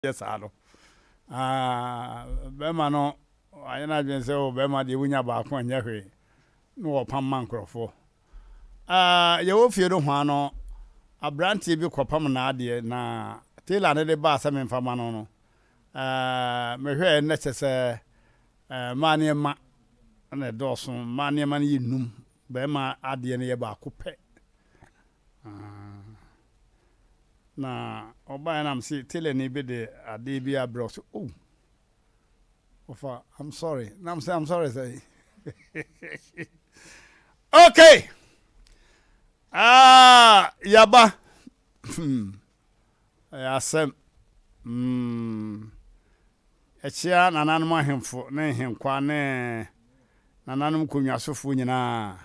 Yɛ saa no, ah, bɛrima no wayɛ n'adwene sɛ o bɛrima deɛ wonya baako a nyɛ hwee na wɔpam ma nkurɔfoɔ. Ah, yɛwɔ fie no hwaa no, aberanteɛ bi kɔpam n'adeɛ na tailor no de baa sɛ memfa ma no no, ah, mehwɛɛ na kyɛ sɛ eh, mmaa nneɛma na ɛdɔɔso, mmaa nneɛma no yɛ num, bɛrima adeɛ no yɛ baako pɛ. Ah. Na ɔbaeɛ na mese tailorni bi de adeɛ bi abrɛ ɔse oh ɔfa I'm sorry na mese I'm sorry sɛ okay ah yaba hmm ɛyɛ asɛm hmm ɛkyea nananom ahemfo ne nhenkwa ne nananom nkonnwasofoɔ nyinaa.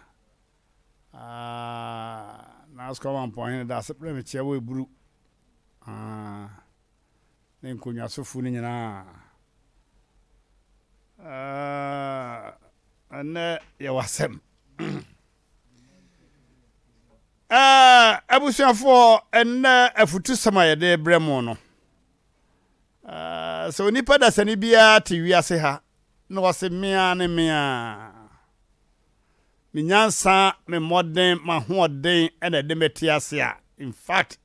Ah, Naasko Amampɔnhene da ase brɛ me kyea wɔ Eburu. Ah, ne nkonnwasofo no nyinaa. Ah, ɛnnɛ yɛwɔ asɛm. Ah, abusuafoɔ, ɛnnɛ afutusɛm a yɛde brɛ mo no, ah, sɛ onipa dasani biara te wiase ha na ɔse mea ne mea. Me nyansa, me mmɔden, m'ahoɔden na ɛde me te ase a, in fact,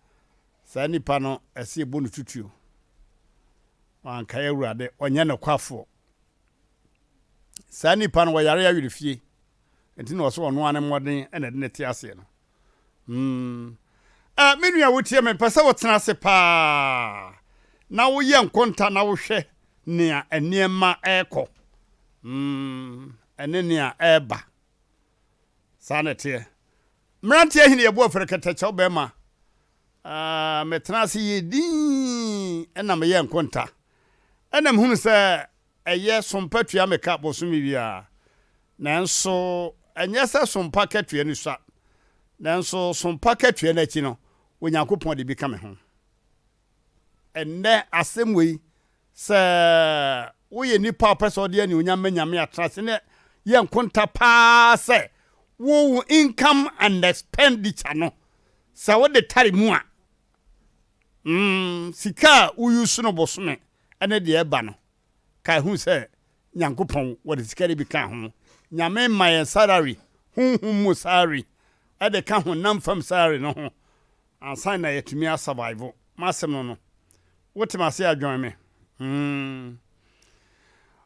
saa nipa no, ɛsɛ yɛbɔ no tutuo. Wankae Awurade, ɔnyɛ nokwafoɔ. Saa nipa no, ɔyare awerɛfie. Nti na ɔsɛ ɔno ara ne mmɔden na ɛde ne te aseɛ no. Hmm. Eh, me nua wotie me, pɛ sɛ wotena ase paa na woyɛ nkonta na wohwɛ nea nneɛma ɛrekɔ. Hmm, ɛne nea ɛreba. Saa na ɛteɛ. Mmeranteɛ hene yɛbo afiri kɛtɛkyɛw bɛrima. Uh, metena ase yɛ din ɛna meyɛ nkonta. Ɛna mehunu sɛ Ɛyɛ sompa tua me ka bosome biara. Nanso ɛnyɛ sɛ sompa akatua no sua. Nanso sompa akatua no akyi no, Onyankopɔn de bi ka me ho. Ɛnnɛ asɛm wei, sɛ woyɛ nipa a wopɛ sɛ ɔde anuonyam ma Nyame a, tena ase na yɛ nkonta paa sɛ wo wo income and expenditure no, sɛ wode tare mu a, mm, sika a wo use no bosome ne deɛ ɛba no, kae hu sɛ Nyankopɔn wɔde sika no bi ka ho. Nyame ma yɛn salary, honhom mu salary, de ka honam fam salary no ho ansa na yɛatumi a survive. M'asɛm no no, wote m'ase a join me. Hmm.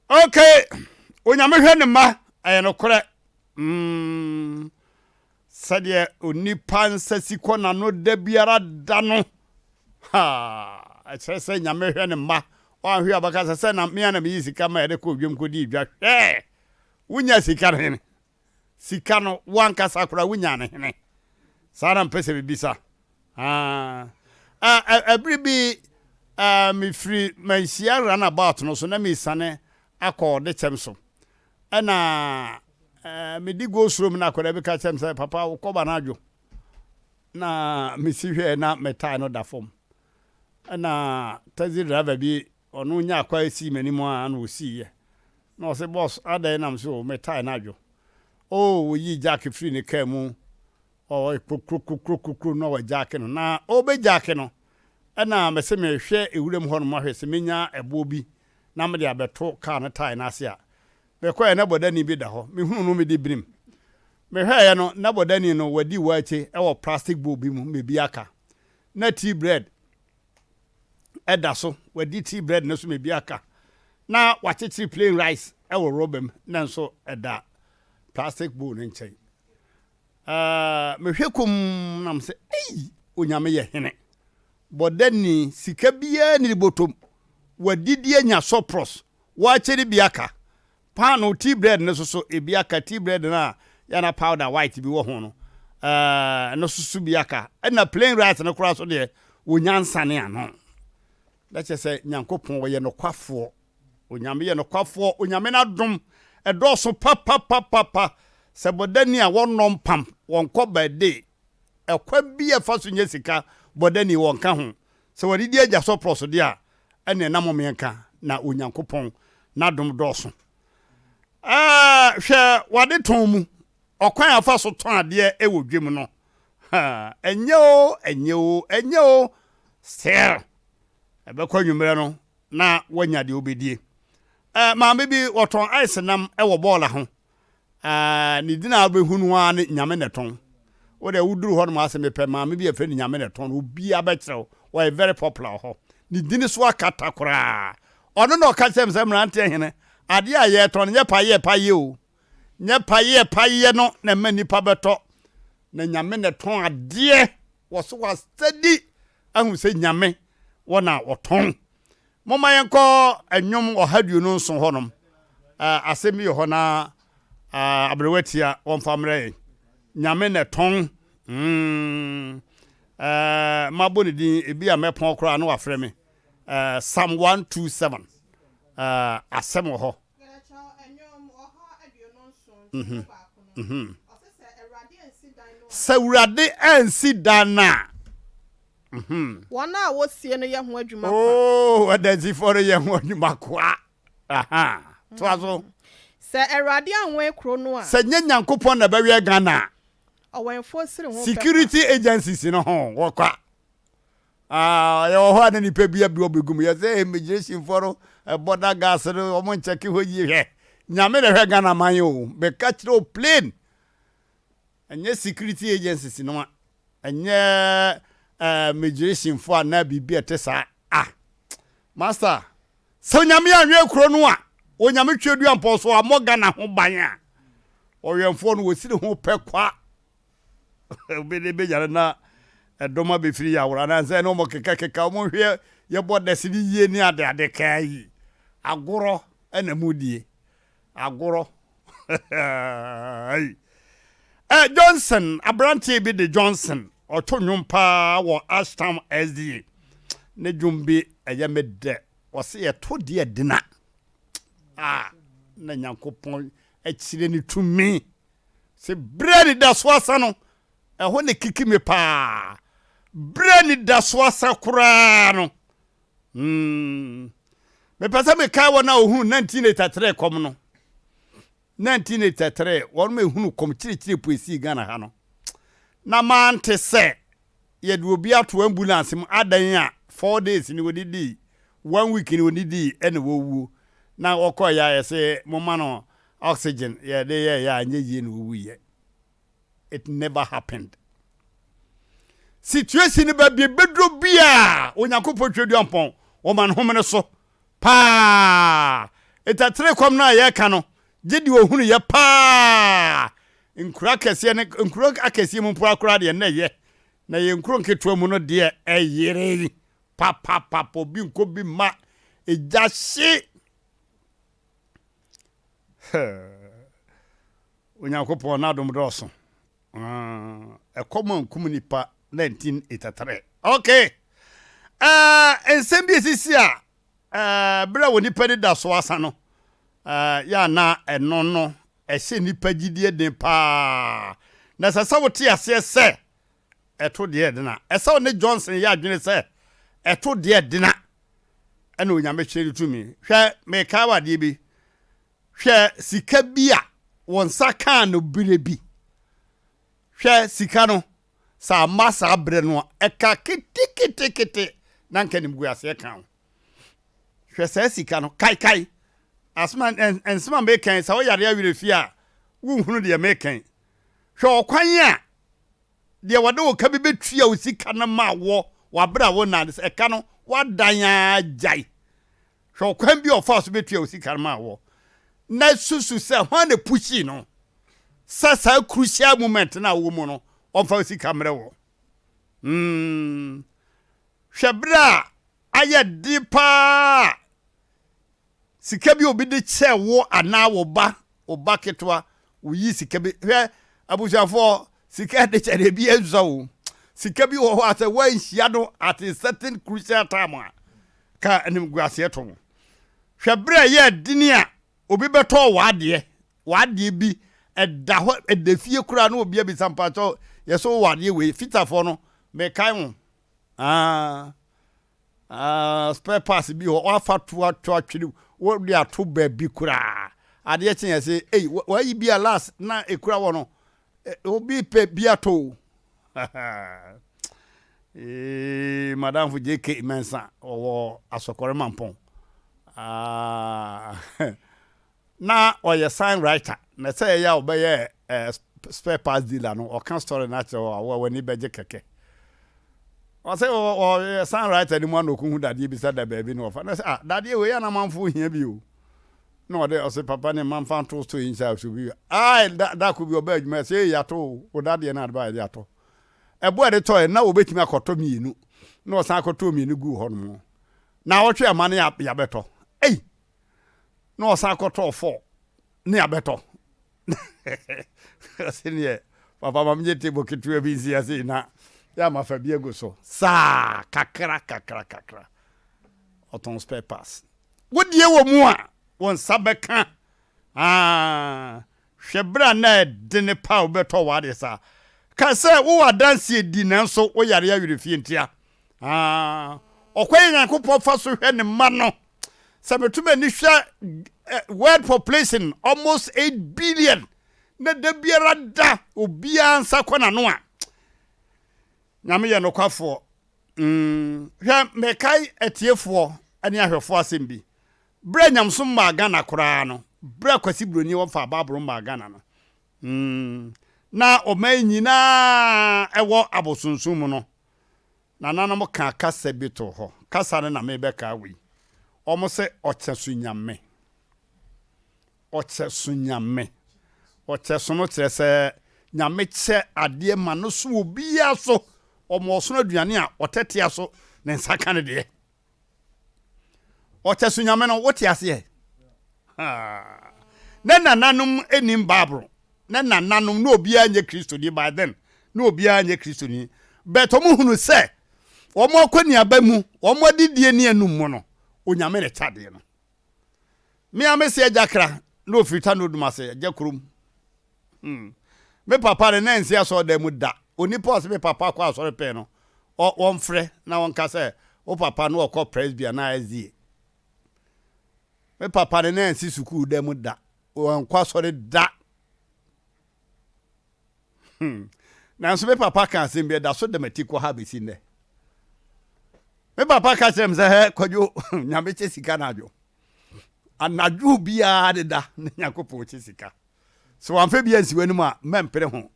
Okay, Onyame hwɛ ne mma, ɛyɛ nokorɛ. Hmm. Sɛdeɛ onipa nsa si kɔ n'ano da biara da no, ha, ɛkyerɛ sɛ Nyame hwɛ ne mma. Wanhwɛ a ɔbɛka sɛ, sɛ na me ara na meyii sika ma yɛde kɔɔ dwam kɔdii dwa. Hwɛ! Wonya sika no hene? Sika no, wo ankasa koraa wonyaa no hene? Saa na mpɛ sɛ mebisa. Ah, ɛbere bi, mefiri Manhyia runabout no so na mesiane akɔ Ɔdekyɛm so. Ɛna medi go soro mu na akwadaa bi ka kyerɛ me sɛ papa wo kɔba no adwo na mesi hwɛɛ na me tae no da fam ɛna taxi driver bi ɔno nya akwa sii m'anim a na ɔsiiɛ na ɔse boss adɛn nam so me tae no adwo oh wɔyii jack firi ne kaa mu ɔyɛ krokrokrokrokro na wɔgyaake no na ɔbɛgyaake no ɛna mese mehwɛ ewuram hɔ nom ahwɛ sɛ menya ɛboɔ bi na mede abɛto kaa no tae no ase a, mekɔeɛ na bɔdani bi da hɔ. Mehunuu no mede birim. Mehwɛeɛ no, na bɔdani no wadi waakye wɔ plastic bowl bi mu ma ebi aka. Na tea bread da so, wadi tea bread no so ma ebi aka. Na wakyekyere plain rice wɔ rɔba mu na nso ɛda plastic bowl no nkyɛn. Uh, mehwɛ komm na mesɛ, ei, Onyame yɛ hene. Bɔdani, sika biara nni ne bɔtɔm. Wadidi anya surplus. Wakyɛ no bi aka. Paanoo, tea bread no nso so, ebi aka. Tea bread no a yɛ na powder white bi wɔ ho no, ɛno nso so bi aka. Ɛna plain rice no koraa so deɛ, wɔnya nsane ano. Na kyerɛ sɛ Nyankopɔn ɔyɛ nokwafoɔ. Onyame yɛ nokwafoɔ. Onyame n'adom ɛdɔɔso papapapapa. Sɛ bɔdani a wɔnnɔ mpam, wɔnkɔ birthday, Ɛkwan bi a ɛfa so nya sika bɔ dani wɔ nka ho. Sɛ wɔde di agya sɔprɔ so de a, ɛnneɛ na momeɛnka na Onyankopɔn n'adom dɔɔso. Ɛɛ, hwɛ w'adetɔn mu, ɔkwan a fa so tɔn adeɛ wɔ dwam no. Ha, ɛnyɛ o, ɛnyɛ o, ɛnyɛ o, still. Ɛbɛkɔ anwummerɛ no na woanya deɛ wobɛdie. Eh, maame bi wɔtɔn ice nam wɔ bɔɔla ho. Eh, ne din a wobɛhu no ara ne Nyame na ɛtɔn. Wo deɛ woduru hɔ nom asɛ mepɛ maame bi a yɛfrɛ no Nyame na ɛtɔn no, obiara bɛkyerɛ wo. Ɔyɛ very popular wɔ hɔ. Ne din so akata koraa. Ɔno na ɔka kyerɛ me sɛ mmeranteɛ hene, adeɛ a yɛtɔn no nyɛ payeɛ payeɛ o. Nyɛ payeɛ payeɛ no na ɛma nnipa bɛtɔ. Na Nyame na ɛtɔn adeɛ. Wɔ so wa study ahu sɛ Nyame wɔ na ɔtɔn. Momma yɛnkɔ Nnwom 127 hɔnom. Asɛm bi wɔ hɔ na aberewa tia wɔmfa mmerɛ yɛn. Nyame na ɛtɔn. Mm, mabɔ ne din, ebi a mɛpɔn koraa na wafrɛ me. Psalm 127, asɛm wɔ hɔ. Sɛ Awurade ansi dan no a. Wɔn a wosie no yɛ ho adwuma kwa. Oo, adansifoɔ no yɛ ho adwuma kwa. Aha, toa so. Sɛ Awurade anwɛn kuro no a. Sɛ nyɛ Nyankopɔn na ɛbɛwɛn Ghana a. Ɔwɛnfoɔ siri ho pɛ kwa. Security agencies no ho wɔ kwa. Ah, yɛwɔ hɔ a na nipa bi abi ɔbɛgu mu. Yɛsɛ immigration foɔ no, border guards no, wɔn nkyɛke hɔ yie. Hwɛ, Nyame na ɛhwɛ Ghana man o. Meka kyerɛ o plain. Ɛnyɛ security agencies no a, ɛnyɛ immigration foɔ anaa biribi a ɛte saa. Ah, master, sɛ Onyame anwɛn kuro no a, Onyame Tweaduampɔn so ammɔ Ghana ho ban a, ɔwɛnfoɔ no wɔsiri ho pɛ kwa. Obi de bɛnyane na ɛdɔm abɛfiri yaworo anaasɛ ne wɔn kekakeka wɔn hwɛ yɛbɔ dɛse ne yie ne ade ade kaa yi agorɔ ɛna mu die agorɔ eh, Johnson aberanteɛ bi de Johnson ɔto nnwom paa wɔ Ashtown SDA ne dwom bi ɛyɛ me dɛ ɔse yɛto deɛ dena a na Nyankopɔn akyire ne tumi Sɛ berɛ a anidasoɔ asa no, ɛhɔ na ɛkiki me paa. Berɛ a anidasoɔ asa koraa no, hmm, mepɛ sɛ mekae wɔn a wɔhunu 1983 kɔm no. 1983, wɔn ma ɛhunu kɔm kyirikyiri po ɛsii Ghana ha no. Na mante sɛ yɛde obi ato ambulance mu adan a 4 days ni wɔdidii, one week ni wɔdidii ɛna wɔwuo. Na wɔkɔɔ yɛ a yɛsɛ moma no oxygen, yɛde yɛyɛ a ɛnyɛ yie na ɔwuiɛ. It never happened. Situation no baabi ebɛduro biaa Onyankopɔn Tweaduampɔn wɔma no homene so paa. Etatere kɔm no a yɛka no gye deɛ ɔhunu yɛ paa. Nkuro akɛseɛ ne nkuro akɛseɛ mu mpo akora deɛ na ɛyɛ na yɛ nkuro nketewa mu no deɛ ɛyere papapapa, obi nkɔ bi ma egya hye. Onyankopɔn n'adom dɔɔso. Ɛkɔm ankum nipa 1983. Okay. Nsɛm bi esisi a berɛ a wɔ nipa ni da so asa no, yɛ ana ɛno no ɛhyɛ nipa gyidie den paa. Na ɛsɛ sɛ wote aseɛ sɛ ɛto deɛ dena. Ɛsɛ wo ne Johnson yɛ adwene sɛ ɛto deɛ dena ɛna Onyame kyerɛ no tumi. Hwɛ, mekae wɔ adeɛ bi. Hwɛ sika bi a wɔn nsa kaa no berɛ bi. Hwɛ sika no, sɛ amma saa berɛ no a, ɛka keteketekete na nka animguaseɛ ka ho. Hwɛ saa sika no, kaekae. Asoma nsɛm a meka yi, sɛ woyare awerɛ fie a, wonhunu deɛ meka yi. Hwɛ ɔkwan a deɛ wɔde wo ka bi bɛtua wo sika no ma wɔ w'abrɛ a wo nna sɛ ɛka no wadan ara gyae. Hwɛ ɔkwan bi a ɔfaa so bɛtua wo sika no ma wɔ na susu sɛ hwan na pushii no sɛ saa crucial moment no a wɔ mu no ɔmfa wo sika mmerɛ wɔ. Hwɛ berɛ a ayɛ den paa sika bi obi de kyɛɛ wo anaa wo ba, wo ba ketewa, woyi sika bi. Hwɛ, abusuafoɔ, sika de kyɛ deɛ ebi nsa o. Sika bi wɔ hɔ a sɛ woanhyia no at a certain crucial time a, ka animguaseɛ to wo. Hwɛ berɛ a ɛyɛ dene a obi bɛtɔɔ w'adeɛ, w'adeɛ bi ɛda hɔ, ɛda fie koraa na obi abisa mpakyɛw yɛ sɛ wowɔ adeɛ wei, fitafoɔ no, mekae wo. Ah. Ah, spare parts bi hɔ wafa to ato atwere wode ato baabi koraa adeɛ kye yɛ sɛ ei wayi bi a last na ekura wɔ no obi pɛ bi ato o. Eeii madamfo JK Mensah ɔwɔ Asɔkɔre Mampɔn. Ah, na ɔyɛ sign writer na sɛ ɛyɛ a ɔbɛyɛ eh, spare parts dealer no ɔka story no akyerɛ wɔ a w'ani bɛgye kɛkɛ. Ɔsɛ ɔyɛ sign writer no mu ana ɔkɔhu dadeɛ bi sɛ da baabi na ɔfa na sɛ ah dadeɛ wei ana amanfoɔ hia bi o. Na ɔde ɔsɛ papa ne mma mfa nto so yi nhyɛ so bi. Ai da da ko bi ɔbaa adwuma sɛ ei ato wo dadeɛ no ade ba yɛde atɔ. Ɛbo a ɛde tɔɛ na wɔbɛtumi akɔtɔ mmienu na ɔsan akɔtɔ mmienu guu hɔ nom. Na ɔtwe ama ne yɛabɛtɔ. Ei! Na ɔsan akɔtɔɔ fɔ ne yɛabɛtɔ. Ɔse neɛ papa ma menyɛ table ketewa bi nsi ase na yɛ ama fa bi agu so. Saa kakra kakra kakra. Ɔtɔn spare parts. Wodie wɔ mu a wo nsa bɛka. Ah, Hwɛ bere a na ɛdene paa a wobɛtɔ w'ade saa. Ka sɛ wowɔ adanse di nanso woyare awerɛfie ntia. Ah, ɔkwan a Nyankopɔn fa so hwɛ ne mma no. Sɛ meto m'ani hwɛ eh, world population almost 8 billion na da biara da obiara nsa kɔ n'ano a, Nyame yɛ nokwafoɔ. Mm, hwɛ mekae atiefoɔ ne ahwɛfoɔ asɛm bi. Berɛ a nyamesom mmaa Ghana koraa no, berɛ a Kwasi Broni wɔfaa Bible mmaa Ghana no, mm, na ɔman yi nyinaa ɛwɔ abosonsom mu no, nananom kaa kasa bi too hɔ. Kasa no na mebɛkaa wei. Wɔn se ɔkyɛ so nyame. Ɔkyɛ so nyame. Ɔkyɛ so no kyerɛ sɛ nyame kyɛ adeɛ ma no so obiara so. Ɔma ɔsono aduane a ɔtɛtea so ne nsa ka ne deɛ. Ɔkyɛ so nyame no, wote aseɛ? Ne nananom nim Bible. Ne nananom, na obiara nyɛ Kristoni by then. Na obiara nyɛ Kristoni. But wɔn hunu sɛ wɔn akɔneaba mu, wɔn adidie ne anum mu no, Onyame na ɛkyɛ adeɛ no. Me a mese agya kra na ofiri Tano Dumase, agya kurom. Hmm. Me papa no na nsi asɔredan mu da. Onipa ɔse me papa kɔ asɔre pɛn no, wɔmfrɛ na wɔnka sɛ wo papa no ɔkɔ Presby anaa SDA. Me papa no na nsi sukuu dan mu da. Wɔnkɔ asɔre da. Hmm. Nanso me papa ka asɛm bi ɛda so da m'ati kɔ ha bɛsi nnɛ. Me papa ka kyerɛ me sɛ hɛ kwadwo nyame kyɛ sika na adwo. Anadwo biara de da na Nyankopɔn kyɛ sika. Sɛ wamfa bi ansi w'anim a mɛmpere ho.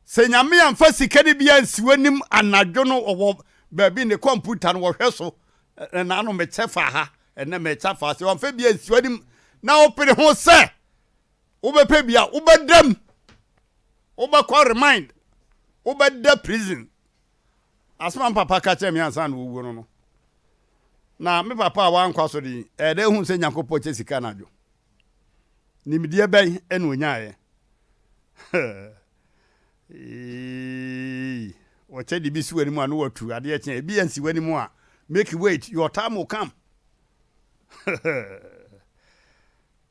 Sɛ nyame amfa sika no bi ansi w'anim anadwo no ɔwɔ baabi ne kɔmputa no wɔhwɛ so ɛna mekyɛ fa ha ɛnɛ mekyɛ fa sɛ wamfa bi ansi w'anim na wopere ho sɛ Wobɛpɛ bi a, wobɛda mu. Wobɛkɔ remind. Wobɛda prison. Asɛm a me papa ka kyerɛ me ansa na ɔwuo no no. Na me papa a wankɔ asɔre yi, ɛyɛ dɛ hu sɛ Nyankopɔn kyɛ sika anadwo. Nimdeɛ bɛn ɛna ɔnyaeɛ? Wɔkyɛ de bi si w'anim a na watu adeɛ kyɛn. Ebi ansi w'anim a, make wait, your time will come.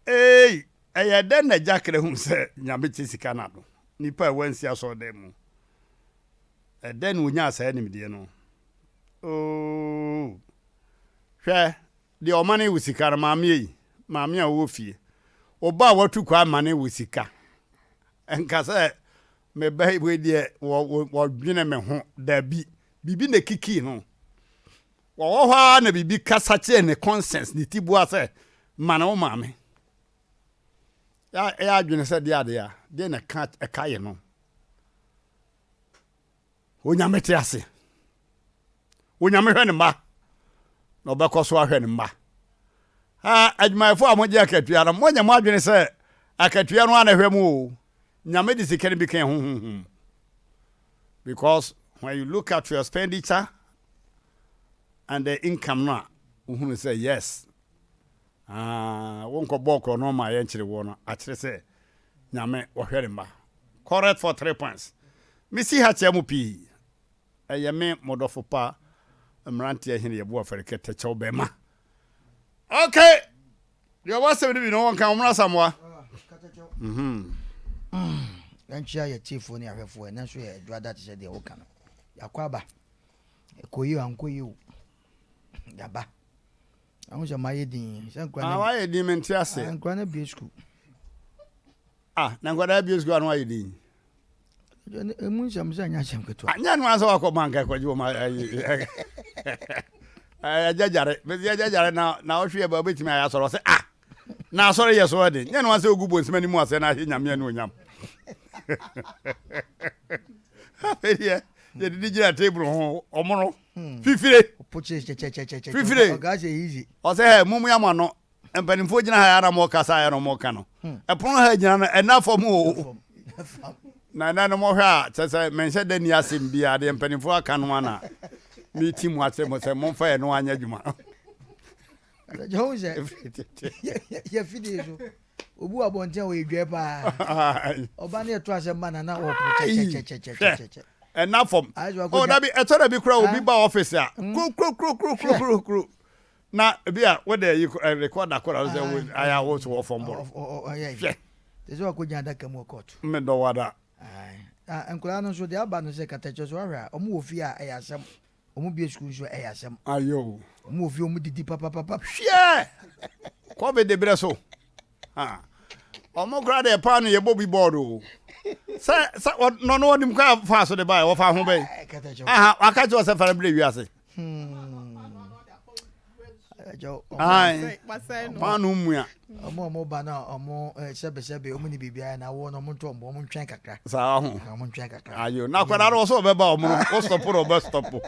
Eei! Ɛyɛ dɛn na Gyakra hu sɛ Nyame kyɛ sika na no nipa a wansi asɔrdan mu? Ɛdɛn na onyaa saa nimdeɛ no? Ooh! Hwɛ, deɛ ɔmane wo sika no, maame ei, maame a ɔwɔ fie, wo ba a watu kwan mane wo sika. Nka sɛ me ba wei deɛ wɔdwene me ho, dabi, biribi na ɛkikii no. Wɔwɔ hɔ ara na biribi kasa kyerɛ ne conscience, ne tiboa sɛ, Ma ne wo maame. Ɛyɛ adwene sɛ deɛ adeɛ a, deɛ na ɛka ɛka yɛ no. Onyame te ase. Onyame hwɛ ne mma. Na ɔbɛkɔ so ahwɛ ne mma. Ha, adwumayɛfoɔ a mogye akatua no, monyɛ mo adwene sɛ akatua no ara na ɛhwɛ mo o. Nyame de sika no bi ka ɛho honhom. Because when you look at your expenditure and the income no a, wohunu sɛ yes, ah, wonkɔbɔɔ korɔ no ma yɛnkyere woɔ no, akyerɛ sɛ Nyame wɔhwɛ ne mma. Correct for three points. Mesi ha kyerɛ mo pii. Ɛyɛ me mo dɔfo pa mmeranteɛ hene yɛbo afɛre kɛtɛ kyɛw bɛma. Okay! Deɛ ɔwɔ asɛm no bi no wɔnka wɔn asamoa. Mhm. Yɛnkyea yɛ tiefoɔ ne ahwɛfoɔ ɛnɛ nso yɛ adwada te sɛ deɛ woka no yɛakɔ aba ɛkɔ yie o ankɔ yie o yɛaba ɛho sɛ mayɛ din sɛ nkura no ah, wayɛ din mente ase ah, nkura no abie sukuu ah na nkwadaa abie sukuu ano wayɛ din. Emu nsɛm sɛ ɛnyɛ asɛm ketewa. Anyɛ no asɛ wakɔ bank akɔgye wɔn ayi. Ɛgya bɛsi ɛgya gyare na na ɔhwe ɛbɛ ɔbɛtumi ayɛ asɔre ɔsɛ ah na asɔre yɛ so ɛde nyɛ no asɛ ogu bonsɛm anim asɛ na ahyɛ nyame anuonyam. Afei deɛ yɛdidi gyina table ho ɔmono fifire fifire ɔsɛ hɛ mumu yɛ mo ano mpanimfoɔ gyina ha yɛ na mo kasa yɛ na mo ka no ɛpono ha gyina no ɛna fam o na ɛna no mohwɛ a kyɛ sɛ menhyɛ da ni asɛm biara deɛ mpanimfoɔ aka no ana meti mu akyerɛ mo sɛ momfa yɛ no anyɛ adwuma. Ɛho sɛ yɛfidie so obi wɔ abɔnten a ɔyɛ dwɛ paa ɔba ne ɛto asɛm ba nana ɔpo kyɛkyɛkyɛkyɛkyɛ ɛna fam o dabi ɛtɔ dabi kura obi ba ɔfisi a kurukurukurukurukuru na ebi a wode ayi rekɔda kora sɛ ayɛ a wo so wɔ fam bɔrɔ hwɛ te sɛ wakɔgyina adaka mu wɔ kɔɔto medɔ wada. Nkwadaa no nso deɛ aba no sɛ katakyɛ so ahwɛ a ɔmo wɔ fie a ɛyɛ asɛm. Ɔmo bue sukuu nso ɛyɛ asɛm. Ayo. Ɔmo wɔ fie ɔmo didi papapapa. Hwiɛ! Covid de berɛ so. Ha. Ɔmo koraa deɛ paano yɛ bɔ bi bɔɔdo o. Sɛ sɛ ɔno no ɔnim kwan fa so de baeɛ wɔfa ho bɛyi. Aha waka kyerɛ sɛ fara berɛ wiase. Hmm. Paano mmua. Ɔmo ɔmo ba na ɔmo sɛbesɛbe ɔmo ni biribiara na awɔ na ɔmo ntɔ ɔmo ɔmo ntwɛn kakra. Saa ho. Ɔmo ntwɛn kakra. Ayo na akwadaa no ɔsɛ ɔbɛba ɔmo no o stɔpo na ɔbɛ stɔpo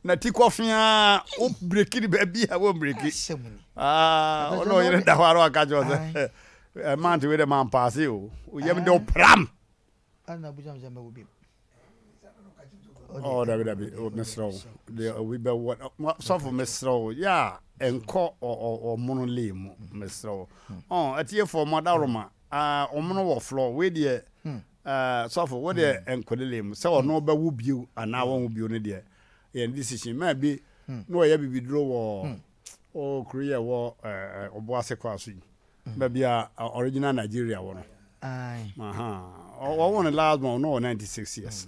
na ti kɔ fia o breki ni baabi a o breki. Asɛm ni. Aa ɔno ɔyere da hɔ ara ɔka kyerɛ sɛ ɛ mante wei dɛ man paase o o yam de o pram. Ɛna abusa mi sɛ mɛwɔ bi. Oh, dabi dabi, oh, mesrɛ wo deɛ obi bɛwɔ sɔfo mesrɛ wo yɛ a ɛnkɔ ɔmono lee mu mesrɛ wo ɔn atiefoɔ mo adaworoma ɔmono wɔ flɔ wei deɛ sɔfo wo deɛ ɛnkɔ ne lee mu sɛ ɔno bɛwo bio anaa wɔnwo bio no deɛ yɛn decision maa bi na ɔyɛ bibiduro wɔ ɔ kuro yɛ wɔ ɔboase kɔ aso yi baabi a original Nigeria wɔ no. Ɔwɔ ne last born no wɔ 96 years.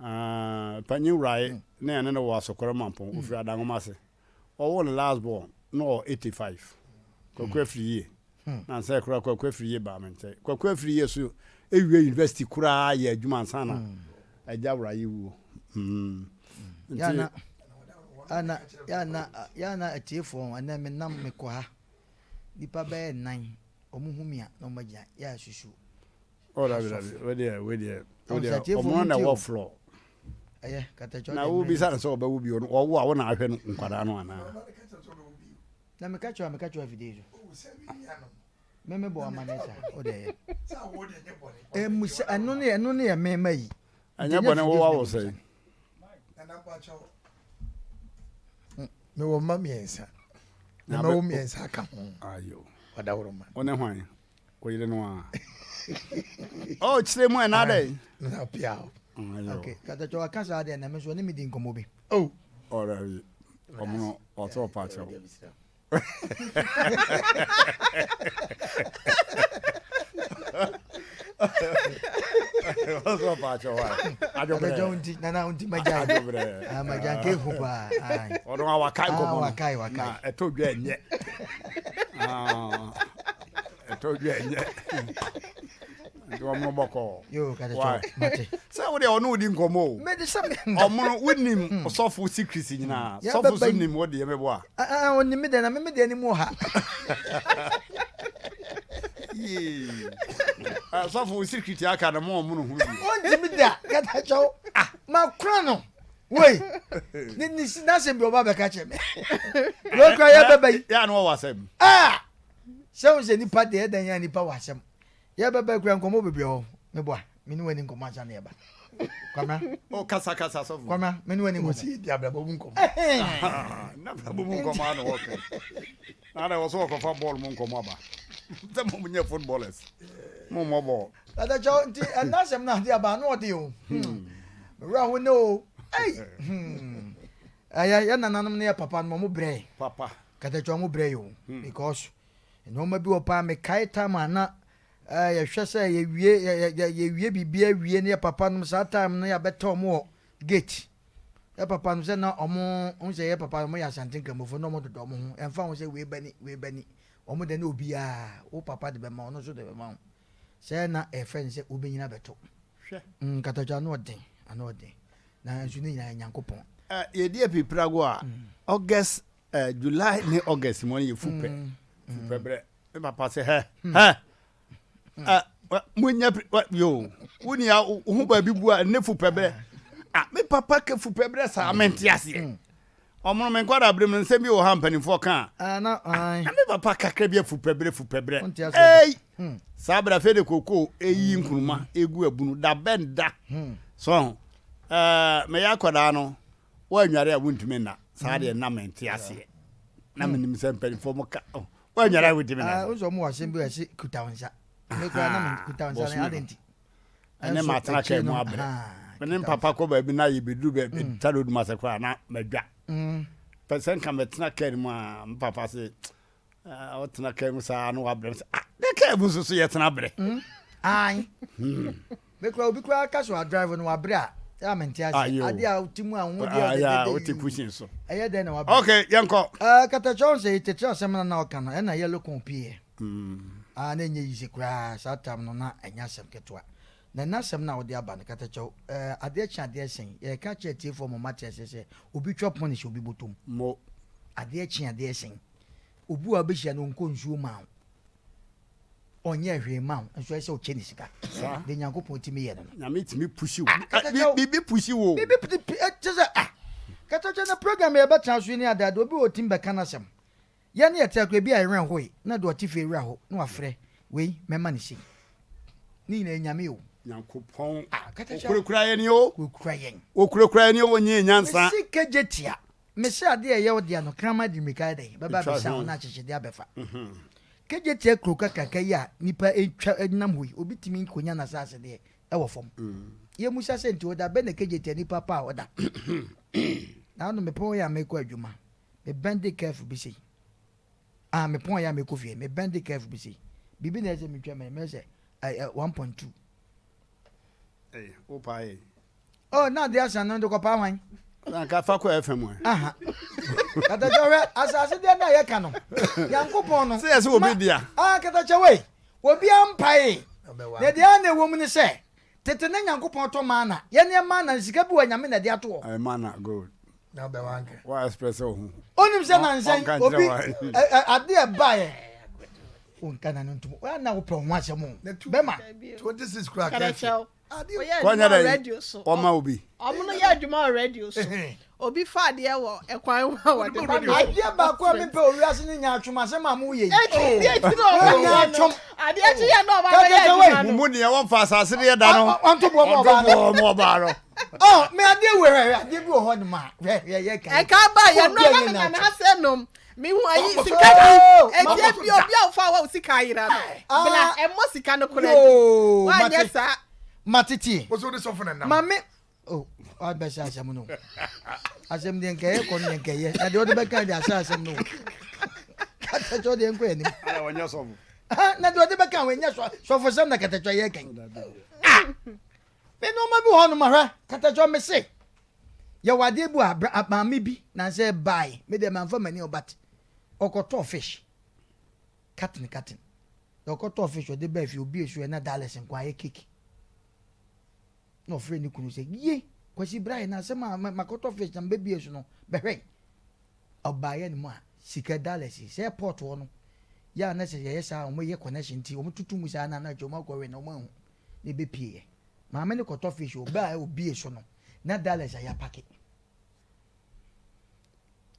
Mm. Panyin wurae mm. ne ɛne no wɔ asokɔrɔ mampɔn mm. ofiri adanwoma ase. Ɔwɔ ne last born no wɔ 85. Kwaku afiri yie. Na nsɛ kora kwaku afiri yie baa me nkyɛn. Kwaku afiri yie so ewie university koraa yɛ adwuma ansa na agya wurae wuo. Nti yana yana yana atiefoɔ ɛnɛ menam mekɔ ha Nnipa bɛyɛ nnan, wɔn hu me a na wɔn agyina, yɛ a susu. Oh dabi dabi, wei deɛ wei deɛ wei deɛ ɔmo na ɛwɔ flɔ. Ɛyɛ katakyɛ. Na wo bisa no sɛ ɔbɛwo bio no, ɔwo a wo na ahwɛ no nkwadaa no anaa? Na meka kyerɛ meka kyerɛ afidie so. Me me bɔ amane sa, o deɛ yɛ. Emu sɛ ɛno ne ɛno ne yɛ me ma yi. Ɛnyɛ bɔne wo wa wo sɛ. Mewɔ mma mmiɛnsa. Na mɛwo mmiɛnsa aka ho. Ayo. Ɔdaworo ma. Wo ne hwan? Wo yere no a. Oh, kyerɛ mu ɛna dɛ. Na pia. Okay, katakya waka saa deɛ na me nso ɔne me di nkɔmmɔ bi. Oh. Ɔdɔ ɔmo no ɔtɔ ɔpa kyɛw. Ɔno a wakae nkɔmmɔ no na ɛtɔ dwa ɛnyɛ ɛtɔ dwa ɛnyɛ nti ɔmo bɔkɔɔ sɛ wo deɛ ɔne wodi nkɔmmɔ o ɔmo no wonim hmm. sɔfo secret nyinaa hmm. sɔfo so nim wo deɛ mɛboa ɔnim me deɛ na meme deɛ ne mu ɔha sɔfo secret aka no mo ɔmo no ho bi ɔntimi da kata kyɛw ah, makora no wei ne ne n'asɛm bi ɔba bɛka kyerɛ me wei kora yɛbɛba yi yɛ ano wɔ asɛm ah sɛ wo sɛ nipa deɛ ɛdɛn yɛ nipa wɔ asɛm Yɛ bɛ bɛ kura nkɔmɔ bebree wɔ me boa me ne wani nkɔmɔ ansa na yɛ ba Kwamina. O kasa kasa sɔfo. Kwamina me ne wani nkɔmɔ. Osi di abrabɔ mu nkɔmɔ. Na abrabɔ mu nkɔmɔ ano wɔ kɛ. Na ada wɔ so wɔkɔfa bɔɔl mu nkɔmɔ aba. Sɛ mo nyɛ footballers. Mo mmɔ bɔɔl. Dada kyɛw nti ɛna asɛm na ade aba ano ɔde o. Mewura ho ne o. Ei. Ɛyɛ yɛ nananom ne yɛ papa no mo brɛ. Papa. Kata kyɛw mo brɛ yo because Nnoɔma bi wɔ paa mekae time a na yɛhwɛ sɛ yɛwie yɛwie biribi awie ne yɛ papa nom saa time no yɛabɛtɛ ɔmo wɔ gate yɛ papa nom sɛ na ɔmo ho sɛ yɛ papa ɔmo yɛ asante nkramofo na ɔmo dodɔ ɔmo ho ɛmfa ho sɛ wei bani wei bani ɔmo de ne obiara wo papa de bɛma ɔno nso de bɛma wo sɛ na ɛfɛ ne sɛ wobɛnyina bɛto. Hwɛ. Katakyɛ ano ɔden, ano ɔden. Nanso ne nyinaa yɛ Nyankopɔn. Yɛdi apipirago a, August, July ne August mu no yɛ fupɛ. Fupɛ berɛ. Me papa sɛ hɛ, hɛ, munya yo, wo nua wo ho baabi bu a ne fupɛ berɛ. Ah, me papa ka fupɛ berɛ saa mente aseɛ. Ɔmono me nkwadaa berɛ mu no nsɛm bi wɔ ha mpanimfoɔ ka a. Na me papa kakra bi afupɛ berɛ fupɛ berɛ. Ei! Saa berɛ afei de kokoo eyi nkuruma egu abunu da bɛn da. So ho. Ɛɛ meyɛ akwadaa no woanware a wontumi nna. Saa deɛ na mente aseɛ. Na menim sɛ mpanimfoɔ mo ka oh, woanware a wontumi nna. Wo sɛ ɔmo wɔ asɛm bi a ɛse kuta wo nsa. Me koraa na me kuta wo nsa no adɛn nti? Ɛne matena kaa mu abrɛ. Me ne papa kɔ baabi na yɛbɛduru baabi mm. tare odum ase koraa na madwa. Mm. Pɛ sɛ nka mɛtena kaa mu a me papa se ɔtena kaa mu saa na wabrɛ sɛ ah ne kaa mu nso so yɛtena brɛ. Mm. Ae. Hmm. Me koraa obi koraa ka so adrive no wabrɛ a yɛ mente ase. Ade a wote mu a ho deɛ ɔdɛdɛdɛ wote cushion so. Ɛyɛ dɛn na wabrɛ. Okay, yɛnkɔ. Katakyɛ sɛ yɛtɛkyerɛ asɛm na na ɔka no ɛna yellow kɔn pieɛ. Ah, na ɛnyɛ yize koraa saa tam no na ɛnyɛ asɛm ketewa. Na ɛna asɛm no a wode aba no, katakyɛw, eh, adeɛ kye adeɛ sɛn, yɛreka akyerɛ atiefoɔ ma wɔate aseɛ sɛ obi twa pɔn hyɛ obi bɔtɔm. Mo. Adeɛ kye adeɛ sɛn, obi wɔ a wobɛhyia no ɔnkɔ nsuo mma wo, ɔnyɛɛ hwee mma wo, nso ɛsɛ sɛ wokyɛ ne sika. Saa. Deɛ Nyankopɔn tumi yɛ no no. Nyame tumi pushi wo. Ah, katakyɛw. Biribi pushi wo. Biribi kyɛ sɛ, ah, katakyɛw na program a yɛbɛtena so yi ne adeade, obi wɔ ɔtumi bɛka n'asɛm. Yɛn ne yɛte akora bi a yɛn werɛ hoe na deɛ ɔte fie werɛ aho na wafrɛ wei mɛma no sei. Ne nyinaa yɛ Nyame o. Nyankopɔn Ah, katakyɛ. Okurakura yɛn o. Okurakura yɛn. Okurakura yɛn o, ɔnyɛ nyansa. Mese kagye tia. Mese adeɛ a ɛyɛ wo dea no, kraman de mmirika ayɛ dɛn? Bɛba abɛsa wo na akyekyedeɛ abɛfa. Kagye tia kuro kakraka yi a nnipa twa nam hɔ yi, obi tumi nkonya n'asase deɛ ɛwɔ fam. Yɛmmusa sɛ nti ɔda bɛn na kagye tia nipa pa a ɔda? Naano mepɔn yɛ a mekɔ adwuma. Me bɛnde curve bi sei. Ah, me pɔn ya me kɔ fie. Me bɛnde curve bi sei. Biribi na ɛsɛ metwa mɛ, mɛ sɛ ɛ ɛ 1.2. Ɛy, wo paa yɛ. Oh, na ade asa no de kɔ paa hwan? Anka fa kɔ FM ɛ. Aha. Katakyɛ hwɛ asase deɛ na yɛka no. Nyankopɔn no. Sɛ yɛ sɛ obi dea. Ah, katakyɛ wei. Obi ampae. Na deɛ a na ɛwɔ mu ne sɛ tete na Nyankopɔn tɔ mana. Yɛne mana no sika bi wɔ Nyame na ɛde ato hɔ. Ɛyɛ mana gold. Na bɛ wanka. Wa express wo ho. Onim sɛ nansa yi obi ade ɛbaeɛ. Wonka na no ntom. Wa na wopɛ ho asɛm o. Bɛma. 26 kura kɛfɛ. Kɔnyɛ dɛ ɔma obi. Ɔmo no yɛ adwuma wɔ radio so. Obi fa adeɛ wɔ ɛkwan ho a wɔde ba me. Adeɛ baako a mempɛ wɔ wiase ne nyaatwom asɛm a moyɛ yi. Adeɛ akyi na ɔba Nyaatwom. Adeɛ akyi yɛ na ɔba bɛyɛ adwuma no. Mo mu deɛ wɔmfa asase no yɛ da no. Ɔnto boɔ ma ɔbaa no. Ɔnto boɔ ma ɔbaa no. Oh, me adeɛ wɔ hwɛ adeɛ bi wɔ hɔ nom a hwɛ hwɛ yɛ kan. Ɛka ba yɛ no na me nam ha sɛ nom. Me hu ayi sika bi. Etie bi obi a ofa wa sika ayira no. Bla ɛmɔ sika no kora di. Wanyɛ saa. Matetie. Wo so de sɔfo na nam. Mame oh wabɛhyɛ asɛm no. Asɛm deɛ nkɛyɛ kɔ no deɛ nkɛyɛ. Na deɛ ɔde bɛka deɛ ahyɛ asɛm no. Katakyɛ deɛ nkɔ anim. Ala wɔnyɛ sɔfo. Na deɛ ɔde bɛka wɔnyɛ sɔfo sɛm na katakyɛ yɛ kan. Ah! Me nneɛma bi wɔ hɔnom a, hwɛ, katakyɛ me se, yɛwɔ adeɛ bi wɔ ha, maame bi, nansɛ ɛbae, me deɛ mamfa m'ani o, but ɔkɔtɔɔ fish, carton carton, na ɔkɔtɔɔ fish, ɔde baa fie, obie so ɛ, na dollars nko ayɛ cake. Na ɔfrɛ ne kunu sɛ, ye, Kwasi bra yɛ, na asɛm a makɔtɔ fish na mebɛbie so no, bɛhwɛ. Ɔbaeɛ no mu a, sika dollars yi, sɛ port hɔ no, yɛ a na sɛ yɛyɛ saa a, wɔyɛ connection nti, wɔtutu mu saa na na akyɛ wɔn akɔwe na wɔn ahu. na ebepieɛ. Maame no kɔtɔ fish o, bɛ a obie so no, na dollars a yɛapake.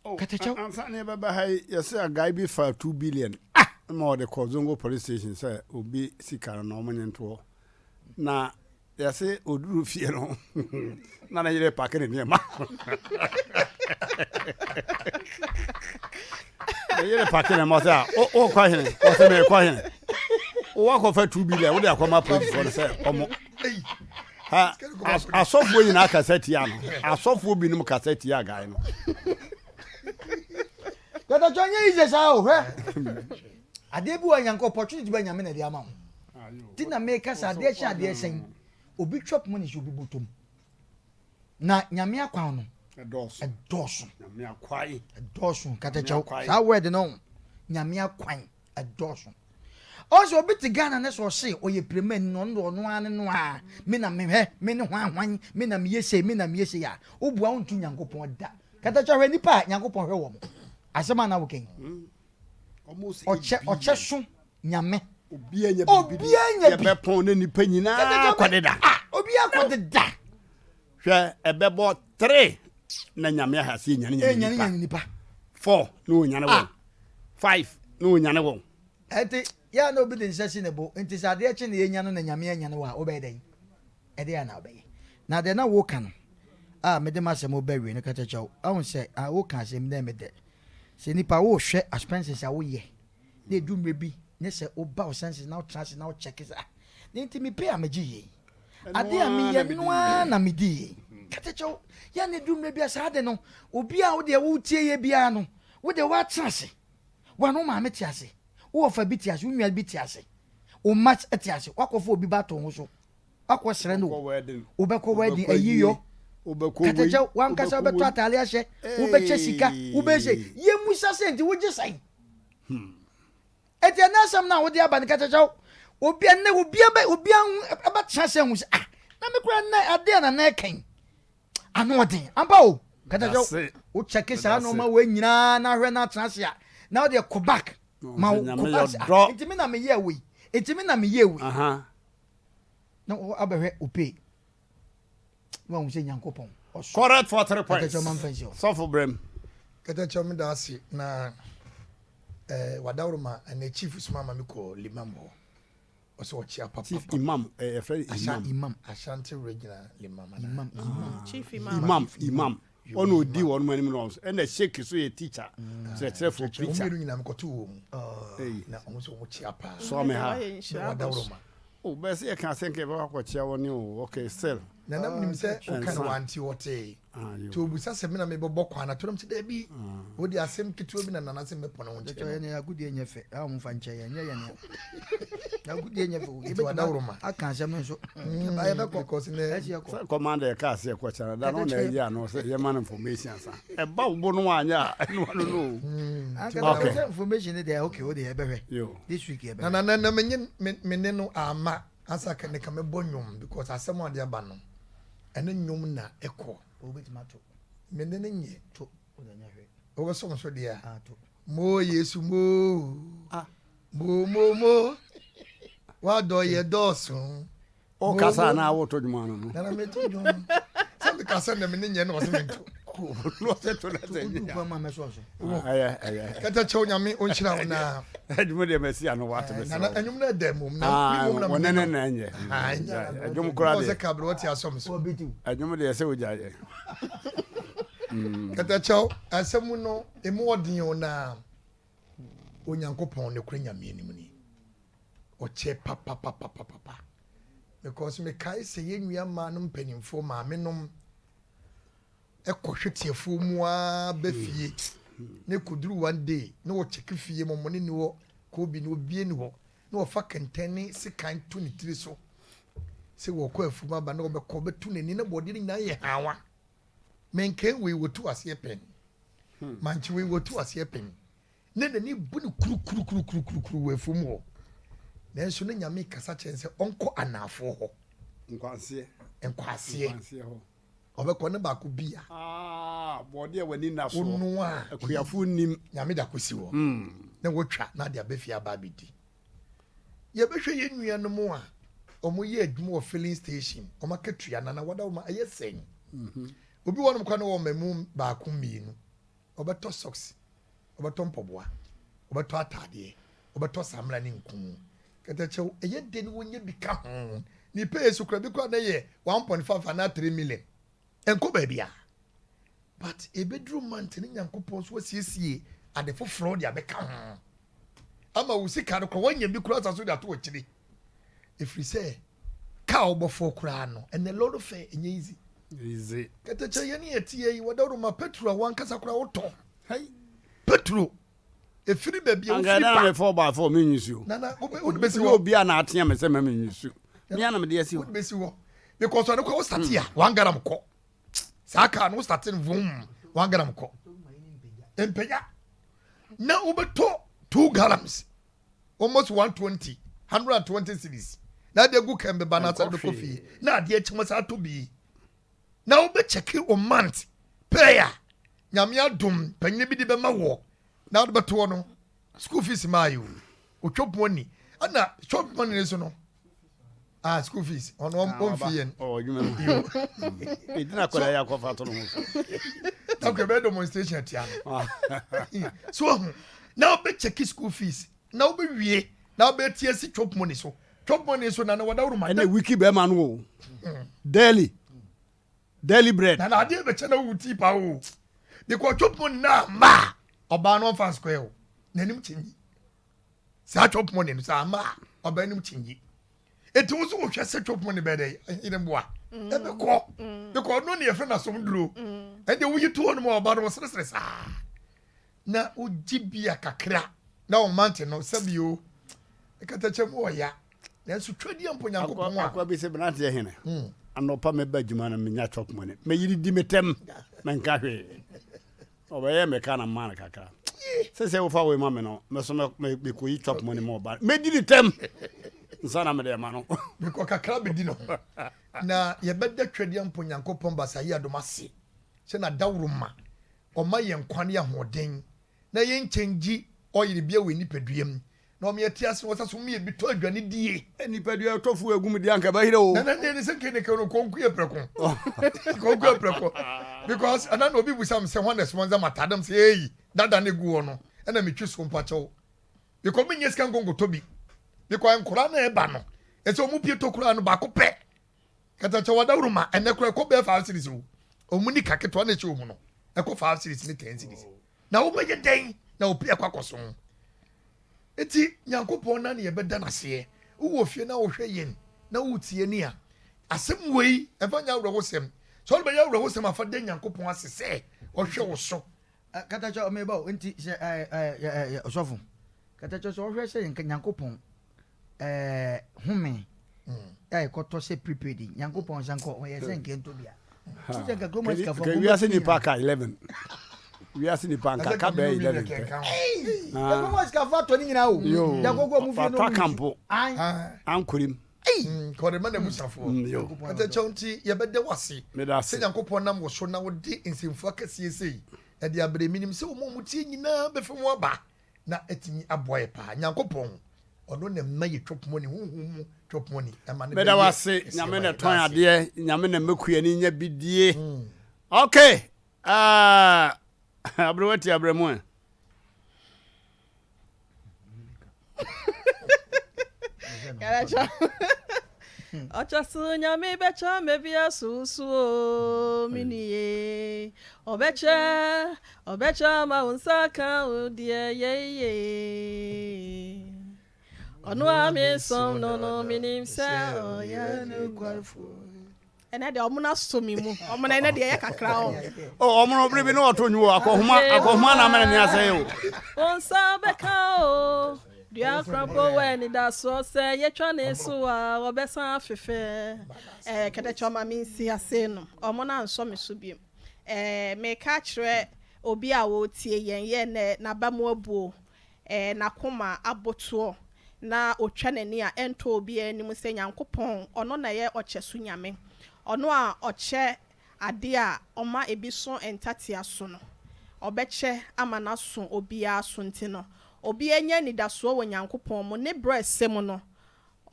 Oh, Katakyɛw. Ansa na yɛbɛba ha yi, yɛsɛ a guy bi fa 2 billion ah! ma ɔde kɔ Zongo police station sɛ obi sika no na ɔmo nye ntoɔ. Na yɛse oduru fie no na ne yere pake ne nneɛma. Ne yere pake ne nneɛma sɛ a wokɔ hene ɔsɛ mekɔ hene. Wowakɔfa 2 billion wode akɔma polisifoɔ no sɛ ɔmo ha asɔfoɔ nyinaa kasa tia no asɔfoɔ binom kasa tia guy no. Katakyɛ nyɛ easy saa o hwɛ. Adeɛ bi wɔ nyanka opportunity bɛ nyame na ɛde ama wo. Ti na meka sɛ adeɛ hyɛ adeɛ sɛn obi chop money hyɛ obi bɔtɔm. Na nyame akwan no ɛdɔɔso. Ɛdɔɔso. Nyame akwan. Ɛdɔɔso katakyɛw. Saa word no nyame akwan ɛdɔɔso. Ɔsɛ obi te Ghana ne sɛ ɔse ɔyɛ piramani na ɔno de ɔno ara ne no a me na mehwɛ me ne hwan hwan me na meyɛ sei me na meyɛ sei a wobua wonto Nyankopɔn da. Katakyɛ hwɛ nipa a Nyankopɔn hwɛ wɔn. Asɛm a na woka yi. Ɔkyɛ ɔkyɛ so Nyame. Obiara nya biribi. Yɛbɛpɔn ne nipa nyinaa kɔdeda. Ah, obiara kɔdeda. Hwɛ ɛbɛbɔ 3 na Nyame ahase nyane nyane nipa. 4 na onyane wɔn. 5 na onyane wɔn. Ɛnti, yɛ a na obi de nsa si ne bo, nti sɛ adeɛ kye na yɛnya no na Nyame anya no a, wobɛyɛ dɛn? Ɛdeɛn na wobɛyɛ? Na deɛ na woka no, a mede m'asɛm reba awie no, katakyɛw, ahu sɛ, ah, woka asɛm bi na ɛyɛ me dɛ. Sɛ nipa wohwɛ expenses a woyɛ, na ɛdu mmerɛ bi, ne sɛ woba wo senses na wotena ase na wo check sɛ, ah, ne nti me pay a megye yei, adeɛ a meyɛ no ara na medi yei. Katakyɛw, yɛ a na ɛdu mmerɛ bi a saa ade no, obi a wodeɛ wotie yɛ biara no, wodeɛ woatena ase. Wo ano maame te ase, wo wɔfa bi te ase, wo nua bi te ase, wo mma te ase, woakɔfa obi ba ato wo so, woakɔ srɛ no, wobɛkɔ wedding, ayi yɔ, katakyɛ wankasa wobɛtɔ ataale ahyɛ, wobɛkyɛ sika, wobɛyɛ yɛmmusa sɛ nti wogye sɛn? Hmm. Eti ɛnɛ asɛm no a wode aba no katakyɛ obi ɛnɛ obi abɛ obi abɛtena sɛ hu sɛ ah na me kura nnɛ adeɛ na na ɛkɛn ano ɔden ampa o kata sɛ wo kyɛke saa nneɛma wei nyinaa na ahwɛ na atena ase a na wode kɔ back ma wo kɔ back sɛ ah nti me na meyɛɛ wei nti me na meyɛɛ wei na abɛhwɛ wo pay na wahu sɛ Nyankopɔn ɔso. Correct for three points. Sɔfo brɛm. Kɛtɛkyɛw meda ase na eh, wadaworo ma ɛnɛ chief soma ma me kɔ limam hɔ. Ɔsɛ ɔkyea papa. Chief Imam, eh, yɛfrɛ no Imam. Imam. Ashanti Regional Imam. Imam, Imam. Chief Imam. Imam, Imam. Ɔna odi wɔn mu anim no ɛna Sheikh so yɛ teacher, mm. kyerɛkyerɛfo, preacher. Wɔn mmienu nyinaa mekɔto wɔn mu. Oh. Na wɔn nso wɔn kyea paa. Sɔɔ me ha. Na wadaworo ma. O bɛɛ sɛ yɛka sɛ nka yɛbɛkɔ akɔkyea wɔn o, okay, still. Na nam nim sɛ woka no wante ɔtee. Nti obisa sɛ me na mebɛbɔ kwan ato nam sɛ daabi. Wode asɛm ketewa bi na nana sɛ mɛpɔne wo nkyɛn. Yɛn agodie nyɛ fɛ. A wɔn fa nkyɛn yɛn nyɛ yɛn nea. Agodie nyɛ fɛ. Yɛbɛtumi aka asɛm no nso. Yɛbɛkɔ. Because ne sɛ commander yɛ kaa sɛ yɛkɔ kyɛn da no na ɛyɛ ano sɛ yɛma no information sa. Ɛba wo bo no anyɛ a ɛno ano no o. Okay. Sɛ information ne deɛ okay o deɛ yɛbɛhwɛ. This week yɛbɛhwɛ. Na na na menye me ne no ama ansa ne ka mɛbɔ nnwom because asɛm a ɔde aba no ɛne nnwom na ɛkɔ. Wobɛtumi ato. Me ne no nyɛ. To. Wode nyɛ hwee. Wobɛsɔ me so deɛ a. Ah, to. Mo Yesu mo. Ah. Mo mo mo. Wadɔ yɛ dɔɔso. O kasa na awoto dwom ano no. Nana meto dwom. Sɛ meka sɛ na me ne nyɛ na ɔsɛ mento. No ɔsɛ to na sɛ nyɛ. Wodu ma mɛsɔ so. Ɛyɛ ɛyɛ. Kɛtɛ kyɛw nyame ɔnhyira wo na. Ɛdwom deɛ mɛsi ano wate bɛsɛ. Nana ɛnwom no ɛdɛ mmom na me mmom na me ne na ɛnyɛ. Ɛdwom koraa deɛ. Ɔsɛ kabere ɔte asɔm so. Ɛdwom deɛ sɛ wogya yɛ. Kɛtɛ kyɛw asɛm no emu ɔden o na Onyankopɔn ne kora nyame anim ni. Ɔkyɛ papapapapapa. Because mekae sɛ yɛn nua mmaa no mpanimfoɔ maame nom kɔ hweteɛfoɔ mu ara ba fie na ɛkɔduru one day na wɔkyɛke fie mɔmɔne ni hɔ koobi ni obie ni hɔ na wɔfa kɛntɛn ne sekan to ne tiri so sɛ wɔkɔ afuom aba na wɔbɛkɔ bɛto n'ani na bɔdeɛ no nyinaa yɛ hawa menkan wei wɔtu aseɛ pɛn mankye wei wɔtu aseɛ pɛn na n'ani bu no kurukurukurukurukuru wɔ afuom hɔ nanso ne nyame kasa kyerɛ sɛ ɔnkɔ anaafoɔ hɔ nkwanseɛ nkwaseɛ hɔ Ɔbɛkɔ ne baako bi a. Ah, bɔɔde a w'ani nna soɔ. Wonoa a. Akuafoɔ nnim. Nyame de akɔsi hɔ. Na wɔtwa na ade aba fie aba abɛdi. Yɛbɛhwɛ yɛn nuanom a wɔyɛ adwuma wɔ filling station, wɔn akatua no anaa wɔda wɔn ɛyɛ sɛn? Obi wɔ hɔnom koraa na ɔwɔ mmamu baako mmienu. Ɔbɛtɔ socks, ɔbɛtɔ mpɔboa, ɔbɛtɔ ataadeɛ, ɔbɛtɔ samina ne nku. Kɛtɛkyɛw, ɛyɛ den wonya bi ka ho. Ne pay so koraa, bi koraa na ɛyɛ 1.5 anaa 3 million. Ɛnkɔ baabiara. But ɛbɛduru month ne Nyankopɔn nso asiesie ade foforɔ de abɛka ho. Ama wo sika no koraa, woanya bi koraa sa so de ato akyire. Ɛfiri sɛ, kaa wobɔfoɔ koraa no, ɛnɛ lɔre fɛ ɛnyɛ easy. Easy. Kɛtɛkyɛ yɛne yɛteɛ yi, wɔdawuro petro a wankasa koraa wotɔ. Hey. Petro. Ɛfiri baabi a wofiri ba. Anka me 4 by 4 me nyi Nana, wode bɛsi hɔ. Obi a na atea me sɛ ma me nyi su. Me a na mede asi hɔ. Wode bɛsi hɔ. Because ɔno kɔ wo start a, one gram kɔ. Saa kaa no wo start no vroom, one gram kɔ. Mpagya. Na wobɛtɔ 2 gallons. Almost 120, 120 cedis. Na ade agu kɛm bɛba na asa de kɔ fie. Na adeɛ kyɛm asa ato bi. Na wobɛkyɛke o month pay a Nyame adom panyin bi de bɛma wɔ na wode bɛtoɔ no school fees maa yi o. O chop money. Ɛna chop money ne so no. Ah, school fees. Ɔno ah, ɔmfi yɛn. Ɔ adwuma mu. Ɛgyina akɔda yɛ akɔfa to no ho so. Na kɔ ɛbɛyɛ demonstration atia no. So ahu. Na wobɛkyɛke school fees. Na wobɛwie. Na wobɛti asi chop money so. Chop money so na na wɔdaworo ma. Ɛna wiki bɛrima no o. Daily. Daily bread. Na na adeɛ bɛkyɛ na wowu tii pa o. Because chop money na ama ɔbaa no ɔmfa square o. N'anim kyɛnyi. Saa chop money no saa ama ɔbaa anim kyɛnyi. Eti wo so wohwɛ sɛ chop money bɛyɛ dɛ yere mboa. Mm. Ɛbɛkɔ. Mm. Because ɔno ne yɛfrɛ no asom duro. Mm. Ɛnde woyi to hɔ nom a ɔbaa no wɔseresere saa. Na wogye bia kakra na wo mante no sɛbi o. Katakyɛ mu ɔya. Nanso twɛdeɛ mpo Nyankopɔn a. Akwa bi sɛ benanteɛ hene. Anɔpa meba adwuma no menya chop money. Meyere di me tɛm. Menka hwee. Ɔbɛyɛ me ka na mma no kakra. Sɛ sɛ wofa wei ma me no, me so mekɔyi chop money ma ɔba. Mɛdi ne tɛm nsa na mede ma no. Mekɔ kakra bɛdi ne ho. Na yɛbɛda Twedeɛ mpo Nyankopɔn Basayi adom ase sɛ n'adaworoma ɔma yɛn nkwa ne ahoɔden na yɛnkyɛngyi ɔyere bia wɔ yɛn nipadua mu Na ɔmo yɛ te ase wɔ sa so ɔmo yɛ bi tɔ aduane die. Nipa dua tɔ fu egu mu di anka bɛyerɛ o. Nana ne ne sɛ kene kene konku yɛ prɛko. Konku yɛ prɛko. Because ɛna na obi busa me sɛ hwan na sponsor ma atade m sɛ eyi dada na egu hɔ no ɛna metwi so mpakyɛw. Because me nyɛ sika nkonko bi. Because nkora na ɛba no ɛsɛ ɔmo pie tɔ kura no baako pɛ. Katakyɛ wadawuro ma ɛnɛ kora ɛkɔ bɛyɛ 5 series o. Ɔmo ni ka ketewa na ɛhyɛ ɔmo no ɛkɔ 5 series ne 10 series. Na wobɛyɛ dɛn na opi akɔ akɔso. Enti Nyankopɔn na ne yɛbɛda no aseɛ. Wowɔ fie na wohwɛ yɛn na wotie ni a, asɛm wei ɛmfa nyɛ awerɛhosɛm. Sɛ wode bɛyɛ awerɛhosɛm a, fa da Nyankopɔn ase sɛ ɔhwɛ wo so. Katakyɛ, meba o, enti sɛ ɛɛ ɔsɔfo, katakyɛ sɛ ɔhwɛ sɛ Nyankopɔn ɛɛ home a ɛkɔtɔ sɛ prepaid yi nyankopɔn nsa nkɔ ɔyɛ sɛ nkɛ ntɔ bia sɛ nka kurom asikafo nka wiase nipa ka 11 wiase nipa nka ka bɛɛ 11 pɛ kurom asikafo atɔ ne nyinaa o yagogo mu fie no mu kampo ankorim kɔde ma n'abusuafoɔ ɛtɛkyɛw nti yɛbɛda wase sɛ nyankopɔn nam wo so na wode nsɛmfua kɛseɛ sei ɛde abrɛ menim sɛ wɔn a wɔtie nyinaa bɛfa mu aba na atumi aboa yɛ paa. Nyankopɔn, ɔno na ɛma yɛ chop money, honhom mu chop money, ɛma no Meda bɛyɛ wase, kɛseɛ Nyame ma na yɛ. ɛtɔn Daase. adeɛ, Nyame na ɛma kuani nya bidie. Ok, ah, aberewa ti abrɛ mu ɛ. Ɔkyɛ so Nyame bɛkyɛ me bia so o me nie Ɔbɛkyɛ ɔbɛkyɛ ama wo nsa aka wo deɛ yeye Ɔno a mesom no no menim sɛ ɔyɛ nokwarefoɔ Ɛnɛ deɛ ɔmo no asɔ me mu ɔmo no ɛnɛ deɛ ɛyɛ kakra o. O ɔmo no bere bi ne ɔto nwo akɔhoma akɔhoma na amene ne asɛe o. Wo nsa bɛka o dua kora mpo wɔ anidasoɔ sɛ yɛtwa ne so a ɔbɛsan afefɛ. Ɛɛ kɛtɛkyɛ ɔma me nsi ase no ɔmo no ansɔ me so biom ɛɛ meka akyerɛ obi a ɔretie yɛn yɛ nɛ n'aba mu abuo Ɛɛ n'akoma abotoɔ, na ɔtwa n'ani a ɛntɔ obiara anim sɛ Nyankopɔn, Ɔno na ɛyɛ Ɔkyɛso Nyame, Ɔno a Ɔkyɛ adeɛ a Ɔma ebi so ntatea so no, Ɔbɛkyɛ ama no aso obiara so nti no, obiara nya anidasoɔ wɔ Nyankopɔn mu, ne berɛ sɛ mu no,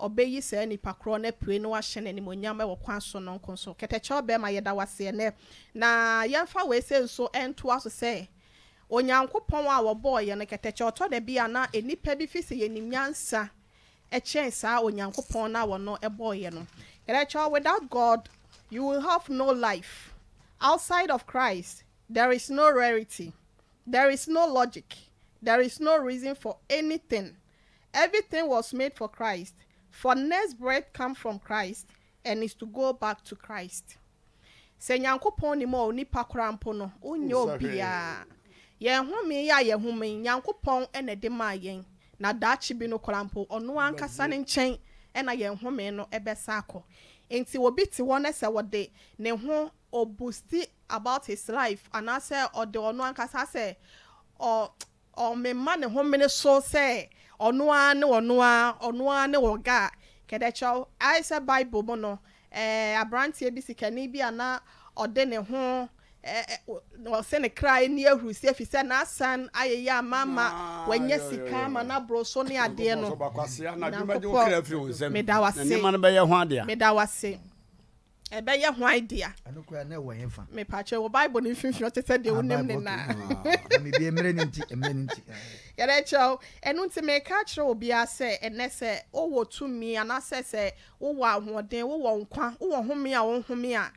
Ɔbɛyi saa nipa korɔ no apue na wahyɛ no animuonyam wɔ kwan sononko so. Kɛtɛkyɛw bɛɛma, yɛda wo ase ɛnnɛ. Na yɛmfa wei sei nso ntoa so sɛ, Onyankopɔn a ɔbɔɔ yɛn no, kɛtɛkyɛw, ɔtɔ da bi a na nnipa bi fi sɛ yɛnim nyansa kyɛn saa Onyankopɔn no a ɔno bɔɔ yɛn no. Kɛtɛkyɛw, without God, you will have no life. Outside of Christ, there is no rarity. There is no logic. There is no reason for anything. Everything was made for Christ, for next breath come from Christ and is to go back to Christ. Sɛ Nyankopɔn nim a onipa koraa mpo no, wonyɛ obiara. Yɛn home yi a yɛhome yi, Nyankopɔn na ɛde maa yɛn, na daakye bi no koraa mpo, ɔno ankasa ne nkyɛn na yɛn home no bɛsa akɔ. Enti obi te hɔ na sɛ ɔde ne ho ɔbusti about his life anaasɛ ɔde ɔno ankasa sɛ ɔ Ɔmema ne homene so sɛ ɔno ara ne ɔno ara, ɔno ara ne ɔga a, kɛdɛkyɛw, ayɛ sɛ Bible mu no, ɛɛ, aberanteɛ bi, sikani bi a na ɔde ne ho, ɛɛ, ɔse ne kra nni ahurusi efisɛ n'asan ayeyɛ ama ama wanya sika ama no aboro so ne adeɛ no. Nyankopɔn, meda wo ase, meda wo ase. Ɛbɛyɛ hwan dea? Ɛno koraa na ɛwɔ hefa? Mepakyɛ wɔ Bible no mfimfini ɔte sɛ deɛ Ah, wonim ne Bible, na. okay. Ah, na mebie mmerɛ no nti, mmerɛ no nti. Ah. Yɛrɛkyerɛ wo. Ɛno nti meka akyerɛ obiara sɛ ɛnnɛ sɛ wowɔ tumi anaasɛ sɛ wowɔ ahoɔden, wowɔ nkwa, wowɔ home a wohome a,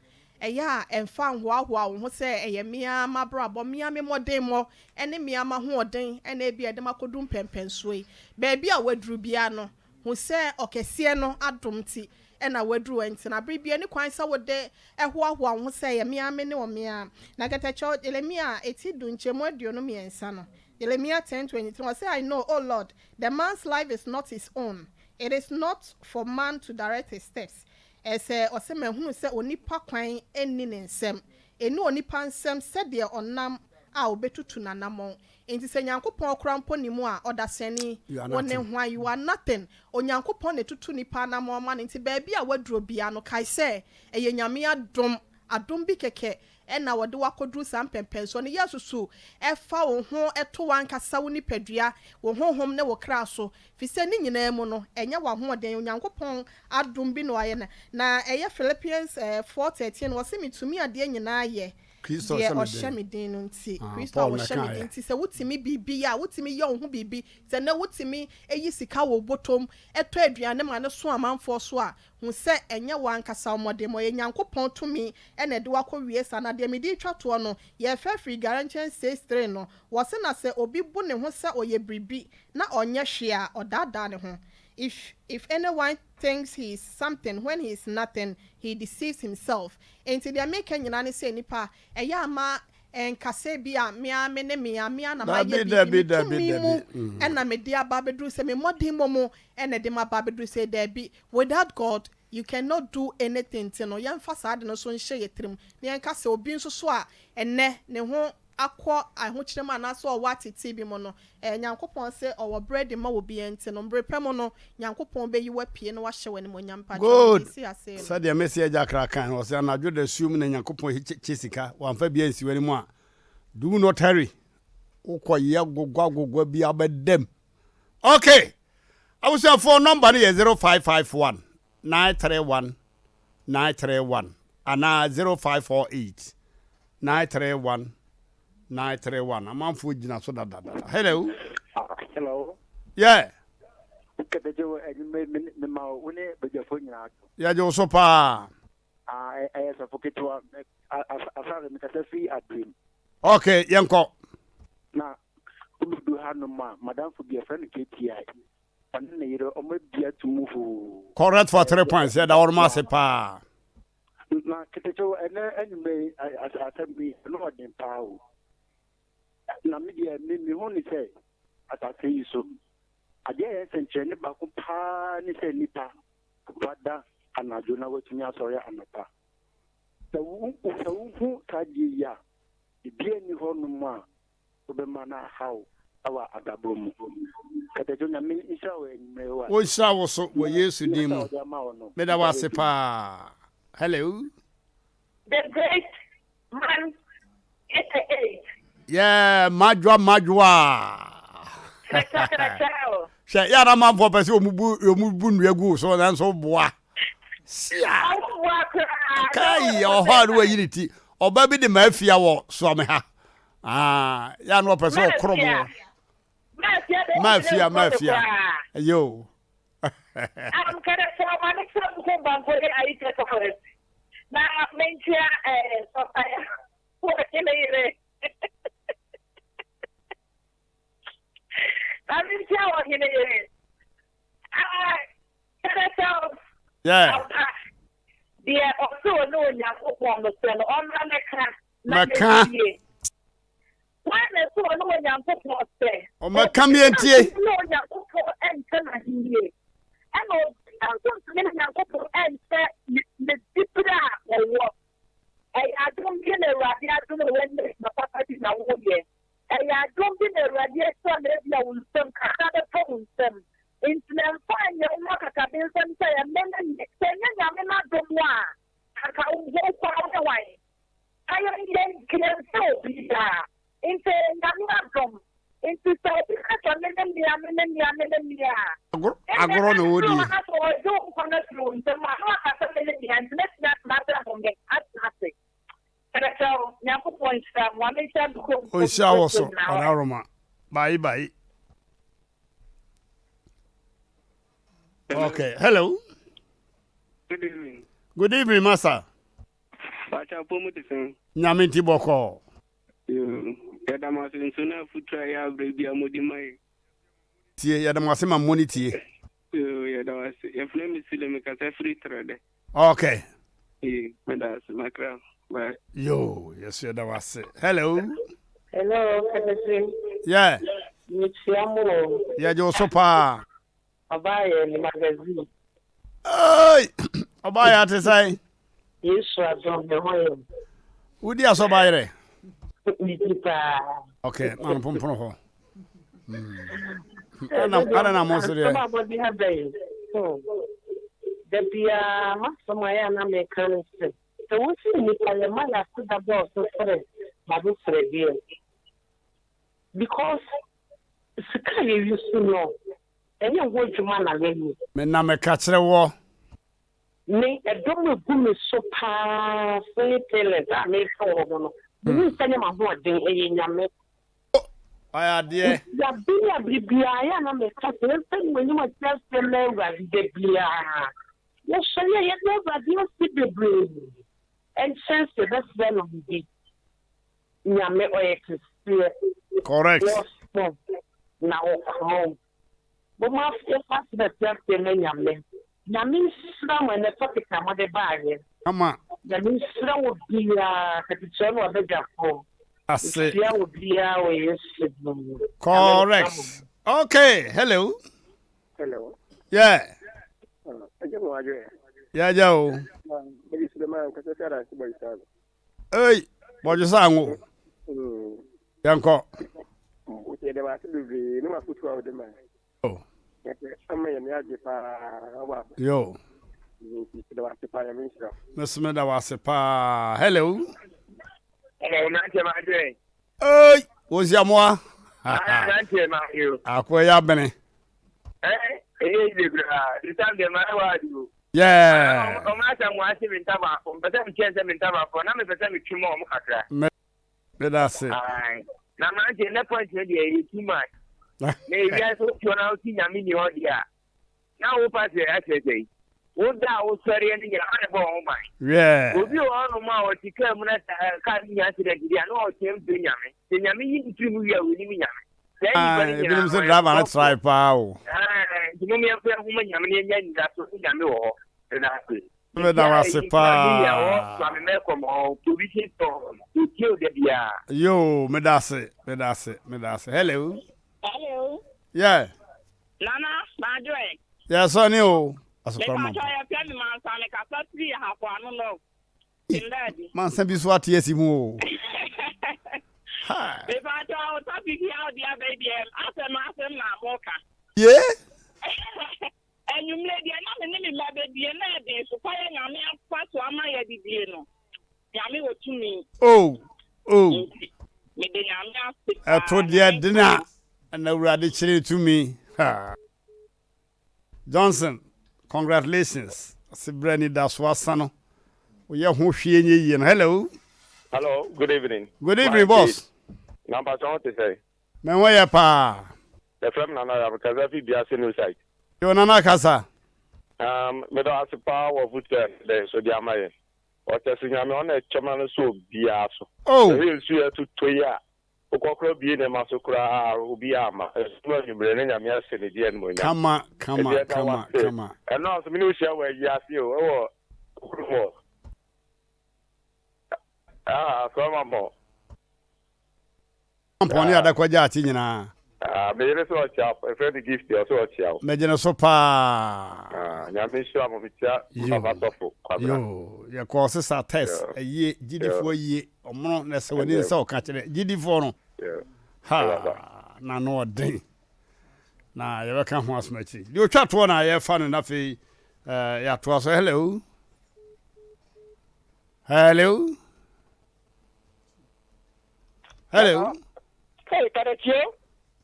ɛyɛ a ɛmfa nhoahoa wo ho sɛ ɛyɛ me ara m'abrabɔ, me ara me mmɔdemmɔ ne me ara m'ahoɔden na ebia ɛde me akɔdu mpɛnpɛnsoɔ yi. Baabi a woaduru biara no, Hu sɛ ɔkɛseɛ no adom nti na woaduru hɔ nti na bere biara nni kwan sɛ wode hoahoa wo ho sɛ ɛyɛ me ara me ne ɔme ara. Na kɛtɛkyɛw Yeremia ti du nkyɛmu 23 no, Jeremiah 10:23, ɔse, I know, O Lord, the man's life is not his own, it is not for man to direct his steps. Ɛsɛ, ɔse, mahunu sɛ onipa kwan nni ne nsam, ɛnni onipa nsam sɛdeɛ ɔnam a ɔbɛtutu n'anammɔn. Enti sɛ Nyankopɔn koraa mpo nni mu a, ɔdasani, You are wo ne nothing. hwan? You are nothing. Onyankopɔn na ɛtutu nnipa anammɔn ma no, nti baabi a woaduro biara no, kae sɛ, ɛyɛ Nyame adom, adom bi kɛkɛ na wɔde wo akɔduru saa mpɛnpɛnsoɔ no. Yɛ susu fa wo ho to w'ankasa wo nipadua, wo honhom ne wo kra so, firi sɛ ne nyinaa mu no, ɛnyɛ w'ahoɔden, ɛyɛ Onyankopɔn adom bi na wayɛ no. Na ɛyɛ Philippians 4:13, ɔse, Metumi adeɛ nyinaa yɛ Kristo deɛ ɔhyɛ me ɔhyɛ den. me den no nti. Ah, Kristo a Paul na ɔhyɛ me ɛkaeɛ. den nti, sɛ wotumi biribi yɛ a, wotumi yɛ wo ho biribi. Sɛ nnɛ wotumi yi sika wɔ wo bɔtɔm tɔ aduane ma no so amanfoɔ so a, hu sɛ ɛnyɛ wo ankasa wo mmɔdemmɔ, ɛyɛ Nyankopɔn tumi na ɛde wo akɔwie saa. Na deɛ mede retwa toɔ no, yɛrefa afiri Galatians 6:3 no, wɔse na sɛ obi bu ne ho sɛ ɔyɛ biribi na ɔnyɛ hwee a, ɔdaadaa ne ho. If if anyone thinks he is something when he is nothing, he deceives himself. Enti deɛ meka nyinaa ne sɛ nnipa, ɛyɛ a ma ɛnka sɛ ebia me ara me ne me ara, me ara na mayɛ Dabi, biribi, dabi, me dabi, tumi mu dabi. na mede aba abɛduru sei, me mmɔdemmɔ mu na ɛde me aba abɛduru sei. Dabi, without God, you cannot do anything nti no, yɛmfa saa ade no nso nhyɛ yɛn tirim na yɛnka sɛ obi nso so a ɛnnɛ ne ho akɔ ahokyerɛ mu anaasɛ ɔwɔ atetee bi mu no, ɛɛ, Nyankopɔn se ɔwɔ berɛ de ma obiara nti no, mbre pɛ mu no, Nyankopɔn bɛyi wo apue na wahyɛ wo animuonyam. Mpakyɛw, Good! mede si ase no. Sɛdeɛ Mese Agya Kra kae no, ɔse anadwo dasuo mu na Nyankopɔn kyɛ sika, wamfa bi ansi w'anim a, do not hurry, wokɔ yɛ gogwa gogwa bi a wobɛda mu. Ok! Abusuafoɔ, nɔmba no yɛ 0551 931 931 anaa 0548 931 931. Amanfoɔ gyina so dadadada. Hello. Hello. Yeah. Kɛtɛkye wo ɛnyɛ me me ma wo ne badwafoɔ nyinaa to. Yɛgye wo so paa. Ah, ɛyɛ sɔfo ketewa asase mekasa firi Adrem. Okay, yɛnkɔ. Na wobɛdu hanom a madamfo bi yɛfrɛ no KTI. Ɔne ne yere ɔmo abue ato mu hoo. Correct for 3 points yɛda wɔnom ase paa. Na ketekyew ɛnɛ anwummerɛ yi asɛm yi ɛno ɔden paa o. Na me deɛ me mehu ne sɛ asase yi so adeɛ a ɛyɛ nsɛnkyerɛnne baako paa ne sɛ nipa wada anadwo na watumi asɔre anɔpa. Sɛ wo sɛ wohu saa adeɛ yi a biribiara nni hɔnom a wobɛma no ahaw wɔ abrabɔ mu. Kɛtɛdwo Nyame nhyira wo anwummerɛ yi wate. Ɔnhyira wo so wɔ Yesu din Nyansa mu. a ɔde ama wo no Meda wo ɔmfa yɛ ase adwuma. paa. Hello. The great man 88. Yeah, madwoa madwoa. Kyerɛkyerɛkyerɛ o. Hwɛ, yɛ ara manfoɔ pɛ sɛ wɔn bu wɔn bu nnua gu so nanso boa. Sia. Ɔmo boa koraa. Kai, ɔhɔ a no wayi ne ti. Ɔba bi de mafia wɔ soame ha. Ah, yɛ ano ɔpɛ sɛ ɔkoro mo. Mafia, mafia. Yo. Am kɛdɛ sɛ ɔma ne sɛ nko banko ne ayi tɛ forest. Na menkyia eh papa ya. Wɔ ne yere. Na menkyia wɔ hene yere. Ah, kɛdɛ sɛ Yeah. Ampa, deɛ ɔse ɔne Onyankopɔn no sɛ no, ɔmmra mmɛka na Mɛka. yɛntie. Hwan na ɛse ɔne Onyankopɔn sɛ? Ɔmmɛka me yɛntie. Obiara ntumi ne Onyankopɔn nkyɛ n'ahennie, ɛna obiara nso ntumi ne Onyankopɔn nkyɛ ne diberɛ a ɔwɔ. Ɛyɛ adom bi na Awurade adom a wanya adwuma papa bi na woyɛ. Ɛyɛ adom bi na Awurade ahyira na ebia wo nsam kakra bɛtɔ wo nsam. mea, me ne mea, me ne mea. Agorɔ na wɔdie. Ɛnna sɛ ɔgye wo nkwa no afiri wo nsam a, na waka sɛ me ne mea, nti mɛtumi atena ase ahome, atena ase. Kyerɛkyerɛ wo, Nyankopɔn nhyira mo, Ame nhyira me kurom Ɔnhyira wɔ so, Ɔdaworoma. Bye bye. Okay, hello. Good evening. Good evening, Master. Pacha pomu te sɛn? Nyame nti bɔkɔɔ. Yoo, yɛda mo ase nso na afutuo a ɛyɛ aberɛ bi a mode ma yɛ. Tie, yɛda mo ase ma mo ne tie. Yoo, yɛda wo ase. Yɛfrɛ me Sule, mekasa firi Trɛdɛ. Okay. Ee, meda ase, makra. Bye. Yoo, yɛso yɛda wo ase. Hello. Hello, Kɛtɛse. Yeah. Mekyia mo o. Yɛgye wo so paa. Ɔbaa yɛ ne magazine. Hey! Ɔbaa yɛ ate sɛn? Yesu adom me ho yɛ. Wodi asɔ ba yerɛ? Medi paa. Okay, ma no pompono hɔ. Hmm. Ada na mo so deɛ. Asɛm a mode aba yi. Hmm. Da biara m'asɛm a ɛyɛ a na meka ne sɛ, sɛ wosi nnipa yɛ ma yɛ aseda dɔɔso sene m'adesrɛdeɛ. Because sika a yɛ use no ɛnyɛ ho adwuma na yɛ yɛ. Me na me ka kyerɛ woɔ. Me ɛdɔm egu me so paa sene talent a me hwɛ wɔn no me nim sɛ nyɛ m'ahoɔden ɛyɛ Nyame. Oh ɔyɛ adeɛ. Nti abere a bere biara yɛ a na me ka sɛ yɛmfa animuonyam ateaseɛ mma Awurade da biara. Yɛsɔre a yɛda Awurade ase bebree ɛnkyɛn sɛ yɛbɛsrɛ no biribi. Nyame ɔyɛ kɛseɛ. Correct. Wɔso na ɔkorɔn. Momma yɛmfa aseda teaseɛ ma Nyame. Nyame nhyira mo ɛnɛ topic a mode baayɛ. Kama. Nyame nhyira wo biaa katikyerɛ ne wabadwafoɔ. Ase. Nhyira wo biaa wɔ Yesu din mu. Correct. Okay, hello. Hello. Yeah. Ɛgya mo adwene. Yeah, agya o. Mede Suleiman kasa fi adanse bɔ isa no. Ei, bɔdwe sɛ anwo. Yɛnkɔ. Yɛda wo ase bebree ne w'afotu a wode ma. Oh. Ama yɛn agye paa wɔ aba. Yo. Yɛda wo ase paa, Nyame nhyira wo. Meso meda wo ase paa. Hello. Hello, mmeranteɛ ma adwene. Ei, wɔsiamoa. Mmeranteɛ ma adwene. Akoa yi abene. Ɛyɛ yie koraa. This time deɛ mayɛ wild o. Yeah. Ɔmo asɛ mo ase me ntabaafo. Mpɛ sɛ mekyɛn sɛ me ntabaafo na mepɛ sɛ metwe ma ɔmo kakra. Meda ase. Na mmeranteɛ ne point no deɛ ɛyɛ too much. Na ewia so wotoɔ na wosi nyame ni hɔ deɛ a na wo pa sɛ akyerɛ sɛ yi. Wo da a wosɔreɛ no nyina hwan na ɛbɔ wo ho ban? Wiɛ. Obi wɔ hɔnom a ɔte kaa mu na kaa no nya accident bi a na ɔteam frɛ Nyame. Sɛ Nyame yi no firi mu wie a ɔnnim Nyame. Saa nnipa no nyinaa Ebinom sɛ driver no trae paa o. Nti mom yɛmfa yɛn ho ma Nyame na yɛnya anidaso sɛ Nyame wɔ hɔ. Meda ase. Meda wo ase paa. Maame Mɛkɔm hɔ provision store hɔ no. Yɛtie wo da biara. Yoo meda ase meda ase meda ase hello. Hello. Yeah. Nana, madwo ɛ. Yɛ sɔ ne o. Asokwa ma. Mepatwa yɛfrɛ me Mansa mekasa firi Ahafo Ano North. Tindadi. Mansa bi so ate asi mu o. Mepatwa o topic yi a wode aba yi deɛ asɛm asɛm na moka. Ye? Anwummerɛ deɛ na me ne me mma bɛdie na ɛden so pa yɛ Nyame afa so ama yɛadidie no. Nyame wɔ tumi. Oh, oh. Nti mede Nyame ase paa. Ɛto deɛ dene a na Awurade kyerɛ tumi. Ha. Johnson, congratulations. Ɔse berɛ anidaso asa no, woyɛ ho hwee nyɛ yie no. Hello. Hello, good evening. Good evening, boss. Na mpatsɔ ho te sɛn? Me ho yɛ paa. Yɛfrɛ me Nana Yaw, mekasa fi Biase New Site. Yo, Nana kasa. Um, meda wo ase paa wɔ afotu a ɛnnɛ nso de ama yɛn. Ɔkyɛ so Nyame ɔna ɛkyɛm no so obiara so. Oh! Sɛ woyɛ nsu yɛ totɔ yi a, wokɔ koraa bue nneɛma so koraa a obiara amma. Ɛso no anwummere na Nyame ahyɛ ne din animuonyam. Kama, kama, Ɛnti yɛda wo kama, ase. kama. Ɛno a nso me ne wo hyia wɔ ayi ase o, ɛwɔ kurom hɔ. Ah, Asɔrɔmampɔn. Mampɔn ne Adakwa Gyaakye nyinaa. Ah, me yere sɛ ɔkyea wo, yɛfrɛ no Gift, ɔsɛ ɔkyea wo. Megye no so paa. Ah, Nyame nhyira mo, mekyia Yoo, Papa Sɔfo Kwabena. yoo, yɛkɔɔ sesa test, Yoo, ayie, gyidifoɔ yoo, ayie, ɔmono na ɛsɛ w'ani ɛndeɛ, nsɛ ɔka kyerɛ gyidifoɔ no. yoo, Ha, yoo papa. na ano ɔden. Na yɛbɛka ho asɛm akyiri. Deɛ ɔtwa toɔ na yɛfa no na afei eh, yɛatoa so. Hello. Hello. Hello. Hey, Kadachio.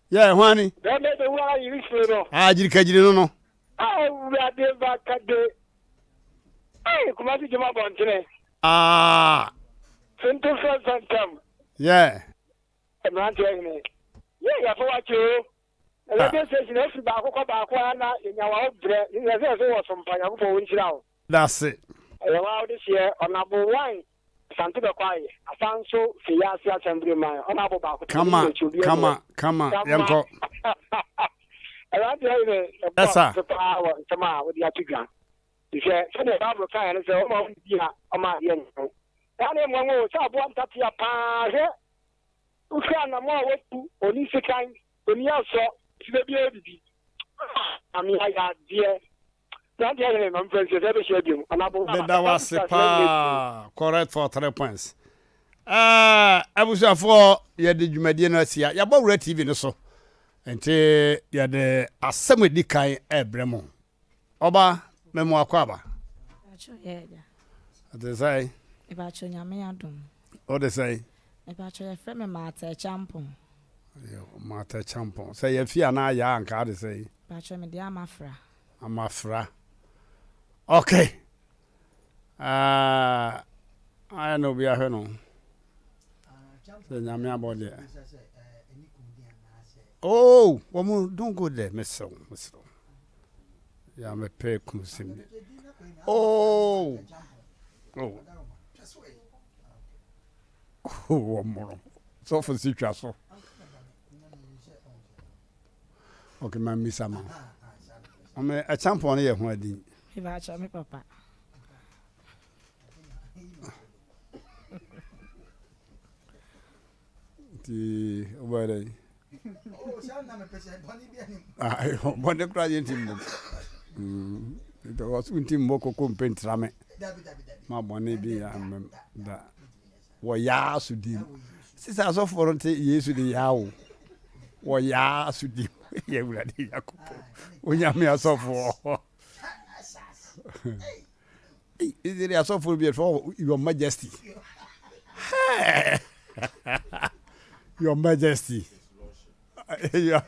Yeah, Juani. Bẹ́ẹ̀ bẹ́ẹ̀ wúwa ayiri firi no. Ah, gyirikagyiri no no. Awurade ba kade. Ei, Kumasi dwuma bɔntene. Ah. Sento fɛmfɛntɛm. Yeah. Mmeranteɛ hene. Yɛ yɛfo wakye o. Radio station afiri baako kɔ baako a na yɛnya wa wo brɛ. Yɛ sɛ yɛsɛ wɔ sompa Nyankopɔn wo nhyira wo. Dase. Ɛyɛ wa wode hyeɛ ɔnabo wan Asante bɛkɔ ayɛ asan nso fi yɛ ase asɛmbere man ɔnabo baako pɛ Kama kama kama yɛnkɔ. Awurade hene ɛbɔ so paa wɔ nsɛm a wode ato dwa. Hwɛ sɛdeɛ Bible kaeɛ no sɛ ɔma wodidi a ɔma adeɛ nyɛ wo. Saa na ɛmmoa wo sɛ aboa ntatea paa hwɛ wohwɛ anamɔ a watu ɔni sekan ɔni asɔ nti da biara didi. Ah, Nyame ayɛ adeɛ. Aberanteɛ hene ma mfa nsie sɛ ɛbɛhyia biom anabo. Meda wo ase paa correct for 3 points. Ah, abusuafoɔ yɛde dwumadie no asia yɛabɔ wura TV no so nti yɛde asɛm edi kan ɛbrɛ mo. Ɔba, me mo akwaaba. Mepakyɛw yɛ agya. Ɛte sɛn? Mepakyɛw Nyame adom. Wo de sɛn? Mepakyɛw yɛfrɛ me Martha Acheampong. Yo, Martha Acheampong. Sɛ yɛfi anaa yaa anka ade sɛn? Mepakyɛw me de Amafra. Amafra. Okay. Uh, ayɛ na obi ahwɛ no. Sɛ Nyame abɔ deɛ. Oh, wɔn don't go there, mesrɛ wo, mesrɛ wo. Ya mepɛ kunsim ne. Oh, oh. Oh, wɔn mono. Sɔfo si twa so. Okay, ma mmisa ma. Ɔmɛ ɛkyampɔn no yɛ ho adin. Mepa me papa. Nti wobɛyɛ dɛn? Bɔne koraa yɛ nti mmom. Because wonti mmɔ koko mpe ntra me. Ma bɔne bi yɛ mmem da. Wɔ yaa so dim. Sisa asɔfoɔ no te Yesu de yaa o. Wɔ yaa so dim. Yɛ Awurade Nyankopɔn. Onyame asɔfoɔ. Israel asɔfo bi ɛfɛ your majesty. Hey! Your majesty. Your,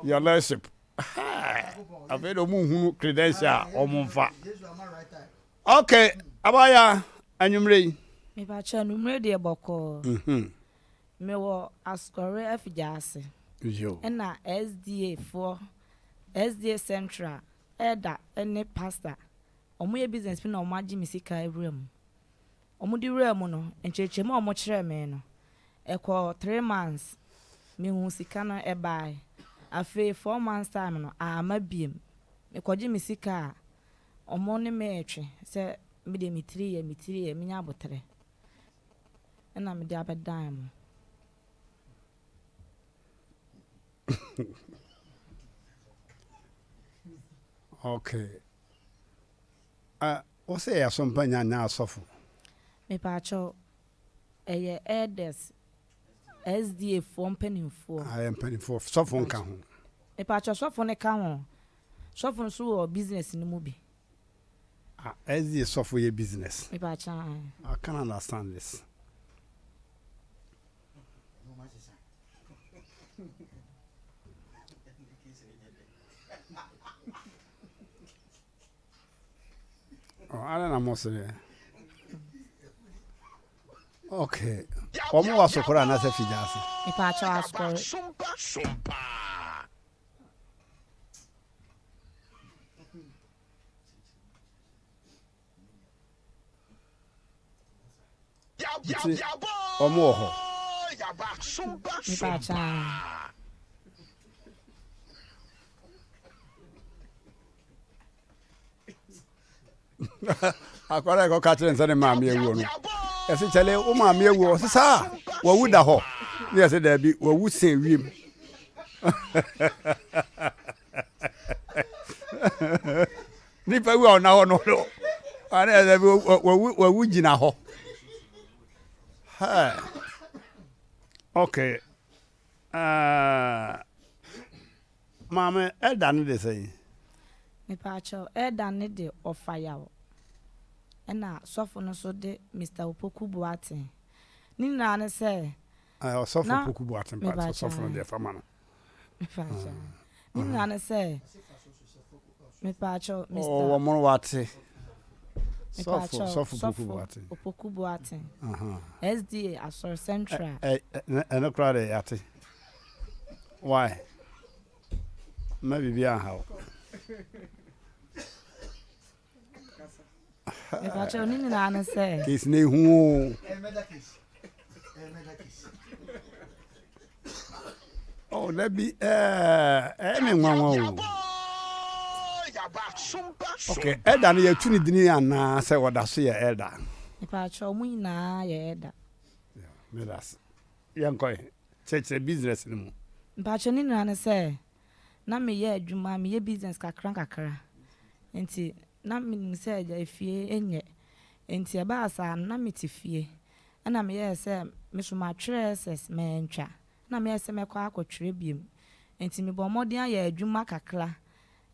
your lordship. Afei de ɔmo nhunu credential a ɔmo nfa. Okay, abaya anwummerɛ yi. Mepakyɛ anwummerɛ deɛ bɔkɔɔ. Mhm. Mewɔ Asukɔre Afigya ase. Yo. Ɛna SDA foɔ, SDA Central Elder ne pastor ɔmo yɛ business bi na ɔmo agye me sika awura mu. Ɔmo de wuraa mu no, nkyerɛkyerɛmu a ɔmo kyerɛɛ me no, ɛkɔɔ three months, me huu sika no ɛbaae. Afei four months time no, amma biom. Me kɔgye me sika a, ɔmo ne me retwe sɛ me deɛ me tiri yɛ, me tiri yɛ, menya aboterɛ. Ɛna mede abɛdan mo. Okay. Uh, wo sɛ yɛ asɔmpa nya nyɛ asɔfo? Mepaakyɛw, ɛyɛ elders, SDA foɔ mpanimfoɔ. Ayɛ ah, mpanimfoɔ, sɔfo nka ho. Mepaakyɛw, sɔfo no ka ho. Sɔfo no nso wɔ business no mu bi. Ah, SDA sɔfo yɛ business. Mepaakyɛw. I can't understand this. Ada na mo sere. Okay. Wɔn wɔ asokoro anaasɛ figya ase? Mepaakyɛw asokoro. Nti wɔn wɔ hɔ. Akwadaa yɛ kɔka kyerɛ nsɛ ne maame awuo no yɛsɛ kyɛle wo maame awuo ɔsɛ saa wawu da hɔ ne yɛsɛ daabi wawu sɛn wiem Nipa wu a ɔna hɔ no no ɔne ɛsɛ bi wawu wawu gyina hɔ. Hey. Okay. Uh, maame ɛda no de sɛn? Mepaakyɛw ɛda no de ɔfa yaw ɛna sɔfo no so de Mr. Opoku Boateng. Ne nyinaa ne sɛ Ɔsɔfo Opoku Boateng pa sɔfo no deɛ fa ma no. Mepaakyɛw. Ne nyinaa ne sɛ, mepaakyɛw, Mister. Oh, wɔn wate. Sɔfo, Mepaakyɛw, Sɔfo Opoku Sɔfo Boateng. Opoku Boateng. Aha. SDA Asɔre Central. Ɛ, ɛ, ɛno koraa de yɛate. Why? Mma biribi anha wo. Mepakyɛw ne nyinaa ne sɛ. Case no ehu o. Oh, dabi ɛɛ ɛyɛ me nwanwa o. Okay, ɛda no yɛtu ne dini anaa sɛ wɔda so yɛ ɛda? Mepakyɛw mo nyinaa yɛ ɛda. Meda ase. Yɛnkɔ kyerɛkyerɛ business no mu. Mepakyɛw ne nyinaa ne sɛ na meyɛ adwuma, meyɛ business kakra nkakra. Nti na menim sɛ agya efie nyɛ. Nti ɛbaa saa no na mete fie. Ɛna meyɛɛ sɛ me so matwerɛ SS mantwa. Ɛna meyɛɛ sɛ mɛkɔ akɔtwerɛ biom. Nti mebɔɔ mmɔden ayɛ adwuma kakra.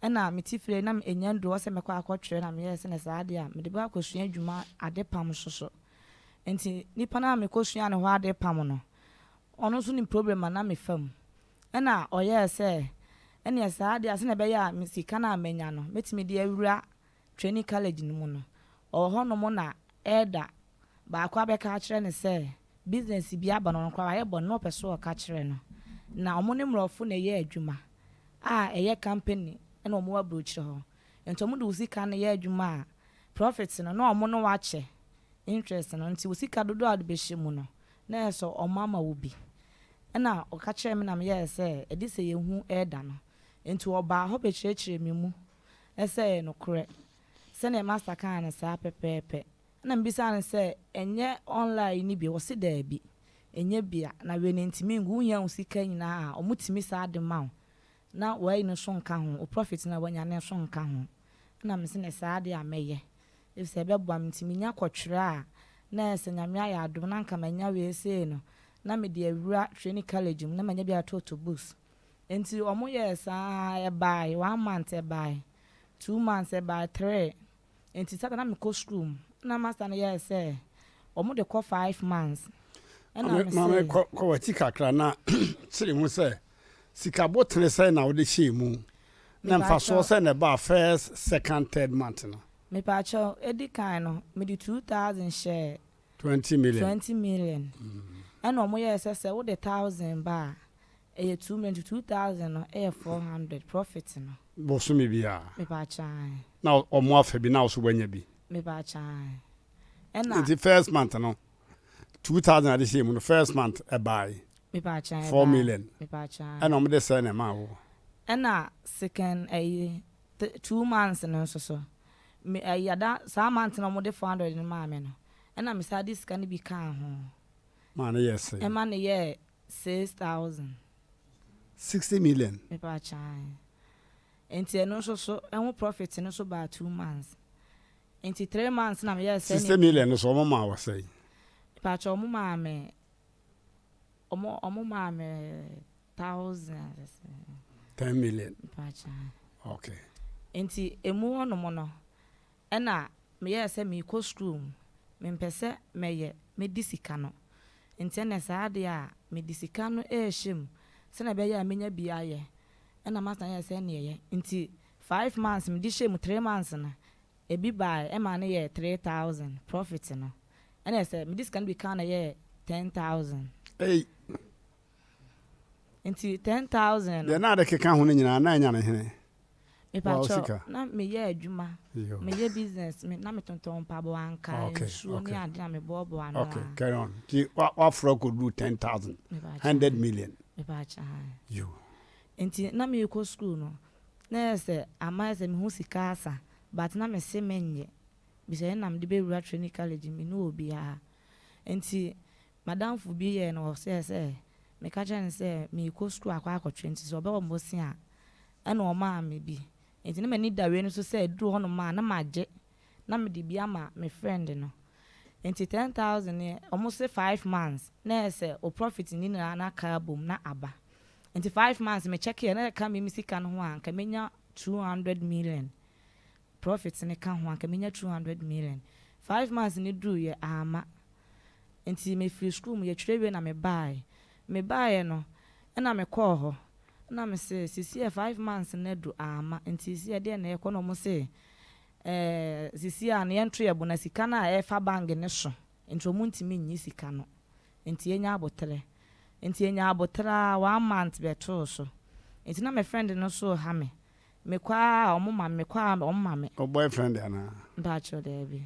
Ɛna mete fie na ɛnya nduru hɔ sɛ mɛkɔ akɔtwerɛ na meyɛɛ sɛ na saa adeɛ a mede bɛkɔ akɔsua adwuma adepam nso so. Nti nipa no a mekɔsuaa ne hɔ adepam no, ɔno nso nim problem a na mefa mu. Ɛnna ɔyɛɛ sɛ, Ɛnneɛ saa deɛ a, sɛdeɛ ɛbɛyɛ a me sika no a manya no, mɛtumi de awura training college no mu no, ɔwɔ hɔnom na elder baako abɛka akyerɛ no sɛ business bi aba na ɔno koraa wayɛ bɔne na ɔpɛ sɛ ɔka kyerɛ no. Na wɔn ne mmorɔfo na ɛyɛ adwuma a ɛyɛ company na wɔwɔ aburokyire hɔ. Nti wɔde wo sika no yɛ adwuma a, profit no na wɔn ne wo akyɛ interest no. Nti wo sika dodoɔ a wode bɛhyɛ mu no, na ɛyɛ sɛ wɔama wo bi. Ɛnna ɔka kyerɛɛ me na meyɛɛ sɛ ɛde sɛ yɛhu reda no. Enti ɔbaa hɔ bɛkyerɛkyerɛɛ me mu sɛ ɛyɛ nokorɛ, sɛdeɛ Master kaa no saa pɛpɛɛpɛ. Ɛnna mebisaa no sɛ, Ɛnyɛ online no bi? Ɔse daabi, ɛnyɛ bi a, na wei no ntumi ngu, wohia wo sika nyinaa a, wɔtumi saa de ma wo, na w'ayi no nso nka ho, wo profit no a woanya no nso nka ho. Ɛnna mese no saa deɛ a mɛyɛ. Efisɛ ɛbɛboa me nti menya kɔtwerɛ a na ayɛ sɛ Nyame ayɛ adom na anka manya wei sei no na mede awura training college mu na manya bi atoto books. Nti ɔmo yɛɛ saa ara ɛbae one month ɛbae, two months ɛbae, three nti saa da na mekɔ school mu na master no yɛɛ sɛ ɔmo de kɔ five months ɛna Maame, maame mese. kɔ kɔ w'akyi kakra na kyere ho sɛ sika botene sɛn na wode hyɛɛ mu na mfasoɔ Mepakyɛw. sɛn na ɛbaa first, second, third month no? Mepakyɛw, edi kan no, mede 2000 hyɛɛ 20 million. 20 million. Ɛna ɔmo yɛɛ sɛ sɛ wode thousand ba a, ɛyɛ 2 million, nti 2000 no ɛyɛ 400, profit no. Bosome biara. Mepakyɛw, ae. Na ɔmo afa bi na wo nso woanya bi. Mepakyɛw, ae. Ɛna. Nti first month no, 2000 a de hyɛɛ mu no, first month ɛbaae. Mepakyɛw, 4 ɛbaae. million. Mepakyɛw, ae. Ɛna ɔmo de sɛn na ɛmaa wo? Ɛna second ɛyi, two months no nso so, me ɛyi ada saa month no a wɔde 400 no maa me no, ɛna me san de sika no bi kaa ho. Maa no yɛɛ sɛn? Ɛma no yɛɛ 6,000. 60 million? Mepa kyɛw, ae. Nti ɛno nso so, ɛho profit no nso baa 2 months. Nti 3 months na meyɛɛ sɛ. 60 million no so wɔn maa wɔ sɛn? Mepa kyɛw, wɔn maa me thousand. 10 million. Mepa kyɛw. Okay. Nti emu hɔnom no, ɛna meyɛɛ sɛ meekɔ school mu, mempɛ sɛ mɛyɛ mɛdi sika no. Nti ɛna saa adeɛ a mede sika no ɛɛhyɛ mu sɛnea ɛbɛyɛ a menya bi ayɛ. Ɛna master yɛɛ sɛ ɛne ɛyɛ. Nti 5 months mede hyɛ mu 3 months no, ebi bae ɛma no yɛ 3,000 profit no. Ɛna sɛ mede sika no bi ka na ɛyɛ 10,000. Ei. Nti 10,000 no. Deɛ na ade keka ho no nyinaa na ɛnya ne hene. Mepakyɛw, na meyɛ adwuma, meyɛ business, me na metontɔn mpaboa, ankaa, nsuo ne ade na meboaboa ano Okay, carry on. Nti wafrɛ kɔduru 10,000, 100 million. Mepakyɛw. Yo. Nti na merekɔ school no, na ɛyɛ sɛ ama yɛ sɛ mehu sika asa, but na mese menyɛ. Bisɛ ɛna mede bɛwura training college me ne obiara. Nti madamfo bi yɛ no ɔsɛ sɛ meka kyerɛ no sɛ merekɔ school akɔ akɔtwerɛ nti sɛ ɔbɛwɔ mbɔsen a ɛna ɔmaa me bi. Nti na m'ani da wei no so sɛ ɛduru hɔnom a na magye na mede bi ama me friend no. Nti 10,000 no ɔmo se 5 months na ɛyɛ sɛ o profit ne nyinaa na aka abom na aba. Nti 5 months me check yɛ na ɛka me me sika no ho a nka menya 200 million profit ne ka ho a nka menya 200 million. 5 months ne duru yɛ ama. Nti mefiri school mu yɛtwerɛ wie na mebaeɛ. Mebaeɛ no ɛna mekɔɔ hɔ. Ɛna me se sisiɛ 5 months no adu amma, nti sisiɛ deɛ na yɛkɔ? Na ɔmo se sisiɛ a no yɛnto yɛ bo na sika no a ɛfa bank ne so nti ɔmo ntumi nyi sika no, nti yɛnya abotrɛ. Nti yɛnya abotrɛ a, one month bɛtoo so, nti na me friend no so ha me. Mekɔ a ɔmo ma me, mekɔ a ɔmo ma me. O boyfriend anaa? Mpakyɛw, daabi.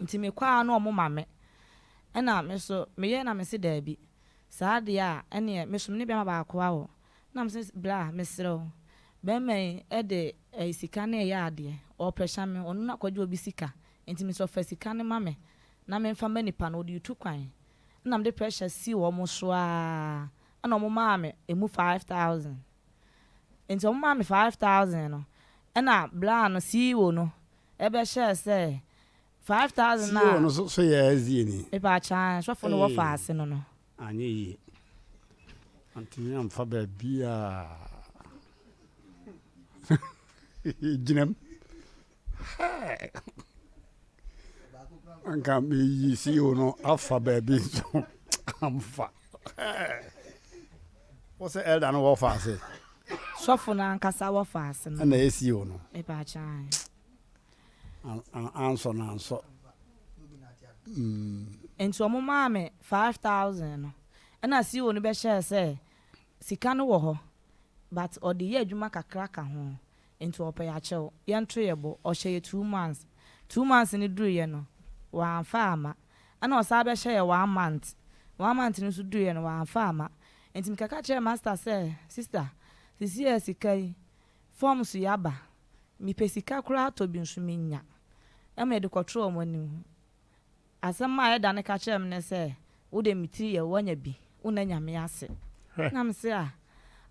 Nti mekɔ a na ɔmo ma me, ɛna me so meyɛ na me se daabi, saa deɛ a ɛneɛ me so me ne bɛrima baako awɔ na me se bra, mesrɛ wo, bɛrima yi ɛde ɛyɛ sika no ɛyɛ adeɛ ɔpressure me, ɔno no akɔgye obi sika, nti me sɛ ɔfa sika no ma me na memfa ma nipa no ɔde tu kwan. Ɛna mede pressure si wɔn so aa, ɛna ɔmo maa me emu 5,000. Nti ɔmo maa me 5,000 no, ɛna bra no CEO no ɛbɛhyɛɛ sɛ 5,000 na CEO no so yɛ SDA ni? Mepa kyɛw, sɔfo no wɔfa ase no. Anyɛ yie, antumi amfa baabi a gyinam anka meyi CEO no afa baabi nso amfa wɔ sɛ elder no wɔfa ase. Sɔfo no ankasa wɔfa ase no. Ɛna ɛyɛ CEO no? Mepa kyɛw. Ansɔ no ansɔ. Nti ɔmo maa me 5,000 no, ɛna CEO no bɛhyɛɛ sɛ sika no wɔ hɔ but ɔde yɛ adwuma kakra ka ho, nti ɔpɛ yɛakyɛw, yɛnto yɛ bo. Ɔhyɛ yɛ 2 months. 2 months no duruyɛ no, wamfa ama. Ɛna ɔsan bɛhyɛ yɛ one month. One month no nso duruyɛ no, wamfa ama. Nti mekaka kyerɛ master sɛ, sister, sisi yɛ sika yi forms yɛ aba, mepɛ sika koraa atɔ bi nso menya. Ɛma yɛde kɔtoro wɔn anim. Asɛm a ɛda ne ka kyerɛ me ne sɛ, wode me tiri yɛ wanya bi, wona Nyame ase. Na me sɛ a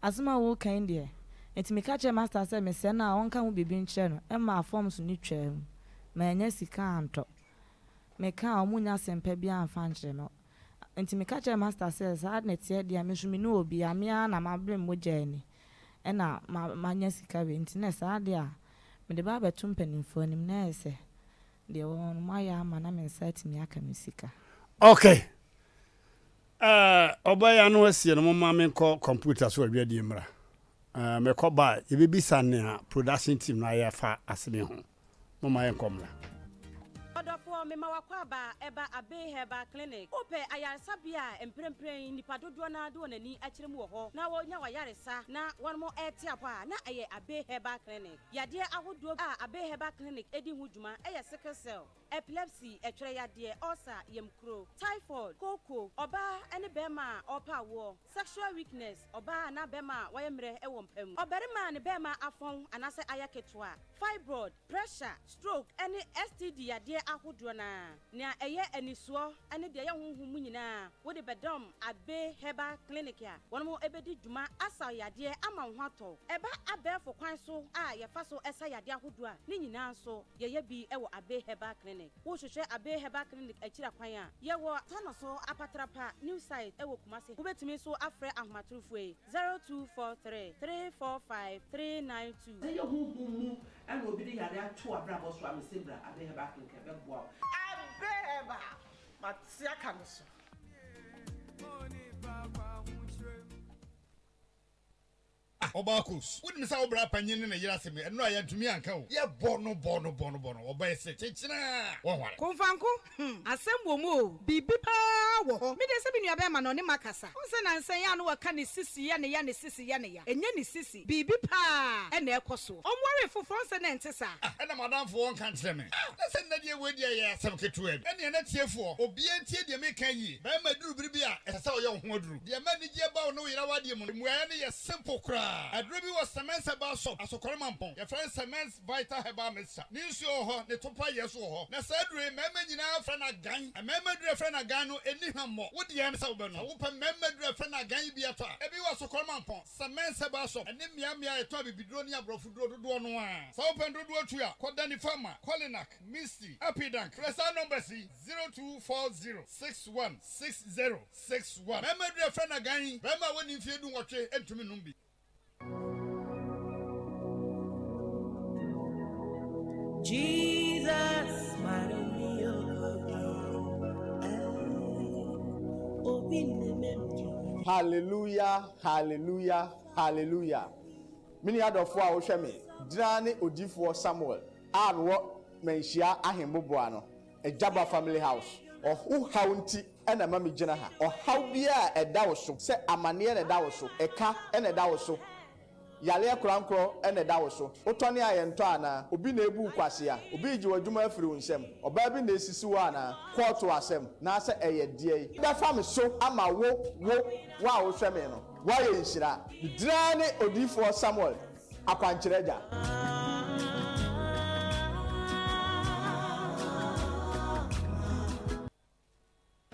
asɛm a woka yi deɛ, nti meka kyerɛ master sɛ mesɛ no a ɔnka ho biribi nkyerɛ no. Ɛma forms no twaa mu, manya sika antɔ. Meka a ɔmo nya asɛmpa bi amfa nkyerɛ no. Nti meka kyerɛ master sɛ saa na ɛteɛ deɛ, me nso me ne obi a me ara na mabrɛ mogya ani ɛna manya sika wei, nti na saa deɛ a mede ba abɛto mpanimfoɔ anim na ɛyɛ sɛ deɛ wɔn no moayɛ ama na me nsa atumi aka me sika. Okay, ɔbɛyɛ ano asie no, moma menkɔ computer so adwadie mmra. Mekɔ ba a, yɛbɛbisa nea production team no ayɛ afa asɛm yi ho. Moma yɛnkɔ mmra. Ɔdɔfoɔ, mema wakɔ aba ɛba Abe Herbal Clinic. Wopɛ ayaresabea a mprempren nnipa dodoɔ no de wɔn ani akyerɛ mu wɔ hɔ na wɔnya wayaresa na wɔn ɛte apɔ a, na ɛyɛ Abe Herbal Clinic. Yadeɛ ahodoɔ a Abe Herbal Clinic di ho dwuma ɛyɛ sickle cell, epilepsy, ɛtwerɛ yadeɛ, ulcer, yamkuro, typhoid, kooko, ɔbaa ne bɛrima a ɔrepa awoɔ, sexual weakness, ɔbaa anaa bɛrima a wɔyɛ mmerɛ wɔ mpa mu, ɔbarima a ne bɛrima afɔn anaasɛ ayɛ ketewa, fibroid, pressure, stroke ne STD yadeɛ ahodoɔ naa. Nea ɛyɛ anisoɔ ne deɛ ɛyɛ honhom mu nyinaa, wode bɛdɔm Abe Herbal Clinic a, wɔn mo bɛdi dwuma asa yadeɛ ama wo ho atɔ. Ɛba abɛɛfo kwan so a yɛfa so ɛsa yadeɛ ahodoɔ a, ne nyinaa nso yɛyɛ bi wɔ Abe Herbal Clinic. Wohwehwɛ Abe Herbal Clinic akyiri akwan a, yɛwɔ Tanoso Apatrapa New Site wɔ Kumase. Wobɛtumi nso afrɛ ahomatorofoɔ yi, 0243 345 392. Sɛ yɛ honhom mu ɛna obi de yare ato abrabɔ so a, mese bra Abe Herbal Clinic, ɛbɛboa wo. Abe Herbal, mate aka no so. Ɔbaakos, wonim sɛ wo bra panyin ne ne yere asɛm yi, ɛno a yɛntumi anka o. Yɛbɔ no bɔ no bɔ no bɔ no, ɔbɛyɛ se kyekyena wɔnware. Komfanko, asɛm wɔ mu o, biribi paa wɔ hɔ. Me deɛ sɛ me nua bɛrima no ɔne ma kasa. Wohu sɛ nansa yi a na wɔka ne sisi yɛ ne ya, ne sisi yɛ ne ya. Ɛnyɛ ne sisi, biribi paa ɛna ɛkɔ soɔ. Ɔnwaree foforɔ, ɔnsɛ na ɛnte saa. Ah, ɛna m'adamfo wɔnka nkyerɛ me. Ah, na sɛ nnɛ deɛ wei deɛ yɛ asɛm ketewa bi. Ɛnneɛ na tiefoɔ, obiara ntie deɛ meka yie. Barima duru bere bi a, ɛsɛ sɛ ɔyɛ wo ho aduru. Deɛ ɛma anigyeɛ ba wo ne wo yere awadeɛ mu no, mmuaeɛ no yɛ simple koraa. Aduro bi wɔ Semens Herbal Shop, Asokore Mampɔn. Yɛfrɛ no Semens Vital Herbal Mixture. Ne nsuo wɔ hɔ, ne topa yɛ nso wɔ hɔ. Na saa aduro yi, mmarima nyinaa frɛ no agan. Mmarima aduro a yɛfrɛ no agan no, ɛnni hwammɔ. Wo deɛ ne sɛ wobɛnom. Sɛ wopɛ mmarima aduro a yɛfrɛ no agan yi bi atɔ a, ebi wɔ Asokore Mampɔn, Semens Herbal Shop, ɛne mmeammea a yɛtɔn abibiduro ne aborɔfoduro dodoɔ no ara. Sɛ wopɛ no dodoɔ tu a, kɔ Dani Pharma, Kolinak, Misty, Apidank. Frɛ saa numbers yi, 0240 61 60 61. Mmarima aduro a yɛfrɛ no agan yi, barima a wɔnni mfeɛ 18 ntumi nnom bi. Jesus, my Obi Hallelujah, hallelujah. Hallelujah! Me nua dɔfoɔ a wohwɛ me, gyina ne odiyifoɔ Samuel a mewɔ Manhyia Ahemboboa no, Agyaba Family House. Wo haw nti na ɛma megyina ha. Ɔhaw biara a ɛda wo so, sɛ amaneɛ na ɛda wo so, ɛka na ɛda wo so, Yareɛ korankorɔ na ɛda wo so. Wotɔne a yɛntɔ anaa? Obi na ebu wo kwasea? Obi regye w'adwuma afiri wo nsam? Ɔbaa bi na esisi wo anaa? Kɔɔto asɛm, naasɛ ɛyɛ deɛn? Bɛfa me so ama wo, wo, wo a wohwɛ me no, woayɛ nhyira. Me din ara ne Odiyifoɔ Samuel, Akwankyerɛ Agya.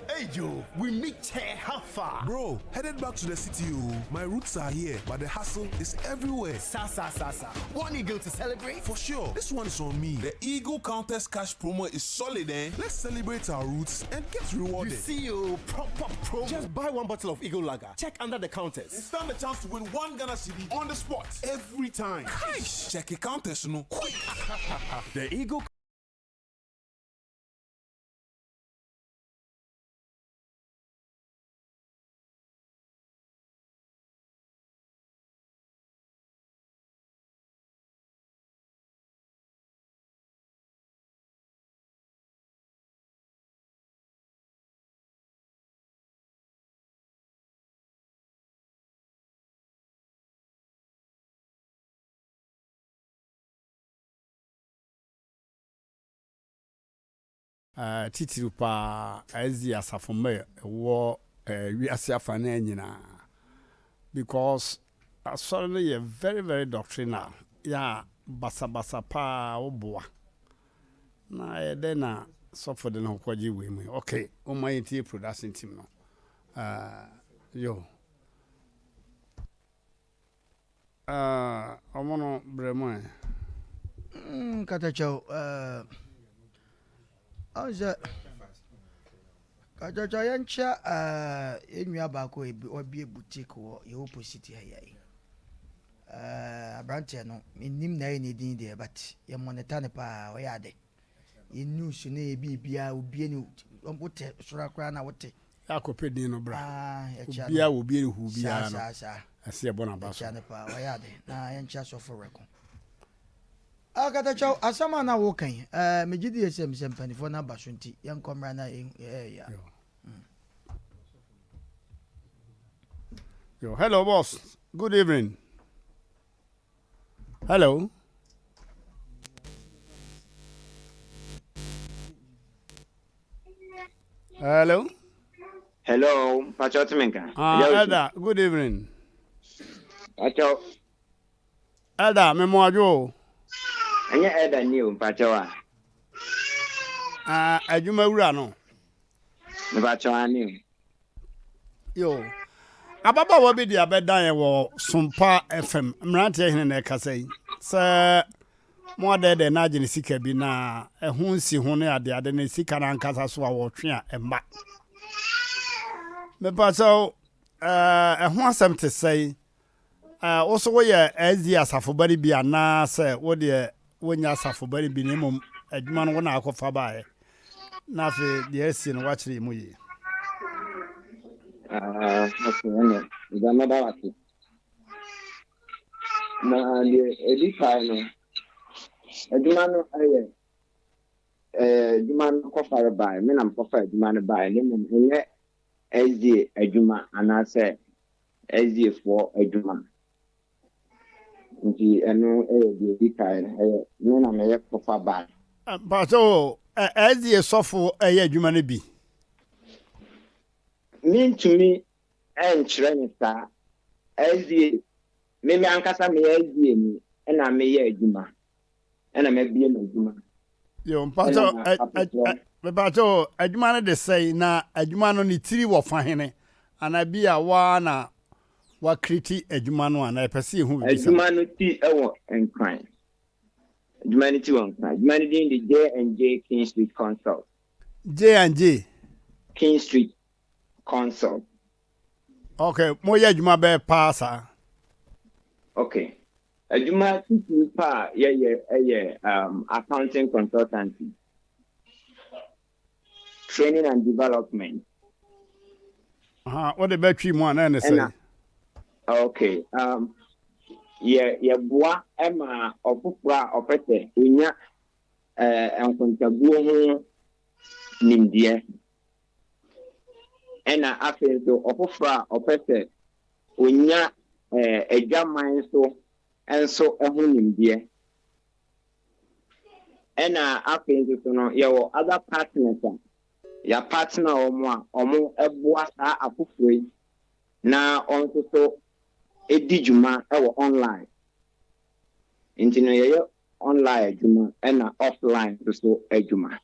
Hey Joe, we meet here, how far? Bro, headed back to the city, oh. My roots are here, but the hustle is everywhere. Sa sa sa sa. One eagle to celebrate? For sure. This one is on me. The Eagle Countess Cash promo is solid, eh? Let's celebrate our roots and get rewarded. You see, oh, proper promo. Just buy one bottle of Eagle Lager. Check under the counters. And stand a chance to win one Ghana cedi on the spot every time. Cash! Check the counters, no. Quick! the Eagle Titiriw paa SDA asafo mma a ɛwɔ wiase afanan nyinaa because asɔre no yɛ very very doctrinal yɛ a basabasa paa woboa na ɛyɛ dɛn na sɔfo de ne ho kɔgye wei mu yi okay woma yɛntie production team no uh, yo Ah, ɔmo no brɛ mu ɛ. Mm, katakyɛw, eh, ɔn sɛ, katakyɛw yɛnkyia eh, yɛn nua baako a wabie boutique wɔ yɛ opposite ha yi. Eh, aberanteɛ no, mennim na ɛyɛ ne din deɛ, but yɛ monitor no paa, ɔyɛ ade. Yɛ news ne yɛ biribiara, obie ne, wote soro koraa na wote. Akɔpɛ din no bra. Obiara wɔ obi rehu biara no. Ɛsɛ yɛbɔ n'aba so. Yɛkyia no paa, wayɛ ade. Na yɛnkyia sɔfo Rɛko. Akatakyɛw, asɛm a na woka yi, ɛɛ megye die sɛ sɛ mpanimfoɔ no aba so nti, yɛnkɔ mmra na yɛyɛ. Yo, hello boss. Good evening. Hello. Hello. Hello, Pacho Timinka. Ah, Elder, good evening. Pacho. Elder, me mo adwo. Ɛnyɛ Elder ni o, Pacho a. Ah, adwuma wura no. Me Pacho ani o. Yo. Ababaawa bi de abɛdan yɛn wɔ Sompa FM. Mmeranteɛ hene na ɛkasa yi. Sɛ mo adɛɛdɛɛ na agye ne sika bi na ɛho nsi ho ne adeade ne sika no ankasa so a wɔtwe a ɛmma. Mepa sɛ ɛho asɛm te sɛn? Wo so woyɛ SD asafoba no bi anaa sɛ wo deɛ wonyɛ asafoba no bi na mmom adwuma no wo na akɔfa baeɛ na afei deɛ asi no woakyerɛ yɛ mu yie? Ah, okay, ɛnna ɛgya mɛda wase. Na deɛ ɛdi kan no, adwuma no ɛyɛ ɛɛ adwuma no kɔfa baeɛ, me na mekɔfa adwuma no baeɛ, na mmom ɛnyɛ SDA adwuma anaasɛ SDA foɔ adwuma. Nti ɛno yɛ deɛ ɛdi kan no, ɛyɛ me na meyɛ kɔfa bae. Mpakyɛ o, SDA sɔfo ɛyɛ adwuma no bi? Mentumi nkyerɛ no saa. SDA, me me ankasa meyɛ SDA ni ɛna meyɛ adwuma. ɛna mabie m'adwuma. Yo, mpakyɛ mepakyɛ adwuma no de sɛe na adwuma no ne tiri wɔ fa hene anaa bi a waa na wakriti adwuma no anaa ɛpɛ sɛ yɛhu biribi saa. Adwuma no ti wɔ Nkran. Adwuma no ti wɔ Nkran. Adwuma no din de J&J King Street Consult. J&J? King Street Consult. Okay, moyɛ adwuma bɛɛ paa saa? Okay. Adwuma titiriw pa a yɛyɛ yɛ um, accounting consultancy, training and development. Aha, wode bɛtwi mu a na ɛne sɛ? Okay, um, yɛ yɛboa ma ɔfoforɔ a ɔpɛ sɛ ɔnya eh, nkontabuo ho nimdeɛ. Ɛna afei nso ɔfoforɔ a ɔpɛ sɛ ɔnya eh, adwaman so nso ho nimdeɛ. Ɛna afei nso so no yɛwɔ other partners a yɛapartner wɔn a wɔboa saa afoforɔ yi na wɔn nso so di dwuma wɔ online. Nti no yɛyɛ online adwuma ɛna offline nso so adwuma.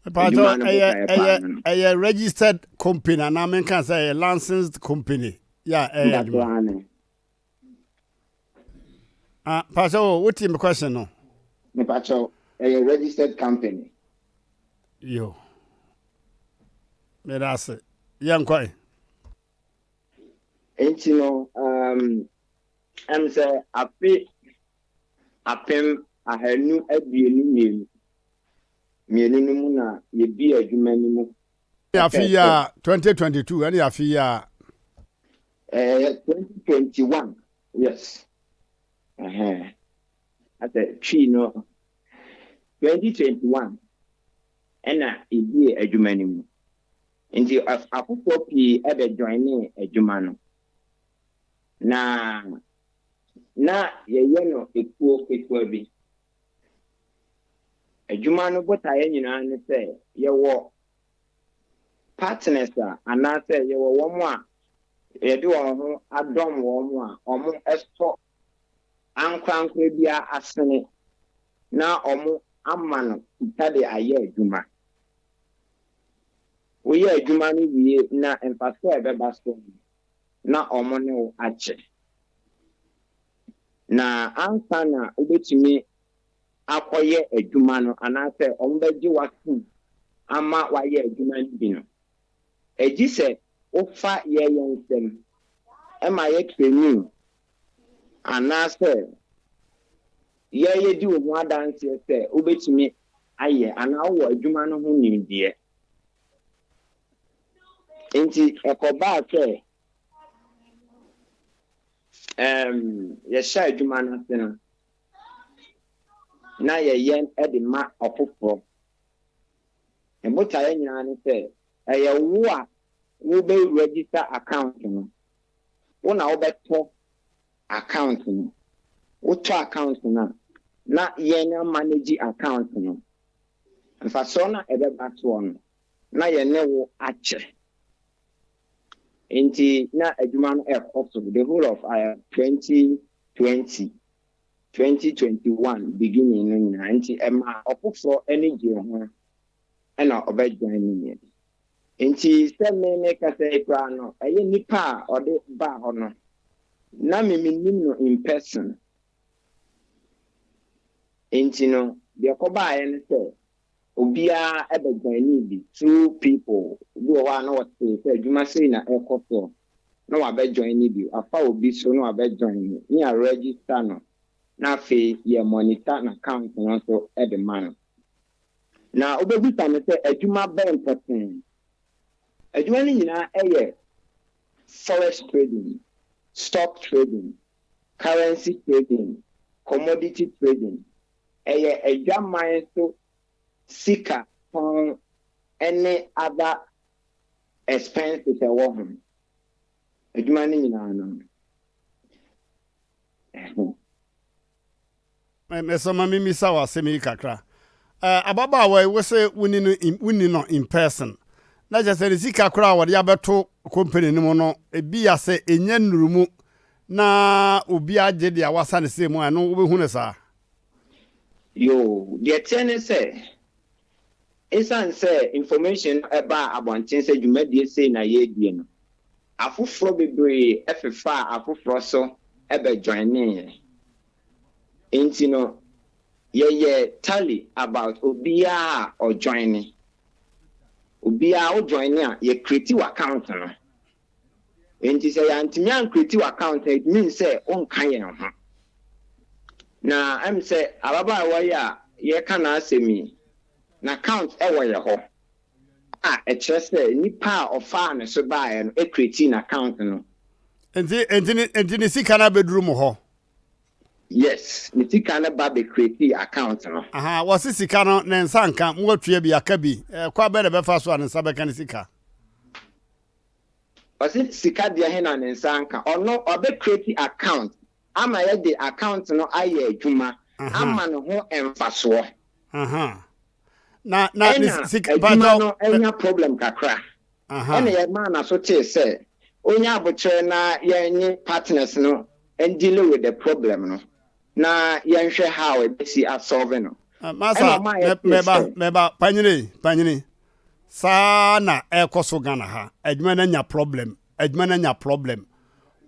Mepatɔ ɛyɛ ɛyɛ ɛyɛ registered company anaa menka sɛ ɛyɛ licensed company yɛ a ɛyɛ adwuma. Ah, Pastor, oh, what me question no? Me pacho, a registered company. Yo. Me that's it. Yeah, quite. Nti no, um, ɛm sɛ afe 2022 mmienu no mu na yɛbie adwuma no mu. Afe yi a 2022 ɛne afe yi a. Ɛyɛ 2021 yes. Ɛhɛn. Asɛ twi no 2021 ɛna yɛbie adwuma no mu. Nti afoforɔ pii ɛbɛ joinee adwuma no. Na na yɛyɛ no ekuo ketewa bi. Adwuma no botaeɛ nyinaa ne sɛ yɛwɔ partners a anaasɛ yɛwɔ wɔn a yɛde wɔn ho adɔm wɔn a wɔsɔ ankorankorɛ biara asene na wɔama no sika de ayɛ adwuma. Woyɛ adwuma no wie na mfasoɔ a ɛbɛba so no, na wɔne wo akyɛ. Na ansa na wobɛtumi akɔyɛ adwuma no anaasɛ wɔbɛgye wo atom ama woayɛ adwuma no bi no, ɛgye sɛ wofa yɛ yɛn nsam ma yɛ training wo anaasɛ yɛ yɛdi wo ho adanseɛ sɛ wobɛtumi ayɛ anaa wowɔ adwuma no ho nimdeɛ. Enti ɛkɔbaa sɛ ɛɛm yɛhyɛɛ adwuma no ase no, na yɛyɛ de ma ɔfoforɔ. Ne botaeɛ nyinaa ne sɛ, ɛyɛ wo a wobɛ register account no, wo na wobɛtɔ account no. Wotɔ account no a, na yɛn amanage account no. Mfasoɔ no a ɛbɛba soɔ no, na yɛne wo akyɛ. Nti na adwuma no ɛkɔ so the whole of 2020, 2021 beginning no nyinaa. Nti ɛmaa ɔfoforɔ ani gyee ho ɛna ɔbɛ join yɛn. Nti sɛ me mekasa yi koraa no, ɛyɛ nipa a ɔde baa hɔ no, na me mennim no in person. Nti no, deɛ ɛkɔbaeɛ ne sɛ, obiara bɛ joinee bi through people, obi wɔ hɔ a na ɔtee sɛ adwuma sei na ɛrekɔ soɔ na wabɛ joine bi, wafa obi so na wabɛ joine, ne yɛ register no na afei yɛ monitor n'account no nso de ma no. Na wobɛbisa me sɛ adwuma bɛn pɔtee? Adwuma no nyinaa yɛ forex trading, stock trading, currency trading, commodity trading. Ɛyɛ adwaman so sika tɔn ne other expenses a ɛwɔ ho. Adwuma no nyinaa no. Mɛsɛ ma memmisa wo asɛm yi kakra. Ababaawa yi, wo se wonni no wonni no in person. Na kyerɛ sɛ ne sika koraa a wɔde abɛto company no mu no, ebi a sɛ ɛnya nnuru mu na obi agye deɛ wasa ne sɛ mu a, ɛno wobɛhu no saa? Yoo, deɛ ɛteɛ ne sɛ, esiane sɛ information no baa abɔnten sɛ dwumadie sei na yɛredie no, afoforɔ bebree fefaa afoforɔ so bɛ joineeɛ. Nti no, yɛyɛɛ tally about obiara a ɔjoine. Obiara wo joine a, yɛ create w'account no. Enti sɛ yɛantumi ancreate w'account a, it means sɛ wonka yɛn ho. Na ɛm sɛ ababaawa yi a yɛreka n'asɛm yi, n'account wɔ yɛn hɔ a ɛkyerɛ sɛ nipa a ɔfaa ne so baeɛ no createe n'account no. Nti nti ne nti ne sika no abɛduru mo hɔ? Yes, ne sika no ba bɛ create account no. Aha, wɔse sika no ne nsa nka, mo atua bi, aka bi. Kwan bɛn na ɛbɛfa so a ne nsa bɛka ne sika? Ɔse sika deɛ he na ne nsa nka, ɔno ɔbɛ create account ama yɛde account no ayɛ adwuma ama ne ho mfasoɔ. Aha. Na na ne Ɛna sika adwuma pakyɛw. no anya problem kakra. Ɛna yɛmaa n'aso tee sɛ onya abokyerɛ na yɛnye partners no ndeale with the problem no na yɛnhwɛ how ɛbɛsi asolve no. Ɛna Masa, ɔmaa yɛtee mɛba, sɛ. mɛba, panyini, panyini, saa na ɛkɔ so Ghana ha, adwuma no anya problem, adwuma no anya problem.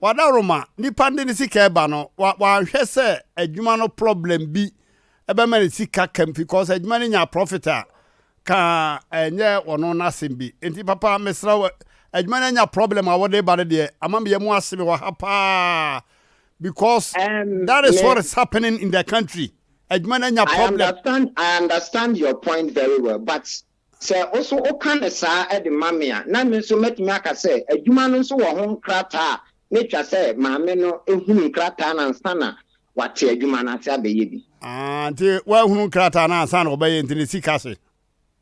Wadaroma, nipa de ne sika ɛba no, wa, wanhwɛ sɛ adwuma no problem bi ɛbɛma ne sika kam because adwuma no nya profit a, ka ɛnyɛ ɔno n'asɛm bi. Nti papa mesrɛ wo, adwuma no anya problem a wode ba no deɛ, ama me yam ahye me wɔ ha paa because Um, that is me, what is happening in the country. Adwuma no anya I problem. understand, I understand your point very well, but sɛ wo so woka no saa de ma me a, na me nso mɛtumi aka sɛ adwuma no nso wɔ ho nkrataa a na etwa sɛ maame no hunu nkrataa no ansa na wate adwuma no ase abɛyɛ bi. Ah, nti wahunu nkrataa no ansa na ɔbɛyɛ nti ne sika hye.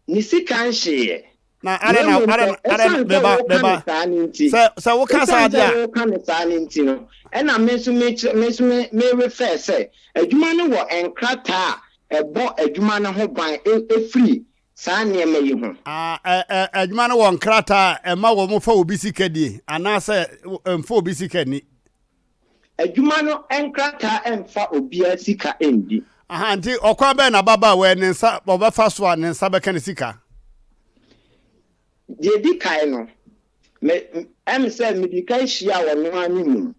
Ne sika nhyeeɛ. Na Na adɛn na mmom adɛn sɛ adɛn ɛsiane sɛ meba woka no meba saa no nti, sɛ sɛ woka saa ɛsiane deɛ sɛ a. woka no saa no nti no, ɛna me nso mekyerɛ me nso me me refer sɛ adwuma no wɔ nkrataa a ɛbɔ adwuma no ho ban firi saa nneɛma yi ho. Ah, ɛ ɛ adwuma no wɔ nkrataa a ɛma wɔn fa obi sika die anaasɛ mfa obi sika nni. Adwuma no nkrataa mfa obiara sika nni. Aha, nti ɔkwan bɛn na ababaawa yi ne nsa ɔbɛfa so a ne nsa bɛka ne sika? Deɛ ɛdi kan no, me, ɛm sɛ medi kan hyiaa ɔno ara ne mum,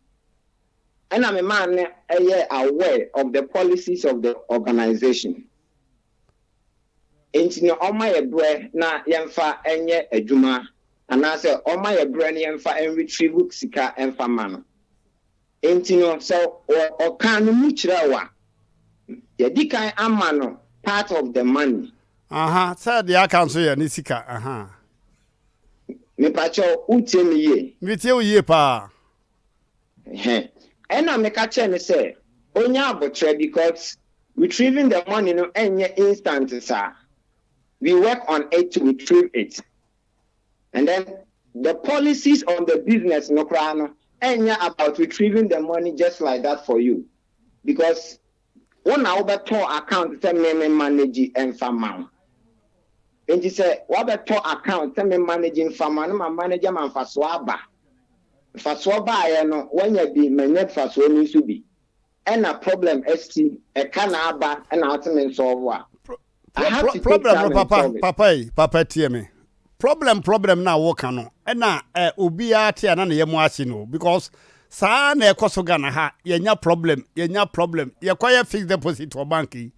ɛna memaa no yɛɛ aware of the policies of the organization. Enti no ɔmma yɛ berɛ na yɛmfa nyɛ adwuma anaasɛ ɔmma yɛ berɛ na yɛmfa nretrieve sika mfa mma no. Enti no sɛ ɔka no mu kyerɛ wo a, yɛadi kan ama no part of the money. Aha, sɛ deɛ aka nso yɛ ne sika, aha. Mepakyɛw, wotie me yie? Metie wo yie paa. Hɛn. Ɛna meka kyerɛɛ no sɛ onya aboterɛ because retrieving the money no ɛnyɛ instant saa, we work on it to retrieve it and then the policies on the business no koraa no ɛnyɛ about retrieving the money just like that for you because wo na wobɛtɔɔ account sɛ me me manage ɛmfa ma wo. Enti sɛ woabɛtɔ account sɛ me manage mfa ma no ma manage ama mfasoɔ aba. Mfasoɔ baeɛ no woanya bi manya mfasoɔ no nso bi ɛna problem asi ɛka na aba ɛna wose me nsɔlvo a I have to take Problem time no and papa solve it. papa yi papa tie me. Problem problem na woka no ɛna eh, obiara te a na ne yam ahye no because saa na ɛkɔ so Ghana ha yɛnya problem yɛnya problem yɛkɔyɛ fixed deposit wɔ bank yi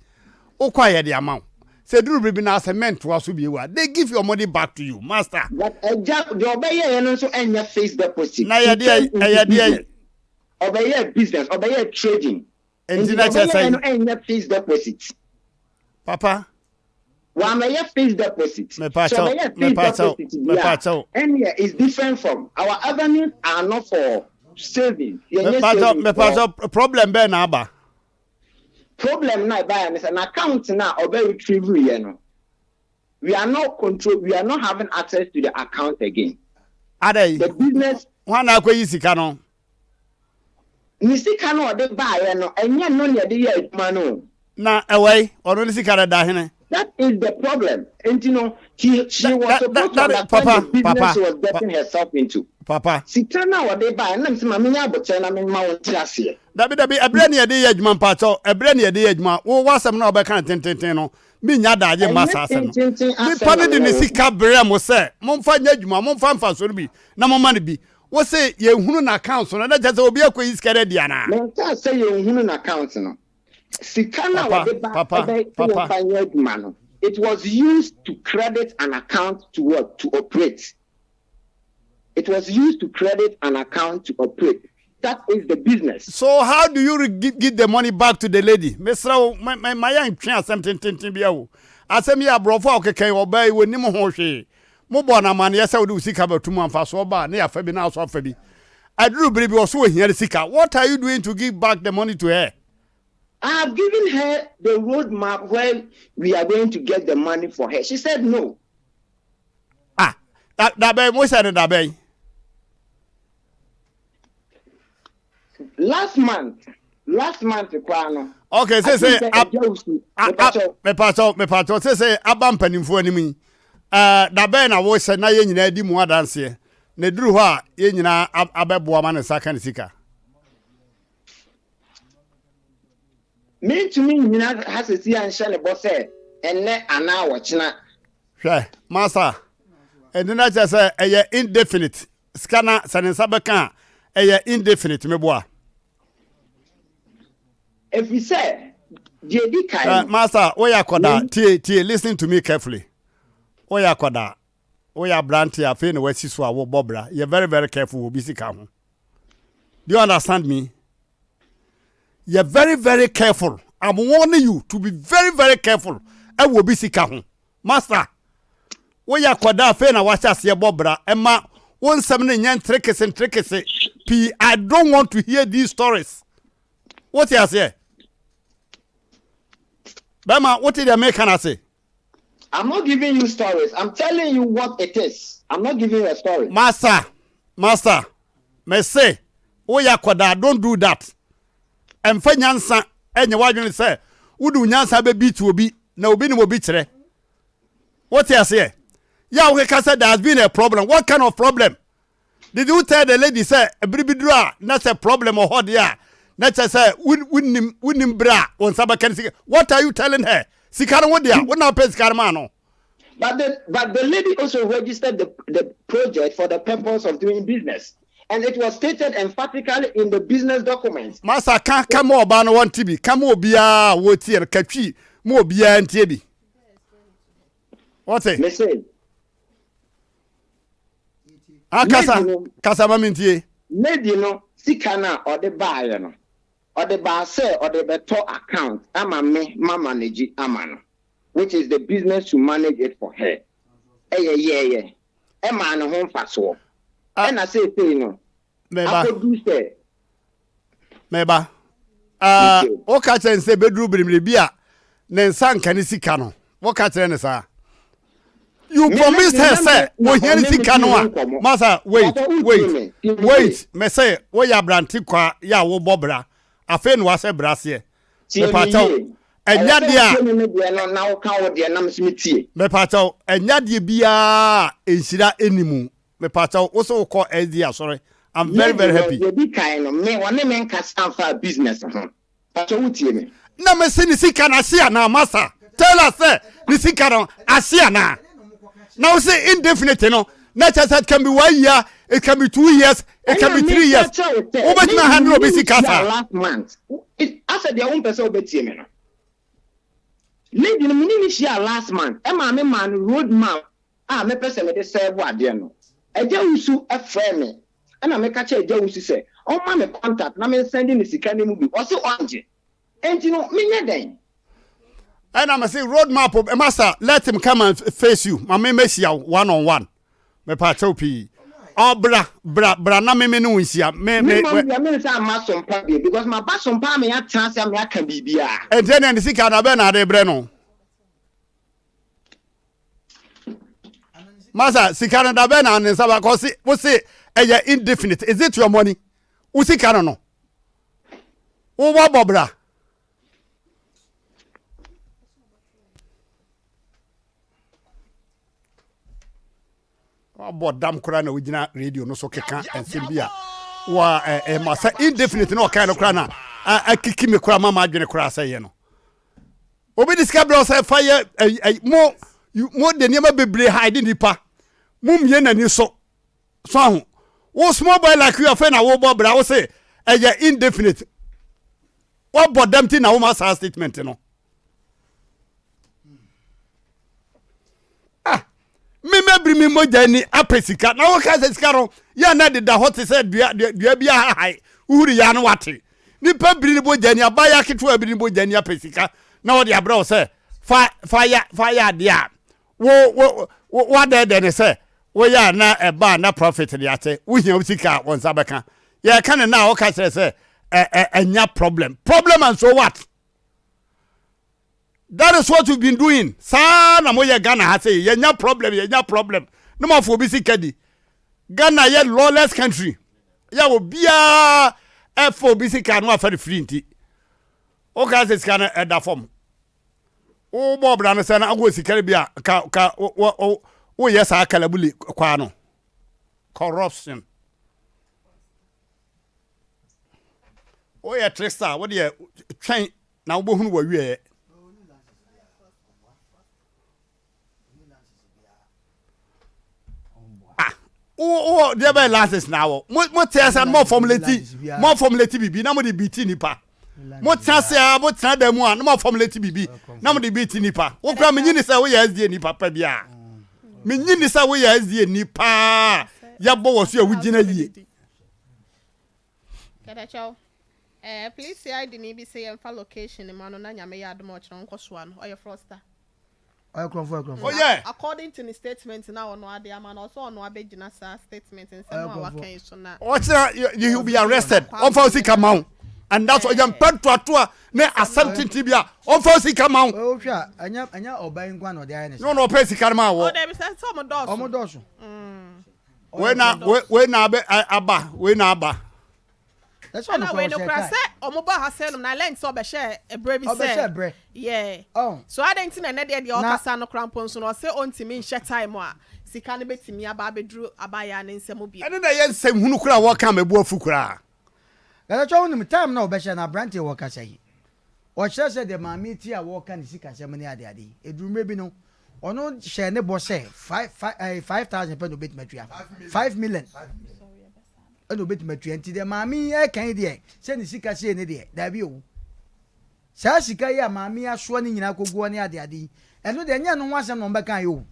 Wokɔ a yɛde ama wo. Sɛ ɛduru bere bi na sɛ mɛntoa so bio a, they give your money back to you, master. But agya, deɛ ɔbɛyɛeɛ no nso ɛnyɛ fixed deposit. Na He yɛdeɛ came into ɛyɛ deɛ. business. Ɔbɛyɛɛ business, ɔbɛyɛɛ trading. Nti Nti na deɛ kyerɛ ɔbɛyɛeɛ sɛn? no ɛnyɛ fixed deposit. Papa. Wammɛyɛ fixed deposit. Mepa Sɛ kyɛw, ɔbɛyɛɛ fixed mepa kyɛw, deposit deɛ mepa a, kyɛw. ɛnneɛ it's different from, our avenues are not for savings. Yɛnyɛ Mepa kyɛw, savings mepa for. kyɛw, problem bɛn na aba? Problem no a ɛbaeɛ ne sɛ n'account no a ɔbɛ retrieve yɛ no, we are not control, we are not having access to the account again. Adɛn? The business. Hwan na akɔyi sika no? Ne sika no a ɔde baeɛ no, ɛnyɛ no na yɛde yɛ adwuma no o. Na ɛwɔ he? Ɔno ne sika no da hene? That is the problem. Nti no, she, she was That, that, supposed to that, understand papa, the business papa, she was pa, getting herself into. papa. Sika no a ɔde baeɛ no, na mese ma menyɛ abokyerɛ na memma wo nte aseɛ. Dabi dabi, ɛberɛ ne yɛde yɛ adwuma mpakyɛw, ɛberɛ ne yɛde yɛ adwuma. Wo w'asɛm no a wobɛka no tententen no, mennya daagye mma Ɛnyɛ saa asɛm no. tententen asɛm Nipa na no de me ne ne wo sika brɛ mo sɛ momfa nyɛ adwuma, momfa mfasoɔ no bi na momma no bi. Wo se yɛnhunu n'accounts no, na kyerɛ sɛ obi akɔyi sika no adi anaa? Menkaa sɛ yɛnhunu n'accounts no. Sika no a Papa, wɔde ba papa, bɛ sɛ papa. yɛmfa nyɛ adwuma no, it was used to credit an account to what? To operate. It was used to credit an account to operate. That is the business. So how do you give the money back to the lady? Mesrɛ wo, ma ma ma yɛntwe asɛm tententen bi awo. Asɛm yi aborɔfo a wɔkeka yi, ɔbaa yi wɔnnim ho hwee. Mobɔɔ no amanneɛ sɛ wode wo sika bɛto mu a mfasoɔ ba a na yɛafa bi na asɔ afa bi. Aduru bere bi ɔso ohia ne sika. What are you doing to give back the money to her? I have given her the road map where we are going to get the money for her. She said no. Ah, da dabɛn mo hyɛ no dabɛn. Last month, last month koraa no. Okay, sɛ sɛ mepatɔ mepatɔ sɛ sɛ aba mpanimfoɔ anim yi ɛɛ dabɛn na wohyɛ na yɛn nyinaa di mu adanseɛ na eduru hɔ a yɛn nyinaa abɛboa ma ne nsa ka ne sika. Mentumi nnyina ha seesei nhyɛ no bɔ sɛ ɛnnɛ anaa ɔkyena. Hwɛ, masa, ɛnde na kyerɛ sɛ ɛyɛ indefinite. Sika na sɛ ne nsa bɛka a, ɛyɛ indefinite, meboa. Ɛfiri sɛ, deɛ ɛdi kan no. Masa, woyɛ akwadaa, tie, tie, listen to me carefully. Woyɛ akwadaa, woyɛ aberante afei na wasi so a wobɔ bra. Yɛ very very careful wɔ obi sika ho. Do you understand me? Yɛ very very careful. I'm warning you to be very very careful. Ɛwɔ obi sika ho. Master, woyɛ akwadaa afei na wahyɛ aseɛ bɔ bra. Ɛma wo nsɛm no nyɛ nterekese nterekese pii. I don't want to hear these stories. Wote aseɛ? Bɛma wote deɛ meka no ase? I'm not giving you stories. I'm telling you what it is. I'm not giving you a story. Master, master, me se, woyɛ akwadaa, don't do that. Ɛmfa nyansa ɛnyɛ w'adwene sɛ wode wo nyansa bɛbi to obi na obi nim obi kyerɛ. Wote aseɛ? Yɛ a wokeka sɛ there has been a problem. What kind of problem? Did you tell the lady sɛ bere bi duru a na sɛ problem wɔ hɔ deɛ a na kyerɛ sɛ wonnim wonnim bere a wo nsa bɛka ne sika? What are you telling her? Sika no wo dea, wo na wopɛ sika no maa no. But the but the lady also registered the the project for the purpose of doing business and it was stated emphatically in the business documents. Masa ka ka ma ɔbaa no wɔnte bi, ka ma obiara a wɔtie no, ka twi ma obiara ntie bi. Wɔte? Mese. Ah, kasa, kasa ma mentie. Lady no sika no a ɔde baeɛ no, ɔde baa sɛ ɔde bɛtɔ account ama me ma manage ama no, which is the business to manage it for her. Ɛyɛ yɛɛyɛ, ɛmaa ne ho mfasoɔ. Ɛna seesei no, akɔduru sɛ. Meba. Ah, woka kyerɛ no sɛ bɛduru birimire bi a ne nsa nka ne sika no. Woka kyerɛ no saa. You promised her sɛ ohia ne sika no a. Masa, wait, wait, wait. Me sɛ woyɛ aberante kwa yɛ a wobɔ bra. Afei na wahyɛ bra aseɛ. Mepakyɛw, ɛnyɛ adeɛ a. Mepakyɛw, ɛnyɛ adeɛ biara a nhyira nni mu. Mepakyɛw, wo so wokɔ SDA asɔre? I'm very very happy. Deɛ di kan no, me wɔne me nkasa nfaa business ho. Pakyɛw wo tie me? Na me se ne sika no ahye anaa masa? Tell us sɛ ne sika no ahye anaa? Na wo se indefinite no, na kyerɛ sɛ it can be one year, it can be 2 years, it can be 3 years. Wobɛtumi ahandle obi sika saa? Last month, asɛ deɛ wompɛ sɛ wobɛtie me no. Lady no me ne no hyiaa last month, ɛmaa me maa no road map a mepɛ sɛ mede sɛɛvo adeɛ no, Agya Wusu frɛɛ me ɛna meka kyerɛɛ Agya Wusu sɛ ɔmma me contact na mensɛnde no sika no mu bi, ɔse ɔngye. Enti no menyɛ dɛn? Ɛna mese road map masa let him come and face you ma me mɛhyia wo one on one mepaakyɛw pii ɔbra bra bra na me me ne wo nhyia me me. Me mmom deɛ mensan mma Sompa bio because maba Sompa ama yɛatena ase ama yɛaka biribiara. Enti ɛnneɛ ne sika no abɛn na ade brɛ no? Masa sika no da bɛn na ne nsa ba kɔ se wo se ɛyɛ indefinite is it your money wo sika no no wo wɔ bɔ bra. Wabɔ dam koraa na wogyina radio no so keka nsɛm bi a wa ɛma sɛ indefinite na ɔkae no koraa na akiki me koraa ma m'adwene koraa sɛ yɛ no. Obi de sika brɛ sɛ fa yɛ mo mo de nneɛma bebree hide nipa mo mmie n'ani so so aho wo small boy like you afei na wobɔ bra wo se ɛyɛ indefinite wabɔ dam ti na woma saa statement no. Ah, me mɛbiri me mogya ani apɛ sika na woka sɛ sika no yɛ na deda hɔ te sɛ dua dua bi ahahae wohuri yɛ ano wate nipa biri ne mogya ani abaayewa ketewa biri ne mogya ani apɛ sika na wɔde abrɛ wo sɛ fa fa yɛ fa yɛ adeɛ a wo wo wo wadɛɛdɛ ne sɛ woyɛ a na ɛba a na profit de akyɛ wohia wo sika a wɔn nsa bɛka. Yɛka ne na a ɔka kyerɛ sɛ ɛnya problem. Problem and so what? That is what you've been doing. Saa na moyɛ Ghana ha sɛ yɛnya problem yɛnya problem na moafo obi sika di. Ghana yɛ lawless country. Yɛ obiara ɛfa obi sika no afa no firi nti. Woka sɛ sika no ɛda fam. Wobɔ ɔbra no sɛ na wowɔ sika no bi a ka ka woyɛ saa kalabuli kwaa no. Corruption. Woyɛ trickster wodeɛ twɛn na wobɛhunu w'awieɛ. Ah, wowɔ deɛ bɛyɛ license na awɔ mo te ase mo formulate mo formulate bibi na mo de bi ti nipa mo tena ase a mo tena dan mu a na mo formulate bibi na mo de bi ti nipa wo kura menyi ni sɛ woyɛ SDA nipa pa bi a menyi ni sɛ woyɛ SDA nipa yɛbɔ wɔ so yɛ wogyina yie. Kɛtɛkyɛw, eh, please CID ni bi se yɛmfa location ma no na Nyame yɛ adom a ɔkyena ɔnkɔ soa no, ɔyɛ fraudster. Ɔyɛ korɔmfoɔ, ɔyɛ korɔmfoɔ. Oh yeah. According to ne statement na ɔno ade ama no, ɔsɛ ɔno abɛgyina saa statement nsɛm a waka yi so na. Ɔkyena he will be arrested, ɔmfa wo sika ma wo and that's ɔyɛ mpɛ ntoatoa ne asɛm tenten bi a ɔmfa wo sika ma wo. Wohwɛ a, ɛnyɛ ɛnyɛ ɔbaa yi nko ara na ɔde ayɛ ne saa. Nyɛ ɔno ɔpɛ sika no ma wɔ. Oh dabi sɛ sɛ ɔmo dɔɔso. Ɔmo dɔɔso. Wei na wei na abɛ aba wei na aba. Ɛna wei no kora sɛ ɔmo ba ha sɛ nom na learn sɛ ɔbɛhyɛ ɛbrɛ bi sɛ yeah so adɛn nti na ɛnɛ deɛ deɛ ɔkasa no kora mpo nso no ɔsɛ ɔntumi nhyɛ time a sika no bɛtumi aba abɛduru abaayaa ne nsam bio. Ɛno na ɛyɛ nsɛm hunu koraa a wɔka ma ɛbu afu koraa. Katakyɛ wonim time na ɔbɛhyɛ no abranteɛ wɔkasa yi ɔkyerɛ sɛ deɛ maame ti a wɔka ne sikasɛm ne adeade yi ɛduru mmerɛ bi no Ɔno hyɛɛ ne bɔ sɛ 5000 pɛ na obetumi atua. 5 million ɛna obetumi atua. Nti deɛ maame yi ɛka yi deɛ sɛ ne sika sei ne deɛ daabi o. Saa sika yi a maame yi asoa ne nyinaa kɔguɔ ne adeade yi ɛno deɛ ɛnyɛ ɛno ho asɛm na wɔbɛka yi o.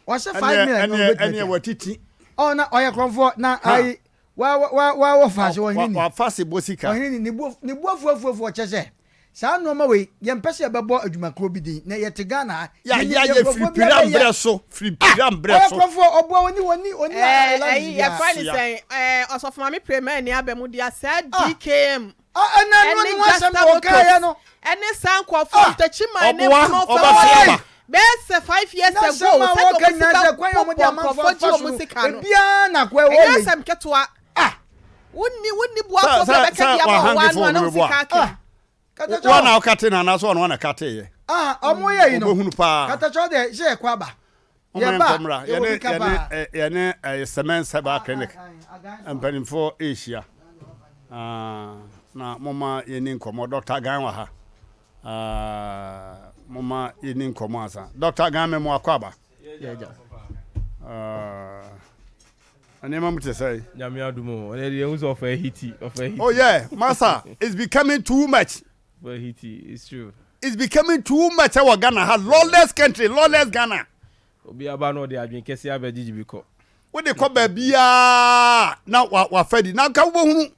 Ɔsɛ 5 million na obetumi atua. Watiti. Ɔ na ɔyɛ korɔmfoɔ na ayi wa wa wa wɔ faase ɔhene ni. Wafa se bɔ sika. Ɔhene ni ne bu ne bu afuafuafu ɔkyɛ sɛ Saa nnoɔma wei, yɛmpɛ sɛ yɛbɛbɔ adwumakuo bi din, na yɛte Ghana ha, Yɛ yɛnim yɛ deɛ yɛ nkurɔfoɔ firi bi pira abɛyɛ. mbrɛ so firi Ah! pira mbrɛ Ɔyɛ so. korɔmfoɔ, ɔboa ɔni ɔni ɔni Ɛɛ license ɛyi biara. yɛfrɛ ne Soa. sɛn ɛɛ ɔsɔfo maame Prema ani aba mu dea saa Ah! DKM Ah! Ɛna ɛno ɛne ne ho asɛm Justa na ɔkaeɛ Motors no. ɛne saa nkurɔfoɔ Ah! Ntakyiman ne Ɔboa Pono ɔba fam so hɔ aba. bɛyɛ sɛ 5 years Na ago asɛm a sɛdeɛ wɔka wɔn si nyinaa sɛ kwan a wɔde bɛbobɔ amanfoɔ nkurɔfoɔ afa gye so wɔn no, sika no ebiara na akoa ɛwɔ ɛnyɛ yei. asɛm ketewa. Ah! Wonni wonni Sɛ boafoɔ bi a sɛ ɔbɛka sɛ bi ama wo wahange ano fo a na no wo meboa. sika aka Ah! mu. Katakyɛ Wo na wokate no anaasɛ ɔno na kateeɛ? Ah, ɔmo yɛ yi no. Wobɛhunu paa. Katakyɛ deɛ sɛ yɛkɔ aba. Momma Yɛba yɛnkɔ a, mmra. yɛwɔ Yɛne bi ka yɛne paa. ɛ, yɛne ɛyɛ Cement Cyber Clinic mpanimfoɔ rehyia. Ah, na momma yɛni nkɔmmɔ. Dr. Gan wɔ ha. Ah, momma yɛni nkɔmmɔ ansa. Dr. Gan, me mo akɔ aba. Ah, nneɛma mu te sɛ. Nyame adum o. Ɔne deɛ ehu sɛ ɔfɛ hiti, ɔfɛ hiti. Oh yeah, masa, it's becoming too much. Ɔfɛ hiti, it's true. It's becoming too much ɛwɔ Ghana ha, lawless country, lawless Ghana. Obi aba na ɔde adwene kɛseɛ abɛgyegye bi kɔ. Wode kɔ baabiara na wafa di na nka wobɛhunu.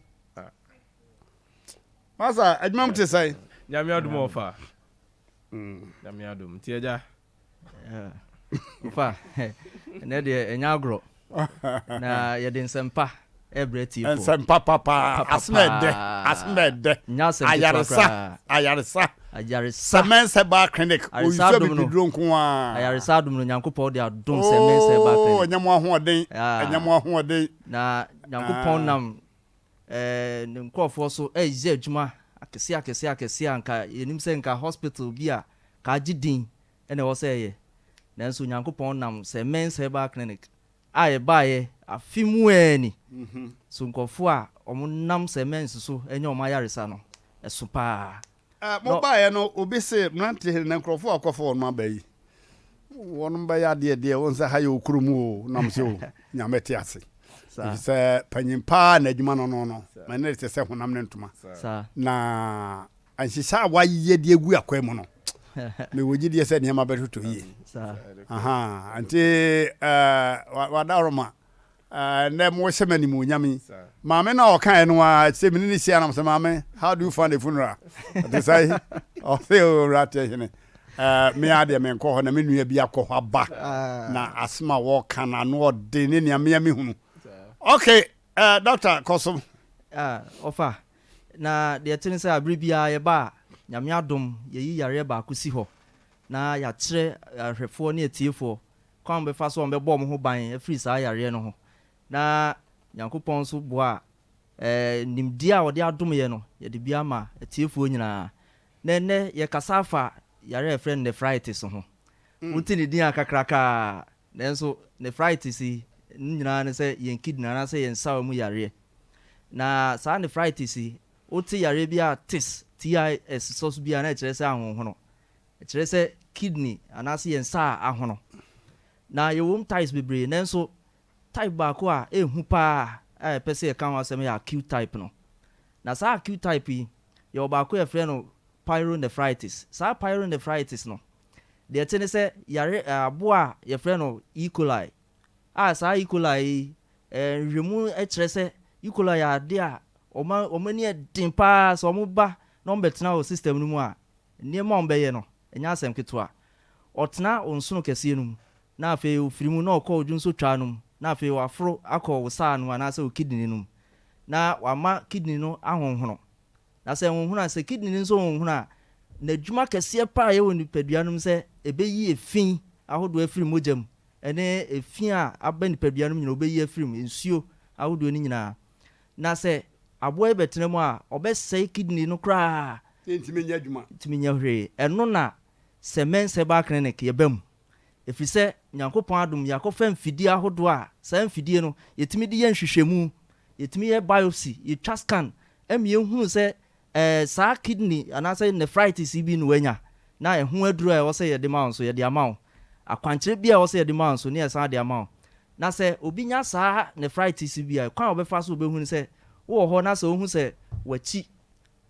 Masa, adwuma mu te sɛ. Nyame adum ɔfa. Nyame adum. Nti agya. Ɔfa, ɛnɛ deɛ ɛnyɛ agorɔ. Na yɛde nsɛmpa ɛbrɛ tiefo. Nsɛmpa papa, asɛm ɛdɛ, asɛm ɛdɛ. Nyɛ asɛm ketewa Ayaresa, koraa. ayaresa. Ayaresa. Sɛmɛn Herbal Clinic, Ayaresa oyusu adom no. abibiduro nko ara. Ayaresa adom no, Nyankopɔn de adom Sɛmɛn Herbal Oh, Clinic. ɛnyɛ mo ahoɔden, Ah. ɛnyɛ mo ahoɔden. Na Nyankopɔn Ah. nam eh, ne nkurɔfoɔ so ɛreyɛ adwuma akɛseɛ akɛseɛ akɛseɛ a nka yɛnim sɛ nka hospital bi a ka agye din na ɛwɔ sɛ ɛyɛ. Nanso Onyankopɔn nam sɛ Men's Herbal Clinic a yɛbaeɛ afe mu ara ni so nkurɔfoɔ a wɔnam sɛ Men's so anya wɔn ayaresa no, ɛso pa ara. Eh, mobaeɛ no, obi se, Mmeranteɛ hene, na nkurɔfoɔ a wɔkɔfa wɔn aba yi, wɔnom bɛyɛ adeɛ deɛ, wɔn sɛ ha yɛ okuro mu o, nam sɛ o, Nyame te ase. Ɛfiri sɛ panyin paa na adwuma no no no, ma ne te sɛ honam ne ntoma. Na Nhyehyɛ a wɔayɛ de agu akwan mu no, mewɔ gyidie sɛ nneɛma bɛtotɔ yie. Nti wadaworoma nnɛ mohyɛ me animuonyam yi. Maame no a ɔkaeɛ no ara sɛ mene ne hyia nam sɛ maame how do you find a funeral? Ɔte sɛ ɔse owura te hene. Me ara deɛ menkɔ hɔ na me nua bi akɔ hɔ aba na asɛm a wɔka no ano ɔden ne nea mea mehunu. Okay. Eh, doctor, kɔ so. Ah, ɔfa. Na deɛ ɛte ne sɛ abere biara yɛba a, Nyame adom, yɛyi yareɛ baako si hɔ na yɛakyerɛ ahwɛfoɔ ne atiefoɔ kwan a wɔbɛfa so a wɔbɛbɔ wɔn ho ban afiri saa yareɛ no ho. Na Nyankopɔn nso boa a, eh, nimdeɛ a ɔde adom yɛ no, yɛde bi ama atiefoɔ nyinaa. Na ɛnnɛ yɛkasa afa yareɛ a yɛfrɛ no nephritis ho. Wote ne din a kakraka, nanso nephritis yi ne nyinaa ne sɛ yɛn kidney anaasɛ yɛn sawa mu yareɛ. Na saa nephritis yi, wote yareɛ bi a tis, T-I-S, sɔ so bi a na ɛkyerɛ sɛ ahonhono. Ɛkyerɛ sɛ kidney anaasɛ yɛn nsa a ahono. Na yɛwɔ mu types bebree, nanso type baako a ɛhu paa a yɛpɛ sɛ yɛka ho asɛm yɛ acute type no. Na saa acute type yi, yɛwɔ baako a yɛfrɛ no pyelonephritis. Saa pyelonephritis no, deɛ ɛte ne sɛ yare aboa a yɛfrɛ no E. coli, a saa E. coli yi, nhwehwɛmu kyerɛ sɛ E. coli yɛ adeɛ a wɔn wɔn ani yɛ den paa, sɛ wɔba na wɔbɛtena wɔ system no mu a, nneɛma a wɔbɛyɛ no, ɛnyɛ asɛm ketewa. Ɔtena wo nsono kɛseɛ no mu, na afei ɔfiri mu na ɔkɔ wo dwonsotwaa no mu, na afei waforo akɔ wo saa no mu anaasɛ wo kidney no mu, na wama kidney no ahonhono. Na sɛ ɛhonhono a, sɛ kidney no nso honhono a, n'adwuma kɛseɛ pa ara a ɛyɛ wɔ nipadua no mu sɛ ɛbɛyi efi ahodoɔ afiri mogya mu, ɛne efi a aba nipadua no mu nyinaa ɔbɛyi afiri mu, nsuo ahodoɔ no nyinaa. Na sɛ aboa yi bɛtena mu a, ɔbɛsɛe kidney no koraa. Ɛntumi nyɛ adwuma. Ɛntumi nyɛ hwee. Ɛno na sɛ Men's Herbal Clinic yɛba mu. Ɛfiri sɛ Nyankopɔn adom yɛakɔfa mfidie ahodoɔ a saa mfidie no yɛtumi de yɛ nhwehwɛmu, yɛtumi yɛ biopsy, yɛtwa scan ma yɛhunu sɛ ɛɛ saa kidney anaasɛ nephritis yi bi na wanya na ɛho aduro a ɛwɔ sɛ yɛde ma wo nso yɛde ama wo. Akwankyerɛ bi a ɛwɔ sɛ yɛde ma wo nso ne yɛsan de ama wo. Na sɛ obi nya saa nephritis yi bi a, kwan a ɔbɛfa so ɔbɛhu ne sɛ wowɔ hɔ na sɛ wohu sɛ w'akyi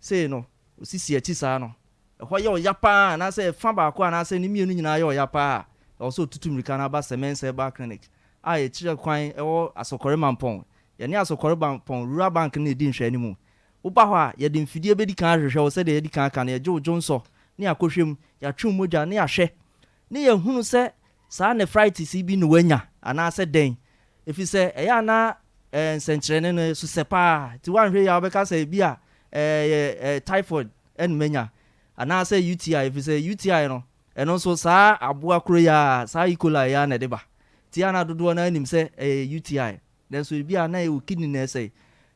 sei no, wo sisi akyi saa no, ɛhɔ yɛ ɔya pa ara anaasɛ ɛfa baako anaasɛ ne mmienu nyinaa yɛ ɔya pa ara a, ɛwɔ sɛ ɔtutu mmirika no aba Semens Herbal Clinic a yɛkyerɛ kwan wɔ Asɔkɔre Mampɔn. Yɛne Asɔkɔre Mampɔn Rural Bank no na ɛdi nhwɛanimu. Woba hɔ a, yɛde mfidie bɛdi kan ahwehwɛ wo sɛdeɛ yɛadi kan aka no, yɛgye wo dwonsɔ ne yɛakɔhwɛ mu, yɛatwe wo mogya ne yɛahwɛ ne yɛahunu sɛ saa nephritis yi bi na woanya anaasɛ dɛn. Ɛfiri sɛ ɛyɛ a na nsɛnkyerɛnne no ɛso sɛ paa, nti woanhwɛ yie a wobɛka sɛ ebi a ɛyɛ typhoid na manya anaasɛ UTI, ɛfiri sɛ UTI no ɛno nso saa aboa koro yi ara, saa E. coli yi ara na ɛde ba. Nti a na dodoɔ no ara nim sɛ ɛyɛ UTI, nanso ebi a na ɛyɛ wo kidney na ɛsɛe.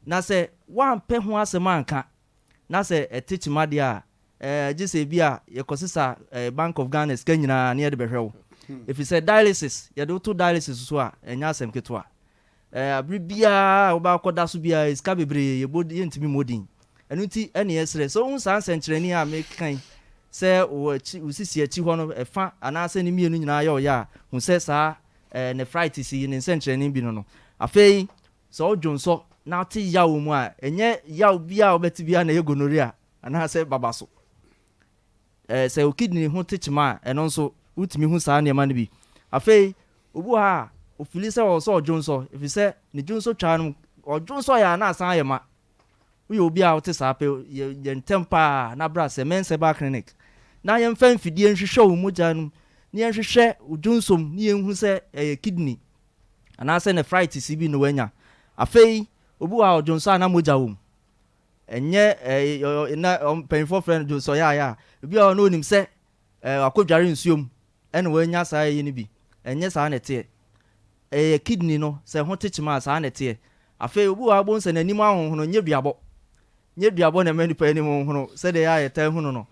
Na sɛ woampɛ ho asɛm anka na sɛ ɛte kyema deɛ a, ɛɛ gye sɛ ebi a yɛkɔsesa ɛɛ Bank of Ghana sika nyinaa na yɛde bɛhwɛ wo. Ɛfiri sɛ dialysis, yɛde wo to dialysis so a, ɛnyɛ asɛm ketewa. Ɛɛ bere biara a wobɛakɔda so biara, sika bebree yɛbɔ yɛntumi mmɔ din. Ɛno nti ɛne yɛsrɛ sɛ wohu saa nsɛnkyerɛnne a meka yi, sɛ wo akyi, wo sisi akyi hɔ no ɛfa anaasɛ ne mmienu nyinaa yɛ ɔya a, hu sɛ saa ɛɛ nephritis yi ne nsɛnkyerɛnne bi no no. Afei sɛ wodwonsɔ na wote yaw wɔ mu a, ɛnyɛ yaw biara a wobɛte biara na ɛyɛ gonorrhea anaasɛ babaso. Ɛɛ, sɛ wo kidney ho te kyema a, ɛno nso wotumi hu saa nneɛma no bi. Afei, obi wɔ hɔ a, ofili sɛ ɔwɔ sɛ ɔdwonsɔ, efisɛ ne dwonsɔ twa no, ɔdwonsɔ yɛ a na asan ayɛ ma. Woyɛ obi a wote saa pɛ, yɛ yɛ ntɛm paa na bra Semens Herbal Clinic na yɛmfa mfidie nhwehwɛ wo mogya no mu, na yɛnhwehwɛ wo dwonsɔ mu na yɛnhu sɛ ɛyɛ kidney anaasɛ nephritis bi na woanya. Afei, obi wɔ hɔ a ɔdwonsɔ a na mogya wɔ mu. Ɛnyɛ ɛɛ na mpanyinfoɔ frɛ no dwonsɔyaaya a, ebi wɔ hɔ na onim sɛ ɛɛ wakɔdware nsuo mu ɛna wanya saa ɛyi no bi. Ɛnyɛ saa na ɛteɛ. Ɛyɛ kidney no, sɛ ɛho te kyema a, saa na ɛteɛ. Afei obi wɔ hɔ a wobɛhu sɛ n'anim ahonhono, nyɛ duabɔ. Nyɛ duabɔ na ɛma nipa anim honhono sɛdeɛ ɛyɛ a yɛtaa hu no no.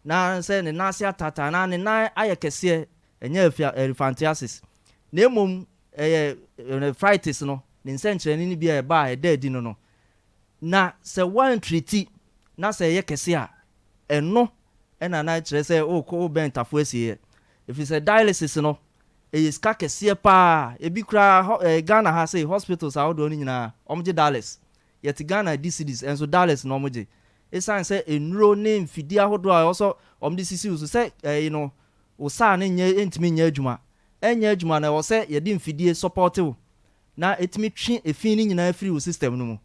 Na sɛ ne nan ase ataataa anaa ne nan ayɛ kɛseɛ, ɛnyɛ elephantiasis. Na mmom ɛyɛ nephritis no, ne nsɛnkyerɛnne no bi a ɛba a ɛda adi no no. Na sɛ woantriti na sɛ ɛyɛ kɛse a, ɛno na na kyerɛ sɛ worekɔ wobɛn tafo asieɛ. Ɛfiri sɛ dialysis no, ɛyɛ sika kɛseɛ pa ara. Ɛbi koraa hɔ ɛɛ Ghana ha sei, hospitals ahodoɔ no nyinaa, wɔgye dollars. Yɛte Ghana di cedis, nso dollars na wɔgye. Ɛsiane sɛ nnuro ne mfidie ahodoɔ a ɛwɔ sɛ wɔde sisi wo so sɛ ɛyi no, wo saa no nyɛ ɛntumi nyɛ adwuma. Ɛnyɛ adwuma no, ɛwɔ sɛ yɛde mfidie sɔpɔte wo na ɛtumi twe efi no nyinaa firi wo system no mu.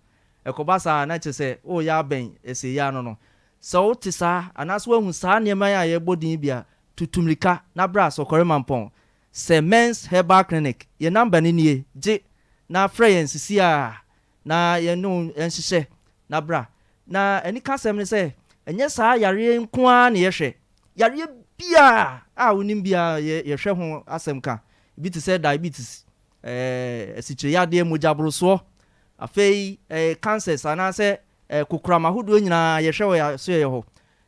Ɛkɔba saa a, na kyerɛ sɛ woreyɛ abɛn asieeɛ ano no. Sɛ wote saa, anaasɛ woahu saa nneɛma yi a yɛrebɔ din yi bi a, tutu mmirika na bra Sɔkɔre Mampɔn, Sir Men's Herbal Clinic. Yɛn number no nie, gye na frɛ yɛn sisi ara. na yɛne wo nhyehyɛ na bra. Na anikasɛm ne sɛ, ɛnyɛ saa yareɛ yi nko ara na yɛhwɛ. Yareɛ biara a wonim biara yɛ yɛhwɛ ho asɛm ka. Ebi te sɛ diabetes, ɛɛ asikyireyadeɛ, mogyaborosoɔ, afei ɛɛ cancers anaasɛ ɛɛ kokoram ahodoɔ nyinaa yɛhwɛ wɔ yɛn asoɛeɛ hɔ.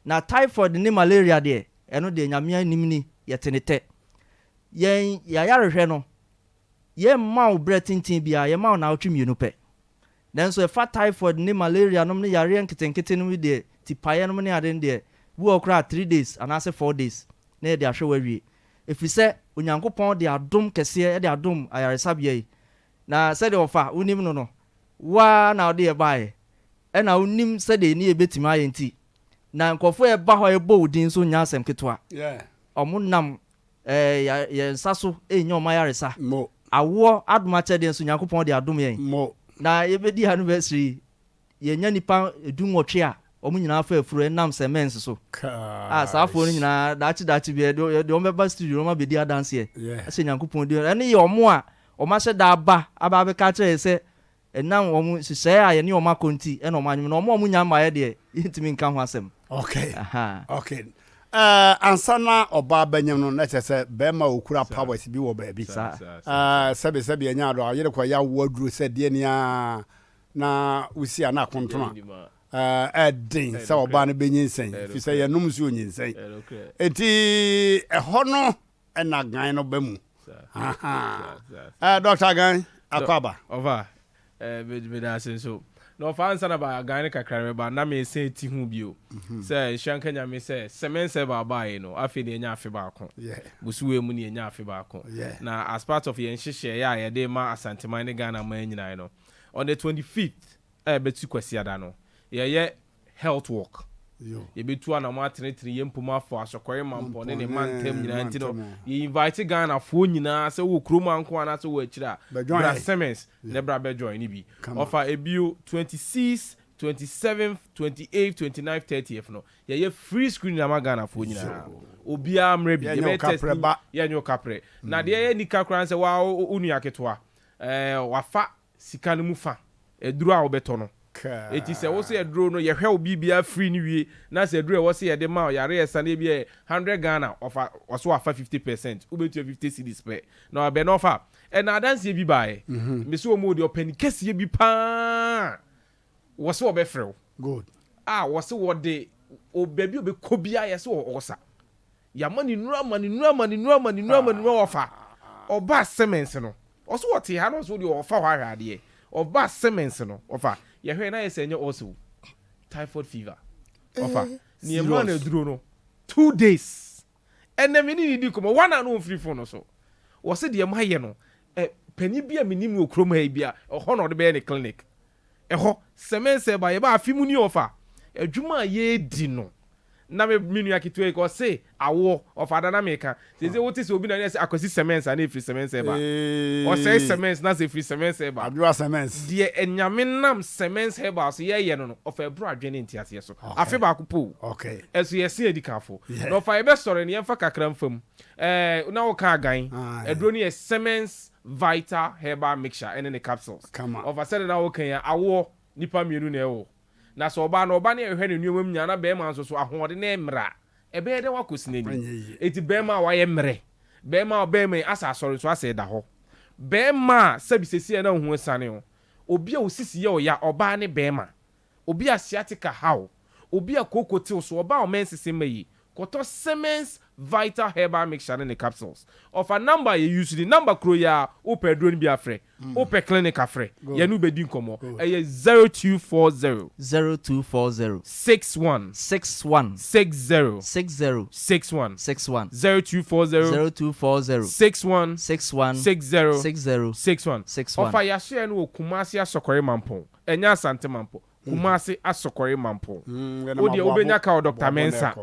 Na typhoid ne malaria deɛ, ɛno deɛ Nyame anim ni, yɛte ne tɛ. Yɛn yɛayarehwɛ no, yɛmma wo berɛ tenten biara, yɛma wo naawɔtwe mmienu pɛ. Nanso ɛfa typhoid ne malaria nom ne yareɛ nketenkete nom yi deɛ, tipaeɛ nom ne ade no deɛ, bi wɔ hɔ koraa a three days anaasɛ four days na yɛde ahwɛ wo awie. Ɛfiri sɛ Onyankopɔn de adom kɛseɛ de adom ayaresabea yi. Na sɛdeɛ ɔfa wonim no no, wo ara na wode yɛ baeɛ, ɛna wonim sɛdeɛ ne yɛbɛtumi ayɛ nti. Na nkurɔfoɔ a ɛba hɔ a ɛbɔ wo din nso nyɛ asɛm ketewa. Wɔnam Ɛɛ, yɛn nsa so renya wɔn ayaresa. Awoɔ adom akyɛdeɛ nso, Nyankopɔn de adom yɛn. Na yɛbɛdi anniversary yi, yɛanya nnipa dunwɔtwe a wɔn nyinaa afa afuro ɛnam cements so. A saa afoɔ no nyinaa, daakye daakye bi, yɛde wɔn bɛba studio na wɔn abɛdi adanseɛ ahyɛ Nyankopɔn din. Ɛno yɛ wɔn a wɔn ahyɛ da aba aba abɛka akyerɛ yɛn sɛ Ɛnam wɔn nhyehyɛe a yɛne wɔn akɔ nti na wɔn anwom, na wɔn a wɔnnya mmaeɛ deɛ, yɛntumi nka ho asɛm. Okay. Aha. Okay. Uh, ansa na ɔbaa bɛnyem no na kyerɛ sɛ bɛrima a ɔkura powers bi wɔ baabi. Saa. Uh, sɛbe sɛbe ɛnyɛ adɔ ayere kɔ yɛ awoɔ aduro sɛ deɛ ni a na wosi a na akontono a uh, ɛden sɛ ɔbaa no bɛnyinsɛn fi sɛ yɛnom nsuo nyinsɛn. Enti ɛhɔ no ɛna gan no ba mu. Ahaa. Doctor Gan, akɔ aba. Ɔfa, eh, meda ase nso. Na ɔfa ansa na ba gan no kakra no bɛba, na mesan ti ho bio. Mhm. Sɛ nhyira nka Nyame sɛ cement sɛ baabaeɛ no, afei na yɛanya afe baako. Bosuwei mu na yɛanya afe baako. Na as part of yɛn nhyehyɛeɛ a yɛde ma Asanteman ne Ghana man nyinaa no, on the 25th a ɛbɛtu Kwasiada no, yɛyɛ Health work. Yɛbɛtu anamɔ atenetene yɛn mpom afɔ Asɔkɔre Mampɔn ne ne mantam nyinaa nti no yɛ invite Ghanafoɔ nyinaa sɛ wowɔ kurom ha nko anaasɛ wowɔ akyire a bra Simmons na bra bɛ join no bi. Ɔfa ebio 26, 27th, 28th, 29th, 30th no yɛyɛ free screening ama Ghanafoɔ nyinaa. Obiara mmra bi yɛbɛyɛ test yɛnyɛ wo kaprɛ. Na deɛ ɛyɛ anika koraa ne sɛ waa wo nua ketewa ɛɛ wafa sika no mu fa, aduro a wobɛtɔ no. Enti sɛ wose aduro no yɛhwɛ wo biribiara free no wie na sɛ aduro a ɛwɔ sɛ yɛde ma wo yare a ɛsa no ebia yɛ hundred Ghana ɔfa ɔse wafa fifty percent wobɛtua fifty cedis pɛ na wabɛ na ɔfa. Ɛna adanseɛ bi baeɛ mese wɔn o deɛ ɔpani kɛseɛ bi paa wɔse wɔbɛfrɛ wo Good. a wɔse wɔde o baabi a ɔbɛkɔ biara yɛse ɔsa Yɛama no nnuru ama no nnuru ama no nnuru ama no nnuru ama no nnuru ɔfa. Ɔbaa Siemens no, ɔso ɔte ha na ɔso deɛ ɔfa hɔ ahwɛ adeɛ. Ɔbaa Siemens no, ɔfa. Yɛhwɛɛ na ayɛ sɛ ɛnyɛ ulcer o, typhoid fever. Ɔfa. Nea ɛmaa no aduro no, two days. Ɛnnɛ me ne no di nkɔmmɔ, one hour na ɔmfiri phone no so. Ɔse deɛ mayɛ no, ɛ, panin bi a menim no wɔ kurom ha yi bi a, ɛhɔ na ɔde bɛyɛ ne clinic. Ɛhɔ, Siemens ɛba, yɛba afe mu ni ɔfa. Adwuma a yɛredi no, Na me me nua ketewa yi ka ɔse awoɔ ɔfa ada na meka seesei wote sɛ obi na ne sɛ akwasi cements a na ɛfiri cements ɛba ɔsɛe cements na sɛ ɛfiri cements ɛba Adwoa cements. Deɛ Nyame nam cements herbal so yɛyɛ no no ɔfa ɛboro adwene ne nteaseɛ so afe baako pɛ o ɛso yɛse adikanfo na ɔfa yɛbɛsɔre no yɛmfa kakra mfa mu ɛɛ na woka agan aduro no yɛ cements vital herbal mixture ɛne ne capsules ɔfa sɛdeɛ na woka yi a awoɔ nipa mmienu na ɛwɔ Na sɛ ɔbaa no, ɔba no rehwɛ ne nneɛma mu nyinaa, na barima nso so, ahoɔden no remmrɛ a, ɛbɛyɛ dɛn wakɔsi n'anim? Enti barima a wayɛ mmerɛ, barima a ɔbarima yi asɛ asɔre nso asɛ da hɔ, barima a sɛbi seesei a na wo ho asiane wo, obi a wo sisi yɛ wo ya, ɔbaa ne barima, obi a sciatica haw, obi a kooko tew so, ɔbaa a ɔmɛnsese mma yi, Kɔtɔ Siemens Vital Herbal Mixture ne ne capsules. Ɔfa number a yɛ use ni, number koro yi ara, wopɛ aduro no bi a frɛ, wopɛ clinic a frɛ, yɛne wo bɛdi nkɔmmɔ. Ɛyɛ 0240. 0240. 61. 61. 60. 60. 61. 61. 0240. 0240. 61. 61. 60. 60. 61. 61. Ɔfa yɛasoɛɛ no wɔ Kumasi Asɔkɔre Mampong, ɛnyɛ Asante Mampong. Kumasi Asɔkɔre Mampong. Wo deɛ wobɛnya ka wɔ Doctor Mensah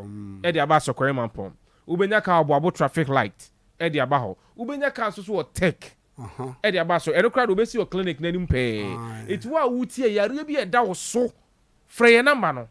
de aba Asɔkɔre Mampong. Wobɛnya ka wɔ Aboabo Traffic Light de aba hɔ. Wobɛnya ka nso so wɔ Tech de aba Asɔkɔre. Ɛno koraa deɛ wobɛsi wɔ clinic no anim pɛɛ. Nti wo a wotie yareɛ bi a ɛda wo so, frɛ yɛn number no.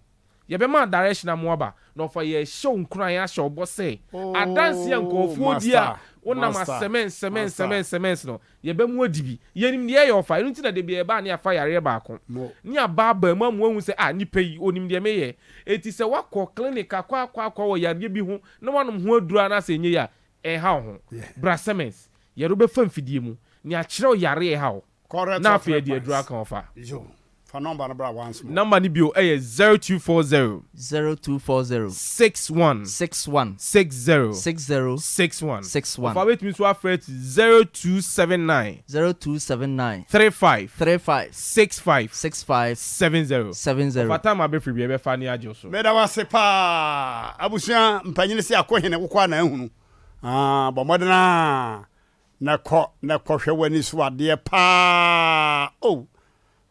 Yɛbɛma wo direction ama woaba. Na ɔfa yɛrehyɛ wo nkuran ahyɛ wo bɔ sɛ adanseɛ a nkurɔfoɔ di a. Wonam a cement cement cement cement no, yɛbɛmu adi bi. Yɛnim deɛ ɛyɛ ɔfa, ɛno nti na da biara yɛba a ne yɛafa yareɛ baako. Ne yɛabaabaa mu ama woahu sɛ ah nipa yi, ɔnim deɛ meyɛ. Enti sɛ woakɔ clinic akɔ akɔ akɔ wɔ yareɛ bi ho na woanom ho aduro ara na sɛ ɛnyɛ yie a, ɛnha wo ho. Bra cement, yɛde wo bɛfa mfidie mu na yɛakyerɛ wo yareɛ a ɛha wo. Correct Na of afei ɛde aduro advice. aka ho fa. Yo, fa number no bra once more. Number no bio ɛyɛ 0240. 0240. 61. 61. 60. 60. 61. 61. Ɔfa wobɛtumi nso afrɛ to 0279. 0279. 35. 35. 65. 65. 70. 70. Ɔfa time a bɛfiri bi ɛbɛfa ne agye wo so. Meda wo ase paa. Abusua mpanyini se akohene wokɔ a na ahunu. Ah, bɔ mmɔden a Na kɔ na kɔhwɛ w'ani so adeɛ paa oh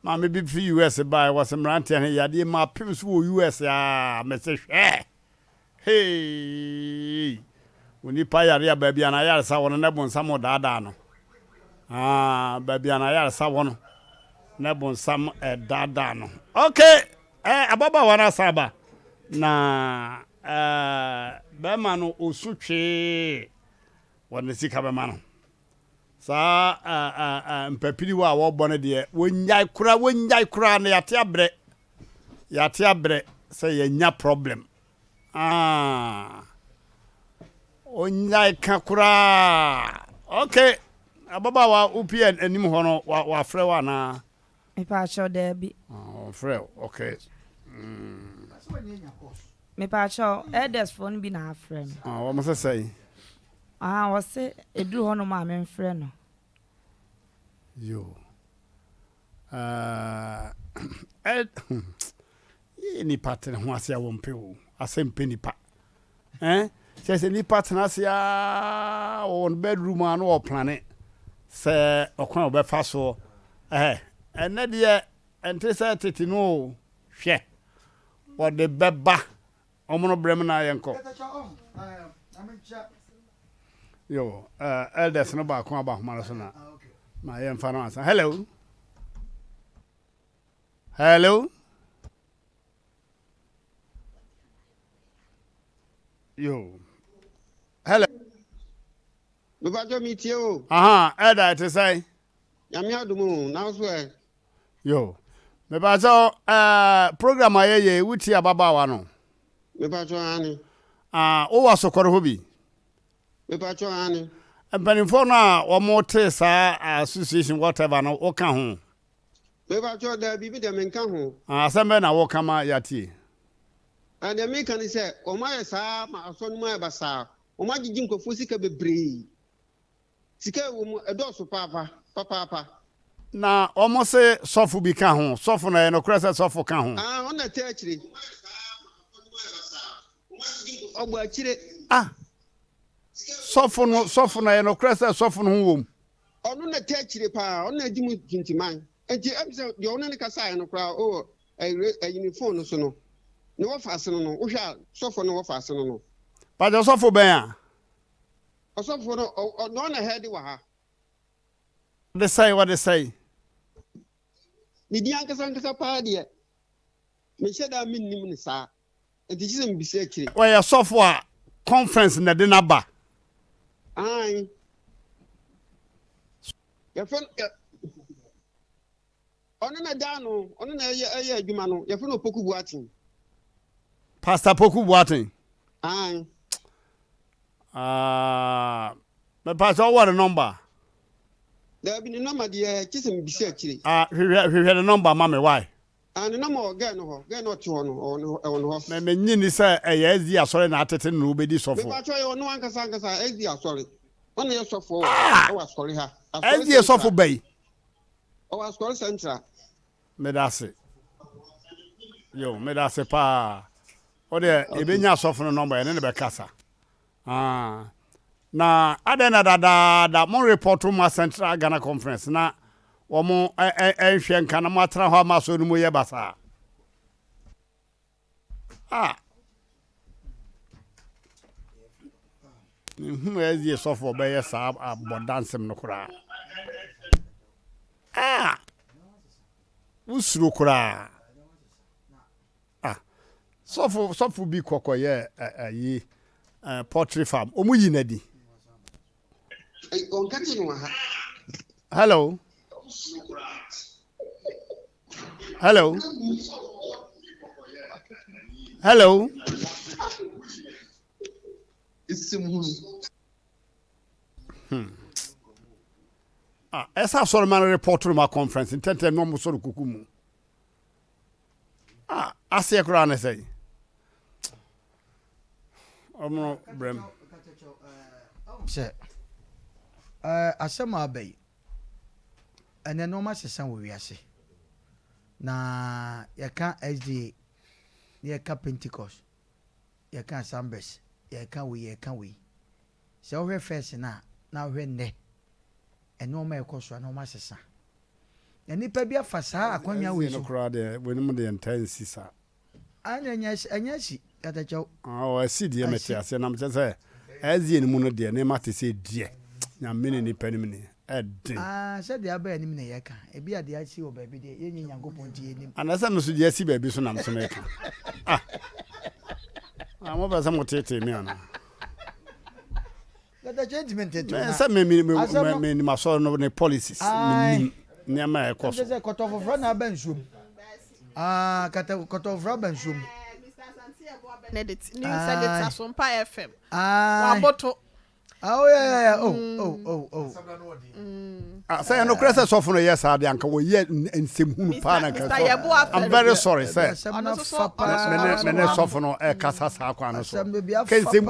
Maame bi firi US baeɛ wɔse mmeranteɛ he yadeɛ mu apem so wɔ US aa mese hwɛ heii Onipa yare a baabi a n'ayaresa wɔ no na bonsam redaadaa no aa baabi a n'ayaresa wɔ no na bonsam redaadaa no ok eh, ababaawa no asan aba na eh, bɛrima no osu twee Wɔde ne sika bɛma no. Saa mpapiriwa a wɔbɔ no deɛ, wɔnnyae koraa, wɔnnyae koraa na yɛate abrɛ. Yɛate abrɛ sɛ yɛanya problem. Ah, ɔnnyae ka koraa. Okay, ababaawa wopie anim hɔ no, wafrɛ wo anaa? Mepaakyɛw daabi. Ah, ɔmfrɛ wo, okay. Mm. Mepaakyɛw, elders foɔ no bi na afrɛ me. Ah, wɔn sɛ sɛn? Ah, wɔse eduru hɔ nom a memfrɛ no. Yo. Uh, ed, yɛ nipa tene ho ase a wɔmpɛ o, asɛ mpɛ nipa. Eh, kyerɛ sɛ nipa tena ase aa wɔ wɔn bedroom a na wɔplane sɛ ɔkwan a wɔbɛfa soɔ. Eh, ɛnɛ deɛ ɛnte sɛ tete no o, hwɛ, wɔde bɛba wɔn no brɛ mu na yɛnkɔ. Yo, uh, elders no baako aba ahoma no so na ma yɛmfa no ansa. Hello. Hello. Yo. Hello. Mepatɔ mi tie o. Aha, ɛda ɛte sɛn? Nyame adom o, nanso ɛ. Yo. Mepatɔ ɛɛ program a yɛyɛ wuti ababaawa no. Mepatɔ ane. Ah, wowɔ asokɔre hɔ bi? Mepatɔ ane. Mpanimfoɔ no a wɔn te saa association whatever no, woka ho? Mepakyɛw, daabi, me deɛ menka ho. Ah, asɛm bɛn na woka ma yɛatie? Ah, deɛ meka ne sɛ, wɔayɛ saa ma asɔre no mu ayɛ basaa. Wɔagyegye nkurɔfoɔ sika bebree. Sika a ɛwɔ mu, ɛdɔɔso paapa, papaapa. Na wɔse sɔfo bi ka ho. Sɔfo no, ɛyɛ nokorɛ sɛ sɔfo ka ho? Ah, ɔno na ɛte akyire. Ɔbɔ akyire. Ah, sɔfo no, sɔfo no, ɛyɛ nokorɛ sɛ sɔfo no ho wom? Ɔno na ɛte akyire paa, ɔno na adi mu tintiman. Enti ɛm sɛ deɛ ɔne no kasaeɛ no koraa wɔ ɛyi ne phone no so no, ne wɔfa ase no no, wohwɛ a sɔfoɔ no wɔfa ase no no. Pakyɛ sɔfo bɛn a? Ɔsɔfoɔ no, ɔ, ɔno na head wɔ ha. Ɔde sɛn, ɔde sɛn? Ne din ankasa ankasa paa deɛ, menhyɛ da mennim no saa. Enti gye sɛ mebisa akyire. Ɔyɛ sɔfo a conference na ɛde no aba. Aane. Yɛfrɛ no, ɛ, ɔno na ɛda ano, ɔno na ɛyɛ, ɛyɛ adwuma no. Yɛfrɛ no Opoku Boateng. Pastor Poku Boateng. Aane. Ah, mepɛ sɛ ɔwɔ ne nɔmba. Daabi, ne nɔmba deɛ, gye sɛ mebisa akyire. Ah, hwehwɛ, hwehwɛ ne nɔmba ma me, why? Ah ne nɔma wɔ girl no hɔ, girl no ɔte hɔ no, ɔwɔ ne hɔ, ɛwɔ ne hɔ. Me me nnye nni sɛ ɛyɛ SDA asɔre na atete no na obedi sɔfo. Mepakyɛw ɛyɛ ɔno ankasa ankasa SDA asɔre. Ɔna yɛ sɔfoɔ wɔ Ah! ɛwɔ asɔre ha. Asɔre SDA Central. sɔfo bɛyi. Ɔwɔ asɔre Central. Medase. Yo, medase paa. Wo deɛ Okay. yɛbɛnya asɔfo no nɔmba yɛne no bɛkasa. Ah. Na adɛn na dadaada mo report ma Central Ghana Conference na wɔn nhwɛ nka na mo atena hɔ ama asɔre no mu yɛ basaa. Ah. Nhunu ɛdie sɔfo ɔbɛyɛ saa abɔdansɛm no koraa. Ah. Wosuro koraa. Ah sɔfo sɔfo bi kɔ kɔ yɛ ayi poultry farm ɔmo yi n'adi. Ɔnka te no wɔ ha. Hello. Hello. Hello. Hmm. Ah, ɛsɛ asɔrɔma no report no ma conference ntɛntɛm na ɔmo sɔrɔ kuku mu. Ah, aseɛ koraa ne sɛn? Ɔmo brɛm. Sɛ eh, asɛm a aba yi, ɛnɛ nneɛma sesa wɔ wiase. Na yɛka SDA, na yɛka Pentecost, yɛka Assemblies, yɛka wei, yɛka wei. Sɛ wohwɛ first no a, na wohwɛ nnɛ, nneɛma a ɛkɔ so a, nneɛma sesa. Na nnipa bi afa saa akwannya wei so. No koraa deɛ, weinom deɛ ntaa nsi saa. Ɛnyɛ ɛnyɛ ɛnyɛ asi, katakyɛw. Ɔɔ asi deɛ mete aseɛ na mekyɛ sɛ SDA no mu no deɛ nneɛma te sɛ deɛ Nyame ne nnipa nim ni ɛden. Ah sɛ deɛ aba anim na yɛka, ebi a deɛ asi wɔ baabi deɛ yɛnyɛ Nyankopɔn nti yɛnnim. Ana sɛ me nso deɛ asi baabi so na me nso meka ah ah mopɛ sɛ moteetee me anaa. Sɛ me me me me nim asɔre no ne policies me nim nneɛma a ɛkɔ so. Sɛ kɔtɔ foforɔ na aba nsuom. Ah, kata kɔtɔ foforɔ aba nsuom. Benedict News Editor Sompa FM. Waboto. Oh yeah yeah yeah oh oh oh oh. Ah, sɛ ɛnokorɛ sɛ sɔfo no yɛ saa deɛ anka wɔyɛ nsɛmhunu paa na nka sɔ I'm very sorry sɛ mene sɔfo no ɛkasa saa kwan no so kɛ nsɛm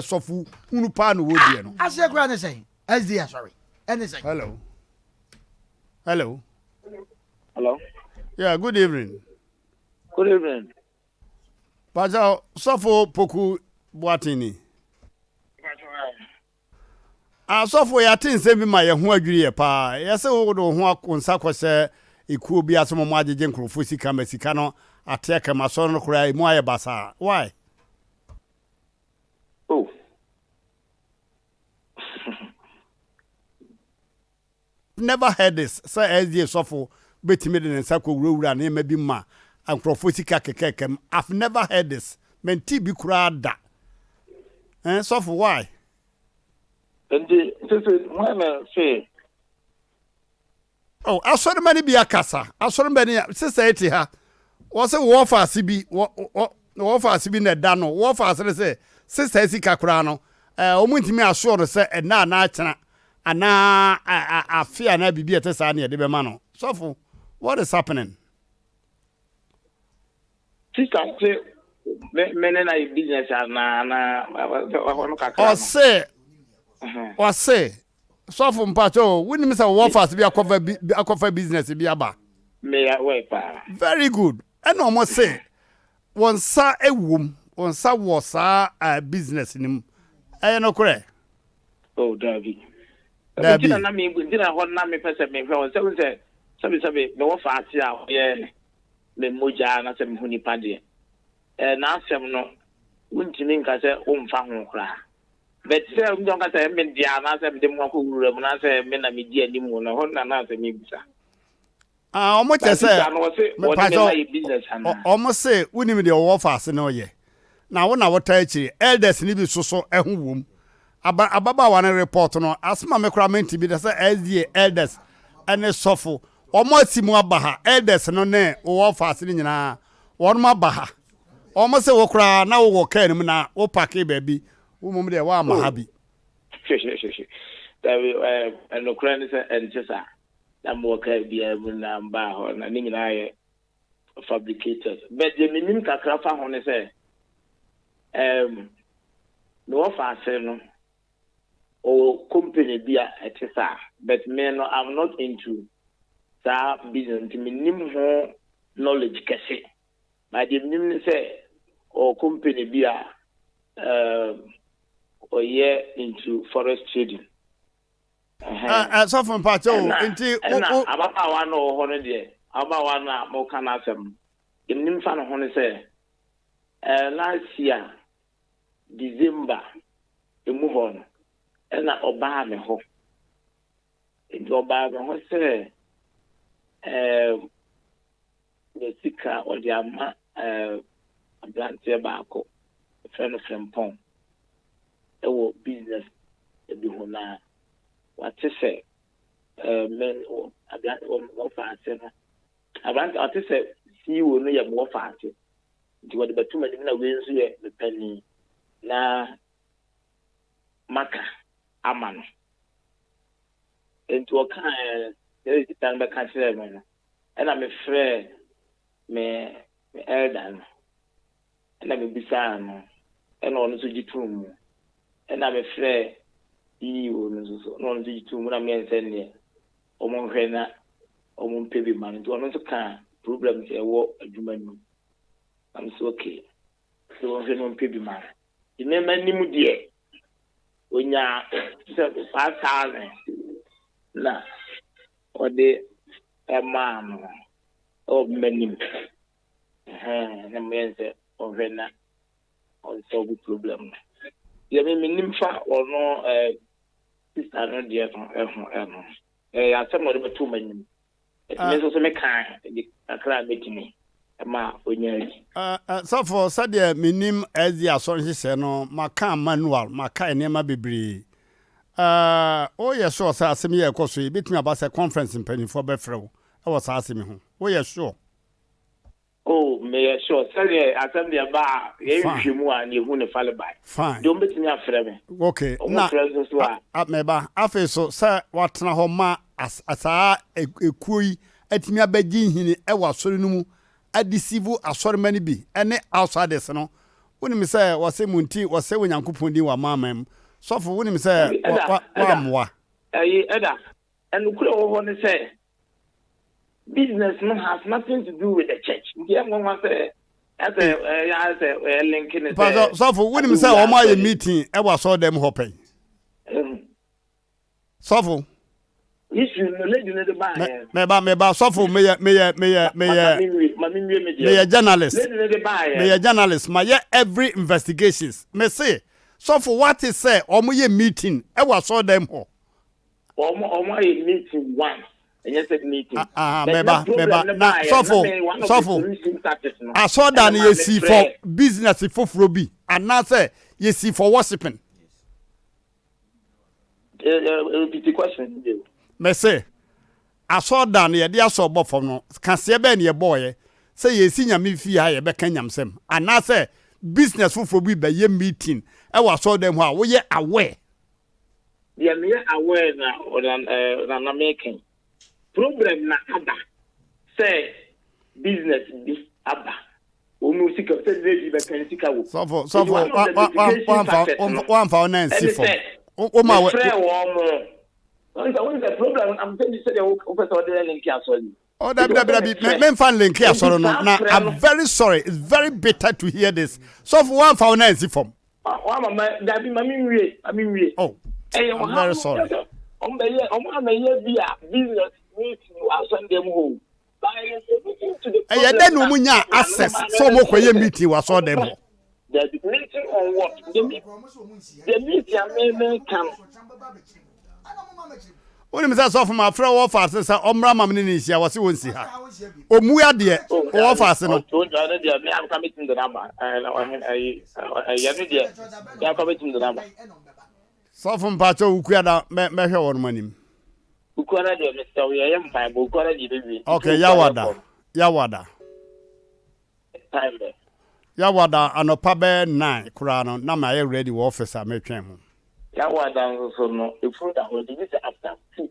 sɔfo hunu paa na wɔdiɛ no aseɛ koraa ne sɛn SD asɔre ɛne sɛn. Hello hello hello yeah good evening. Good evening. Pakyɛ sɔfo Poku Boateng ni. Asɔfo, yɛate nsɛm bi ma yɛn ho adwiri yɛ paa. Yɛse wode wo ho wo nsa kɔhyɛ ekuo bi ase ma wɔn agyegye nkurɔfoɔ sika ma sika no ate aka mu asɔre no koraa emu ayɛ basaa. Why? Oh. Never heard this, sɛ SDA sɔfo bɛtumi de ne nsa kɔ wurawura nneɛma bi mu ma nkurɔfoɔ sika kɛkɛɛkɛ mu. I've never heard this. Mentee bi koraa da. Eh, sɔfo, why? Nti sese hwan na se. Oh, asɔremma no bi akasa. Asɔremma no, sesa yi te ha. Wɔse wɔfa ase bi, wɔ, wɔ, wɔfa ase bi na ɛda no. Wɔfa ase no sɛ, sesa sika koraa no, eh, wɔn ntumi asoɔ no sɛ ɛnna anaa kyena, anaa afe anaa biribi a ɛte saa na yɛde bɛma no. Sɔfo, what is happening? Sista se me me ne na yɛ business anaa anaa ɛhɔ no kakra no. Ɔse ɔse sɔfo mpakyɛ o wonim sɛ wɔwɔ fast bi akɔfa bi akɔfa business bi aba. Me ya wɛ paa. Very good ɛna ɔmo se wɔn nsa ɛwom wɔn nsa wɔ saa uh, business no mu ɛyɛ nokorɛ. Oh daabi. Daabi. Nti na na me nti na hɔ na mepɛ sɛ mehwɛ wɔn sɛ sɛ sɛbi sɛbi mewɔ faase a ɔyɛ me mogya anaasɛ me ho nipa deɛ, eh, n'asɛm no, wontumi nka sɛ womfa ho koraa. But sɛ womfa nka sɛ me dea anaasɛ mede me ho akɔwura mu anaasɛ me na medi anim no, ɛhɔ na na asɛm ebisa. Ah, wɔn kyɛ sɛ, mepakyɛ, wɔn se wonim deɛ wɔwɔ faase na ɔyɛ, na wo na wotaa akyiri, elders no bi soso ɛho wom. Aba, ababaawa no report no, asɛm a me koraa mente bi da sɛ SDA elders ne sɔfo Wɔn asi mu aba ha, elders no ne wo wɔfaase no nyinaa, wɔnom aba ha. Wɔn se wo koraa na wo wɔ car no mu na wo parke baabi, wo mmom deɛ woamma ha bi. Dabi, ɛɛ, nokorɛ ne sɛ ɛnte saa. Na mewɔ car biara mu na mbaa hɔ, na ne nyinaa yɛ fabricated. But deɛ menim kakra fa ho ne sɛ, ɛɛm, me wɔfaase no, ɔwɔ company bi a ɛte saa but me no I'm not into saa business nti mennim ho knowledge kɛse but deɛ menim ne sɛ ɔwɔ company bi a um, ɔyɛ into forest trading. Sɔfo mpakyɛ o nti ɛna ababaawa no ɔwɔ hɔ no deɛ ababaawa no a moka n'asɛm no deɛ menim fa ne ho ne sɛ eh, last year December mu hɔ no, ɛna ɔbaa me hɔ. Nti ɔbaa me hɔ sɛ ɛɛ ne sika ɔde ama ɛɛ aberanteɛ baako, yɛfrɛ no Frimpong, ɛwɔ business bi ho na. wate sɛ ɛɛ me aberante wɔfa ase no aberante ɔte sɛ CEO no yɛ me wɔfa ase nti wɔde bɛto m'anim na wei nso yɛ me panin na maka ama no nti ɔkaa sɛ sista no bɛka kyerɛɛ me no ɛna mefrɛɛ me me elder no ɛna mebisaa no ɛna ɔno nso gye too mu ɛna mefrɛɛ CEO no nso so na ɔno nso gye too mu na meyɛ nsɛ neɛ wɔn nhwɛ na wɔn mpɛ bi ma no nti ɔno nso kaa problems ɛwɔ adwuma no mu na me sɛ okay sɛ wɔn hwɛ na wɔn mpɛ bi ma no nneɛma anim deɛ onyaa sɛ 5000 na ɔde ɛmaa no ɛwɔ m'anim ɛhɛn na meyɛ sɛ ɔhwɛ na ɔnsɔlve problem no deɛ me menim fa ɔno ɛɛ sista no deɛ no ɛho ɛno ɛyɛ asɛm na ɔde bɛto m'anim ɛti me nso so meka de kakra a mɛtumi ɛma ɔnya adi. Sɔfo, sɛdeɛ menim SDA asɔre nhyehyɛɛ no, maka manual, maka nneɛma bebree. Woyɛ sure sɛ asɛm yi a ɛkɔ so yi, ɛbɛtumi aba sɛ conference mpanimfoɔ bɛfrɛ wo wɔ saa asɛm yi ho? Woyɛ sure? Oh, meyɛ sure. Sɛdeɛ asɛm deɛ ba a, yɛyɛ nhwehwɛmu a, na yɛhu ne farebae. Fine. Deɛ wɔbɛtumi afrɛ me. Okay. Wɔn Na, frɛ nso so a. a, meba. Afei so, sɛ woatena hɔ ma as, saa ekuo yi atumi abɛgye nhini wɔ asɔre no mu, adeceive asɔremma no bi ne outsiders no, wonim sɛ wɔse mo nti wɔsɛe Onyankopɔn din wɔ amanaman mu. Sɔfo, wonim sɛ Dabi, ɛda, wa, ɛda, woammoa. ɛyi, ɛda. Nokorɛ wɔ hɔ ne sɛ, business no has nothing to do with the church. Nti ɛyɛ nwanwa sɛ ɛsɛ ɛyɛ ayɛ sɛ ɛyɛ link ne sɛ. Pastor sɔfo wonim sɛ wɔn ayɛ meeting ɛwɔ asɔrɔdan mu hɔ pɛn. Sɔfo. Issue no lady no de ba yɛ. Mɛba mɛba sɔfo meyɛ meyɛ meyɛ meyɛ. Meyɛ journalist. Lady no de ba yɛ. Meyɛ journalist mayɛ every investigations. Mese sɔfo wate sɛ wɔn yɛ meeting ɛwɔ asɔrɔdan mu hɔ. Wɔn wɔn ayɛ meeting once ɛnyɛ sɛ meeting. Ah, ah, But na mɛba problem mɛba no na baeɛ no, na sɔfo me one of the sɔfo solution tactics no asɔrdan ɛna no maa me yɛsi for frɛ business foforɔ bi anaasɛ yɛsi for worshiping. Eh, eh, repeat question no bio. Mese asɔrdan no yɛde asɔ bɔ fam no kaseɛ bɛn na yɛbɔɔyɛ sɛ yɛsi nyame fie ha yɛbɛka nyamsɛm anaasɛ business foforɔ bi bɛyɛ meeting ɛwɔ asɔrdan mu hɔ a woyɛ aware. Deɛ meyɛ aware na na na meka yi. Problem na aba sɛ business bi aba wɔn mu sika sɛ lady bɛka ne sika wɔ. Sɔfo sɔfo wa wa wa nfa wo nan si fam. O ma wɛ. Mefrɛ wɔn mo. Wɔn sɛ wɔn sɛ problem am sɛ sɛ deɛ wopɛ sɛ ɔde linki asɔre yi. Oh, dabi dabi dabi me me nfa linki asɔre no na I'm very sorry it's very bitter to hear this. Sɔfo wa nfa wo nan si fam. Wa ma ma dabi ma mi nwie ma mi nwie. Oh, Ɛyɛ I'm very sorry. Wɔn bɛ yɛ wɔn ama yɛ bi a business meeting wɔ asɔre dɛm hɔ. Ɛyɛ dɛ na wɔn nya access sɛ wɔn kɔ yɛ meeting wɔ asɔre dɛm hɔ. Dabi meeting on what? The the meeting a me me kan. Wonim sɛ sɔfo ma frɛ wɔ fa ase sɛ ɔmmra ma me ne ne nhyia wɔse wɔnsi ha. Ɔmmu adeɛ oh, wɔ fa ase no. Ɔno deɛ me anka metumi de n'aba. Ɛyɛ no deɛ me anka metumi de n'aba. Sɔfo mpakyɛ wukuada mɛhwɛ wɔn anim. Wukuada deɛ mesrɛ wo yɛyɛ mpaebɔ wukuada deɛ yɛbɛwie. Okay yawada yawada. Time bɛ. Yawada anɔpa bɛyɛ 9 koraa no na mayɛ ready wɔ office a metwɛn mo. Yawada nso so no efunu da hɔ nti gye sɛ after 2.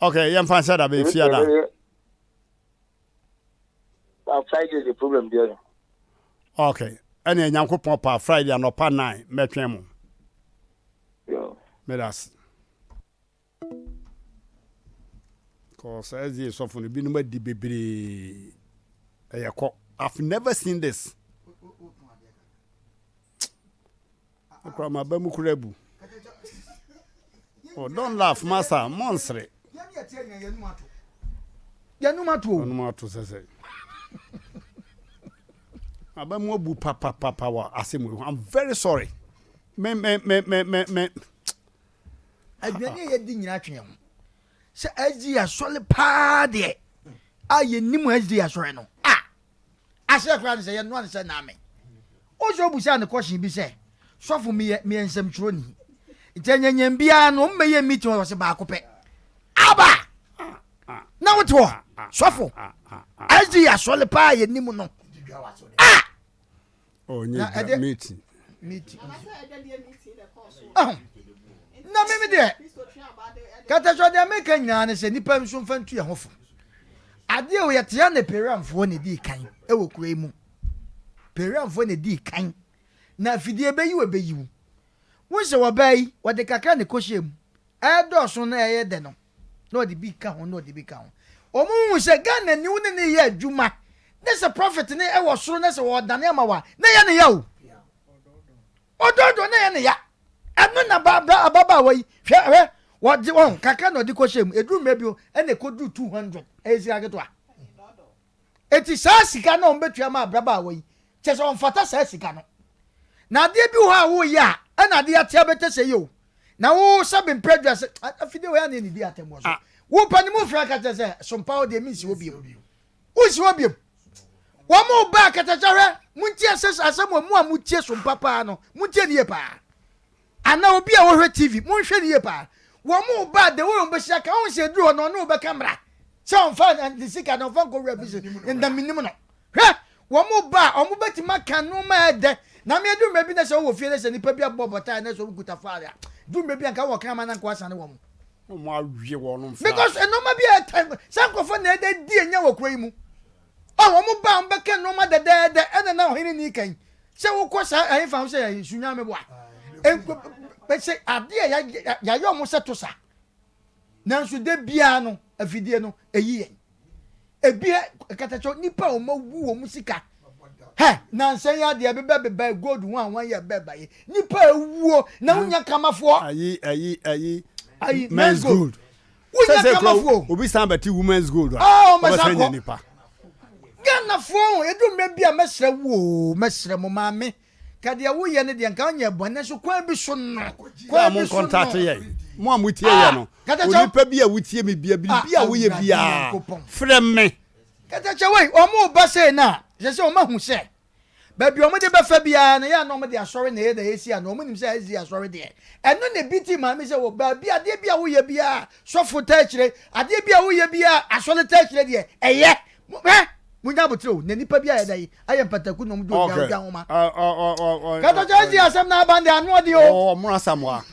Okay yɛmfa nhyɛ da bɛyɛ fiada. Friday the problem deɛ no. Okay ɛne Nyankopɔn pa Friday anɔpa 9 mɛtwɛn mo. Yo. Meda ase. Kɔ saa zie sɔfo no binom adi bebree ɛyɛ kɔ I've never seen this. Okura ma ba mu kura bu. Oh, don't laugh, master. Monsere. Yɛnum ato o. Yɛnum ato sɛsɛ. Aba mu abu papapapa wɔ asɛm yi ho. I'm very sorry. Me me me me me me. Aduane a yɛdi nyinaa twe yɛn ho. Sɛ SDA asɔre paa deɛ a yɛnim SDA asɔre no a aseɛ koraa ne sɛ yɛnoa ne sɛ naame. Wo sɛ wobusaa no kɔhyen bi sɛ sɔfo meyɛ meyɛ nsɛmtwerɛni. Nti anyanyam biara no wɔn bɛyɛ meeting wɔ sɛ baako pɛ. Aba! Na wote hɔ sɔfo SD asɔle paa yɛ nim no. Ah! Oh, nye dwa meeting. Meeting. Oh. Na mimi deɛ katasɔ deɛ meka nyinaa ne sɛ nipa nso mfa ntu yɛn ho fo. Adeɛ o yɛtea ne peramfoɔ na ɛdii kan ɛwɔ kuro yi mu. Peramfoɔ na ɛdii kan. Na afidie bɛyi wo ɛbɛyi wo. Wohu sɛ ɔbaa yi, ɔde kakra na ɛkɔhyɛɛ mu. Ɛredɔɔso na ɛreyɛ dɛ no, na ɔde bi ka ho, na ɔde bi ka ho. Wɔhu sɛ Ghanani wo ne no reyɛ adwuma, ne sɛ profit no wɔ soro na sɛ wɔredane ama wo a, na ɛyɛ ne ya o. Ɔdɔɔdɔɔ na ɛyɛ ne ya. Ɛno na ba bra ababaawa yi, hwɛ hwɛ, wɔde wɔn kakra na ɔde kɔhyɛɛ mu. Ɛduru mmerɛ bi ɛna ɛkɔduru 200, ɛyɛ sika ketewa. Eti saa sika no a wɔbɛtua ma abrabaawa yi, kyerɛ sɛ ɔmfata saa sika no. Na adeɛ bi wɔ hɔ a woyɛ a, ɛna adeɛ ate abɛtɛ sɛ yɛ o. Na wo sɛbe mprɛ dwa sɛ, afidie wei a na ɛnidi atɛm wɔ so. Ah. Wo pa ne mu frɛ ka kyerɛ sɛ, sompa wo deɛ mensi hɔ biom. Wonsi hɔ biom. Wɔn mo ba akatakyɛ hwɛ, montie asɛ asɛm wɔ mo a motie sompa paa no, montie ne yie paa. Anaa obi a ɔhwɛ TV, monhwɛ no yie paa. Wɔn ba a, the way wɔn bɛsi aka, wohu sɛ ɛduru hɔ no, ɔne wo bɛka mmara sɛ ɔmfa ne sika no ɔmfa nkɔwura business, na menim no. Hwɛ, wɔn ba a, wɔn bɛtumi aka nneɛma a ɛdɛ. Na me ɛduru mmerɛ bi na sɛ wowɔ fie na sɛ nipa bi abɔ bɔtae na sɛ wɔkuta file a, duru mmerɛ bi a nka wɔ kraman na nka wasane wɔn. Wɔn awe wɔn mfra. Because nneɛma bi a ɛtɛ, sɛ nkurɔfoɔ na ɛdɛ di anya wɔ kuro yi mu. Ɔ, wɔn ba a, wɔn bɛka nneɛma dɛdɛɛdɛ, ɛna na ɔhene ni kan. Sɛ wokɔ saa ɛhefa ho sɛ yɛ sunyame boa sɛ adeɛ a yɛayɛ ɔmo sɛ to sa nanso da biara no afidie no ɛyi yɛn ebi katakyɛ nipa a wɔn awu wɔn sika hɛ nansa yi adeɛ bebɛ bebɛ gold ho a wɔn yɛ bɛɛ ba yi nipa ewuo na wonya kamafoɔ. Ayi ayi ayi ayi men's gold. Wonya kamafoɔ. Obi san bɛte women's gold a ɔbɛsan nya nipa. Ghanafoɔ o, ɛduru mmerɛ bi a mɛsrɛ wo o, mɛsrɛ mo maame, ka deɛ woyɛ no deɛ nka wonyɛ bɔne nanso kwan bi so no, kwan bi so no. Yɛn, mo a motie yɛn no, ah, onipa bi a wotie me bia, biribi a woyɛ biara, frɛ me. Katakyɛ wei, wɔn ba sei no a, sɛ sɛ wɔn ahu sɛ Baabi a wɔde bɛfa biara no, ɛyɛ a na wɔde asɔre na ɛyɛ na ɛsi ano. Wɔnim sɛ ɛsi asɔre deɛ. Ɛno na ebi ti maame sɛ wɔ baabi adeɛ bi a woyɛ biara sɔfo taa akyire, adeɛ bi a woyɛ biara asɔre taa akyire deɛ ɛyɛ. Hwɛ, munya abotire o, na nipa bi ayɛ dɛ ayɛ mpataku na wɔn de ogya ogya nwoma. Katakyɛ ɛsi asɛm na aban deɛ ano ɔde o. Ɔmo asamoa.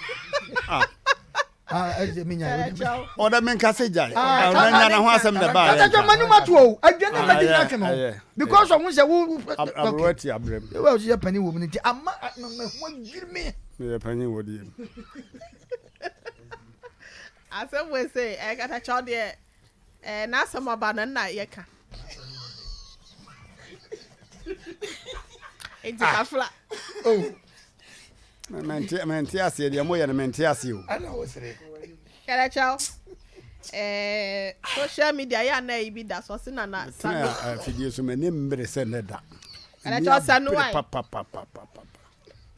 Ah, ɛsɛ mi nya yɛ. Ɔdɛ mi nka se gya. Ɔdɛ nya na ho asɛm na ba yɛ. Katakyɛ manu ma to o. Adwa ne ma di na twene ho. Because ɔho sɛ wo. Aberewa ti abrɛ mu. Ewa ɔsi yɛ panyin wɔ mu ne ti ama ma ho adwiri mi. Meyɛ panyin wɔ deɛ mu. Asɛm wei sɛ ɛɛ katakyɛ ɔdeɛ ɛɛ n'asɛm ɔba no nna yɛka. Nti kafla. Oh. Mente mente aseɛ deɛ moyɛ no mente aseɛ o. Ɛna wo sere. Kɛrɛkyɛw. Eh, social media yɛ ana yi bi da so ɔse na na sanu. Tena afidie so m'ani mmere sɛ nnɛ da. Kɛrɛkyɛw sanu ai. Papapapapapa.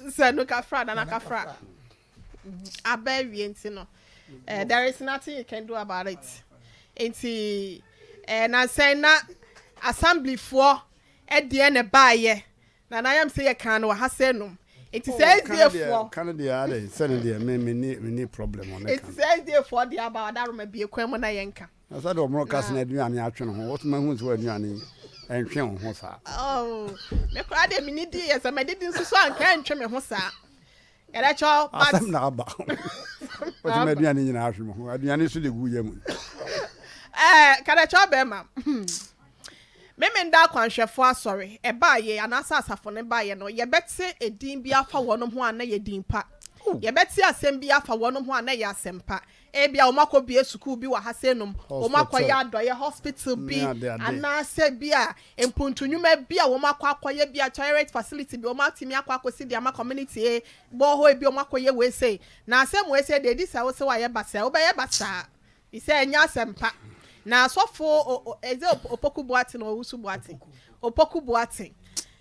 Sanu kafra nana kafra. Aba awie nti no. Eh, there is nothing you can do about it. Nti eh, nansɛn na assemblyfoɔ ɛdeɛ na ɛbaayɛ Na na ayam sɛ yɛ kan no wɔ ha sɛ nom. Nti sɛ SDA foɔ. Kan deɛ adɛ sɛ ne deɛ me me ni me ni problem wɔ ne kan. Nti sɛ SDA foɔ deɛ aba ɔdaroma bie kwan mu na yɛn ka. Na sɛ deɛ ɔmo ka sɛ na aduane atwe ne ho wɔtuma hu sɛ aduane ɛntwe wo ho saa. Oh me koraa deɛ me ni di yɛ sɛ mɛdidi nso so anka ɛntwe me ho saa. Yɛdɛkyɛw but. Asɛm na aba. Wɔtumi aduane nyinaa ahwe mu ho. Aduane nso de gu yɛ mu. Ɛɛ kadɛkyɛw bɛrima. Memenda akwanhwɛfoɔ asɔre ɛbaayɛ anaasɛ asafo no baayɛ no yɛbɛte edin bi afa wɔnom ho a na yɛ din pa. Yɛbɛte asɛm bi afa wɔnom ho a na yɛ asɛm pa. Ebia wɔakɔbue sukuu bi wɔ ha sei nom, wɔakɔyɛ adɔeɛ hospital bi, anaasɛ bi a mpuntu nnwuma bi a wɔakɔ akɔyɛ bi a toilet facility bi wɔatumi akɔ akɔsi de ama community e, borehole bi wɔakɔyɛ wei sei. Na asɛm wei sei deɛ ɛdi sɛ wo sɛ woayɛ basaa, wobɛyɛ basaa. Sɛ ɛnyɛ asɛm pa. Na asɔfo o, o, is it Opoku Boateng or Owusu Boateng? Opoku Boateng.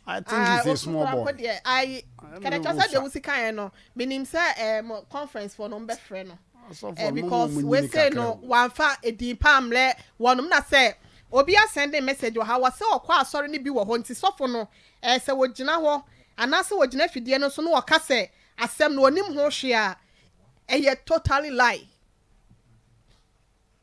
I think he's a small boy. Deɛ ayi kɛdɛkyɛ sɛ deɛ wosi kan yɛ no menim sɛ ɛɛm conference foɔ no mbɛfrɛ no ɛɛ because wese no wanfa edin pa amlɛ wɔnom na sɛ obi asɛnde message wɔ ha wɔ sɛ ɔkɔ asɔre no bi wɔ hɔ nti sɔfo no ɛɛ sɛ wɔgyina hɔ anaasɛ wɔgyina afidie no so na wɔka sɛ asɛm no onim ho hwee a. Ɛyɛ totally lie.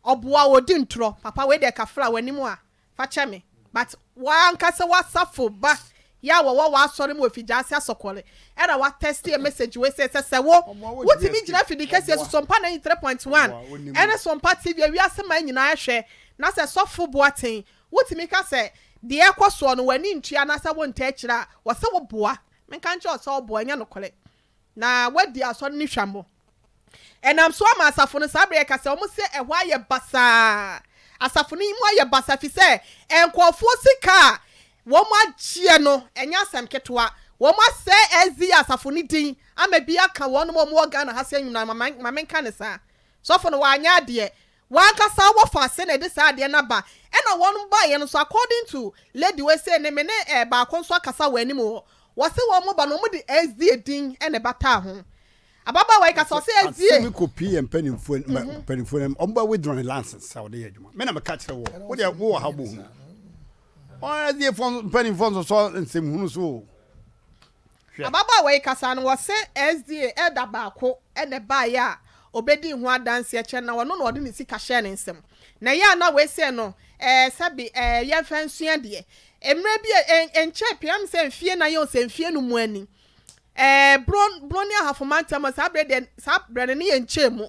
Ɔboa ɔdi ntorɔ. Papa wei deɛ kafra w'anim a fa kyɛ me but w'ankasa w'asafo ba yi a wɔwɔ w'asɔre mu wɔ Figyaase Asɔkɔre ɛna wa text yɛ message wei sɛ sɛ sɛ wo wotumi gyina fidi kɛseɛ so Sompa 93.1 ɛne Sompa TV awiase man nyinaa ɛhwɛ na sɛ Sɔfo Boateng wotumi ka sɛ deɛ ɛkɔ soɔ no w'ani ntua anaasɛ wontaa akyire a wɔsɛ wo boa menka nkyerɛ wo sɛ ɔboa ɛnyɛ nokorɛ na wadi asɔre no hwammɔ. Ɛnam so ama asafo no saa bere yɛka sɛ wɔn se ɛhɔ ayɛ basaa. Asafo no mu ayɛ basaa efisɛ nkurɔfoɔ sika a wɔn agyeɛ no ɛnyɛ asɛm ketewa. Wɔn asɛe SDA asafo no din ama bi aka wɔn a wɔwɔ Ghana ha sɛ nyinaa ma menka no saa. Sɔfo no wanyɛ adeɛ. Wankasa wɔ fa se na ɛde saa adeɛ no aba. Ɛna wɔn baeɛ no nso according to lady wei sei ne me ne eh, baako nso akasa wɔ anim hɔ. Wɔse wɔn ba no wɔn de SDA din na ɛbataa ho. Ababaawa yi kasa ɔse SDA. Asɛm kɔ pii yɛ mpanimfoɔ mpanimfoɔ no wɔn bɛ withdraw ne license sɛ wɔde yɛ adwuma. Me na meka kyerɛ wɔ wo deɛ wowɔ ha bɔ hunu. Wɔn SDA foɔ mpanimfoɔ nso sɔ nsɛm hunu so o. Hwɛ. Ababaawa yi kasa no, wɔse SDA elder baako na ɛbaeɛ a ɔbɛdii ho adanseɛ kyerɛ no na ɔno na ɔde ne sika hyɛɛ ne nsam. Na ɛyɛ a na wei sei no, ɛɛ sɛbe ɛɛ yɛmfa nsua deɛ. Mmerɛ bi a ɛnkyɛɛ pii, am sɛ mfie nan o sɛ mfie num ani, ɛɛ Bron, Bron ne Ahafo mantam hɔ, saa berɛ deɛ, saa berɛ no ne yɛnkyɛɛ mu.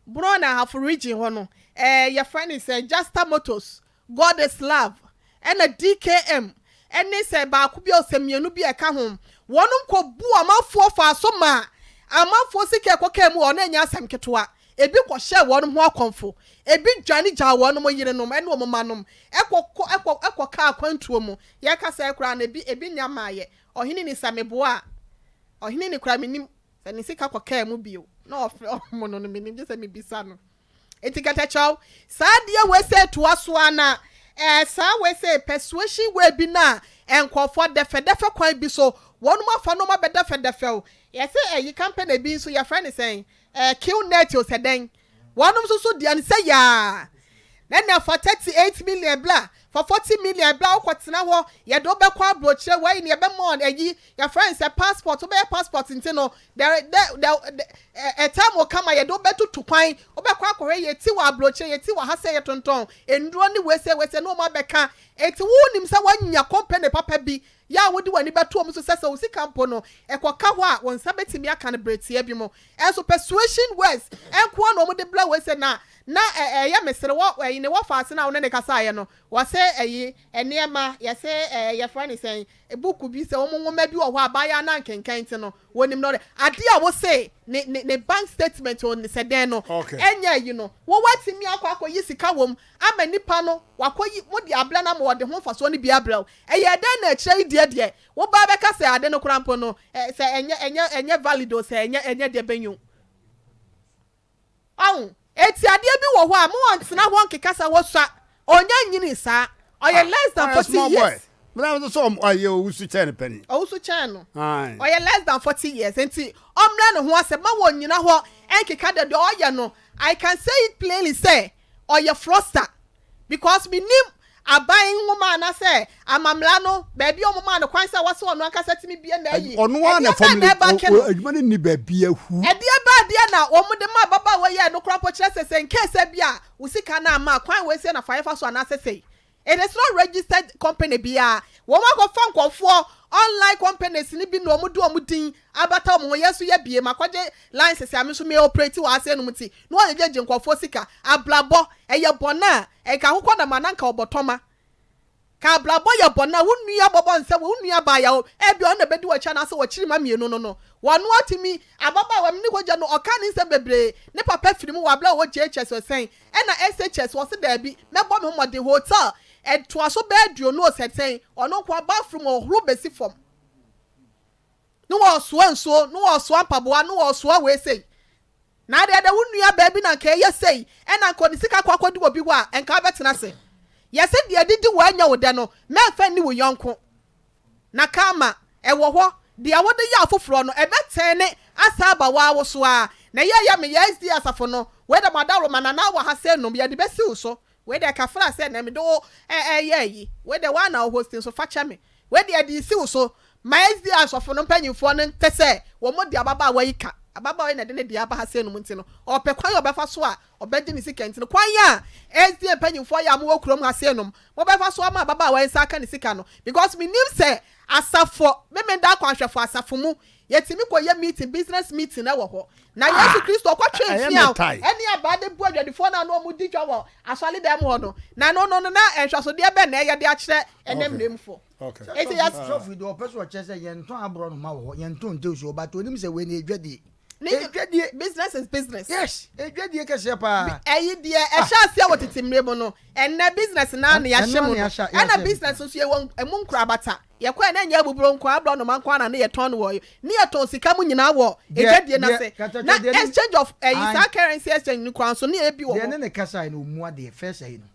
Bron ne Ahafo region hɔ no, ɛɛ yɛfrɛ no sɛ Justa Motors God is love ɛna DKM ɛne sɛ baako bi a ɔsɛ mienu bi a ɛka ho wɔnom kɔ buu amanfoɔ faa so maa amanfoɔ sika ɛkɔ kaa mu wɔ hɔ na ɛnyɛ asɛm ketewa ebi kɔ hyɛɛ wɔnom ho akɔmfo ebi dwane gyaa wɔnom yerenom ɛne wɔn mma nom ɛkɔ kɔ ɛkɔ ɛkɔ kaa akwantuo mu yɛka sɛɛ koraa no ebi ebi nya maayɛ ɔhene ni sɛ meboa a ɔhene ni koraa menim sɛ ne sika kɔ kaa mu bio na ɔfrɛ ɔmo no no menim gye sɛ mebisa no. Enti kɛtɛkyɛw, saa adeɛ wei sei toa so ara na ɛɛ saa wei sei persuasion way bi no a nkurɔfoɔ dɛfɛdɛfɛ kwan bi so wɔnom afa nom abɛdɛfɛdɛfɛ wo. Yɛse ɛyi company bi nso yɛfrɛ no sɛn ɛɛ Qnet o sɛ dɛn wɔnom nso so deɛ no sɛ yaa na nea fa 38 million bla fa 40 million bla wokɔ tena hɔ yɛde wo bɛkɔ abrokyire wei ne yɛbɛma wɔn ɛyi yɛfrɛ no sɛ passport wobɛyɛ passport nti no there there there a time will come a yɛde wo bɛtutu kwan wobɛkɔ akɔhwɛ yɛti wɔ abrokyire yɛti wɔ ha sɛ yɛtontɔn nnuro ne wei sɛ wei sɛ ne wɔn abɛka enti wonim sɛ woanya company papa bi yɛ a wode w'ani bɛto wɔn so sɛ sɛ wo sika mpo no ɛkɔka hɔ a wo nsa bɛtumi aka no berɛ tiaa bi mu ɛnso persuasion words nkoa na wɔde brɛ wei sɛ na na ɛyɛ mesere wɔ ɛyi ne wɔfaase no a wo ne ne kasaeɛ no wɔse ɛyi nneɛma yɛse ɛɛ yɛfrɛ ne sɛn Book bi sɛ wɔn nwoma bi wɔ hɔ a abaayaa no ankenkan nti no wɔnim no ɔde adeɛ a wose ne ne ne bank statement o sɛ dɛn no ɛnyɛ ayi no wo watumi akɔ akɔyi sika wɔ mu ama nipa no wakɔyi mo de abrɛ no ama ɔde ho mfasoɔ no bi abrɛ wo ɛyɛ dɛn na akyire yi deɛ deɛ wo ba bɛka sɛ ade no koraa mpo no sɛ ɛnyɛ ɛnyɛ ɛnyɛ valid o sɛ ɛnyɛ ɛnyɛ deɛ bɛn o. Wahu? Enti adeɛ bi wɔ hɔ a, mo ɔntena hɔ nkeka sɛ wosua. Ɔnya nyinii saa. Ɔyɛ less than Ɔyɛ 40 small boy. years. Mena nso sɛ ɔyɛ owusu kyɛn no panin. Owusu kyɛn no. Ae. Ɔyɛ less than 40 years. Enti ɔmmrɛ ne ho ase. Mma wɔnnyina hɔ nkeka dɛ deɛ ɔyɛ no, I can say it plainly sɛ ɔyɛ fraudster. Because mennim aban nwoma anaasɛ amammerɛ no baabi a wɔmaa no kwan sɛ wɔsɛ ɔno ankasa tumi bue n'ayi. Ɔno ara na Ɛdeɛ bɛn na ɛfam ɛbake no? adwuma no nni baabi ahu. Ɛdeɛ bɛn adeɛ na wɔde ma ababaawa yi a ɛno koraa mpo kyerɛ sɛ sɛ in case ebia wo sika no amma a, kwan wei sei na fa yɛfa so anaasɛ sei. It is not registered company biara. Wɔn akɔfa nkurɔfoɔ online companies no bi na wɔn de wɔn din abata wɔn ho. Yɛn nso yɛabue, makɔgye license a me nso me operate wɔ ha sei nom nti na wɔgyegye nkurɔfoɔ sika. Abrabɔ, ɛyɛ bɔne a, nka akokɔ nam a na nka ɔbɔ tɔma. Ka abrabɔ yɛ bɔne a, wo nua bɔbɔ nsɛ wo nua baa yɛ ebia ɔno na ɛbɛdi w'akyi anaasɛ w'akyiri mma mmienu no no. Wɔno atumi, ababaawa me ne hɔ gya no ɔkaa ne nsɛm bebree, ne papa firi mu wɔ aberɛ a ɔwɔ JHS ɔsɛn ɛna SHS ɔse daabi mɛbɔ me ho mmɔden hotel ɛtoaso bɛyɛ aduonu ɔsɛ sɛn ɔno nkoa bathroom ɔhoro bɛsi fam ne wɔsoa nsuo ne wɔsoa mpaboa ne wɔsoa wei sei. Na adeɛ dɛ wo nua baa bi na nka ɛyɛ sei ɛna nka ɔde sika akɔ akɔdi wɔ bi hɔ a nka wobɛtena ase. Yɛse deɛ adidi wo anyɛ wo dɛ no mɛmfa nni wo yɔnko. Na karma ɛwɔ hɔ deɛ wode yɛ afoforɔ no ɛbɛtɛne asan aba wo ara wo so ara. Na ɛyɛ ɛyɛ me yɛ SDA asafo no wei deɛ mo adaworoma Nana wɔ ha sɛ nom yɛde bɛsi wo so wei deɛ kafra sɛ nɛ mede wo ɛyɛ ayi wei deɛ woa na wo hosti nso fa kyɛ me wei deɛ yɛde resi wo so Ma SDA asɔfo no mpanyimfoɔ no nte sɛ wɔde ababaawa yi ka. Ababaawa yi na ɛde ne deɛ aba ha sei nom nti no, ɔpɛ kwan a ɔbɛfa so a ɔbɛgye ne sika nti no, kwan a SDA mpanyinfoɔ yɛ a mowɔ kurom ha sei nom, mobɛfa so ama ababaawa yi nsa aka ne sika no. Because menim sɛ asafo, Memenda akwanhwɛfo asafo mu, yɛtumi kɔyɛ meeting, business meeting wɔ hɔ. Na Yesu Kristo ɔkɔtwee Ɛyɛ me mfeaw tae. ne abaa de bu adwadifoɔ no a na wɔdi dwa wɔ asɔredan mu hɔ no. Na ɛno no no, na nhwɛsodeɛ bɛn na ɛyɛ de akyerɛ ɛnnɛ Okay. mmerɛ mufoɔ? Okay. Enti yɛs. Sɔfo yi deɛ ɔpɛ sɛ ɔkyerɛ sɛ yɛntɔn aborɔnoma wɔ hɔ, yɛntɔn ntoosi wɔ hɔ, but onim sɛ wei no ɛdwadie. Ne Ɛdwadie. Business is business. Yes, ɛdwadie kɛseɛ paa. Ɛyi deɛ ɛhyɛ aseɛ wɔ tete mmerɛ mu no, ɛnnɛ business no ara na yɛahyɛ mu no. Ɛna business nso yɛwɔ ɛmu nkorabata. Yɛkɔɛ na ɛnyɛ abuburo nko ara, aborɔnoma nko ara na ne yɛtɔn no wɔ, ne yɛtɔn sika mu nyinaa wɔ ɛdwadie no ase. Na exchange of ɛyi saa currency exchange no koraa nso ne yɛ bi wɔ Deɛ hɔ. ne ne kasaeɛ no ɔmmu adeɛ, first ɛyi no.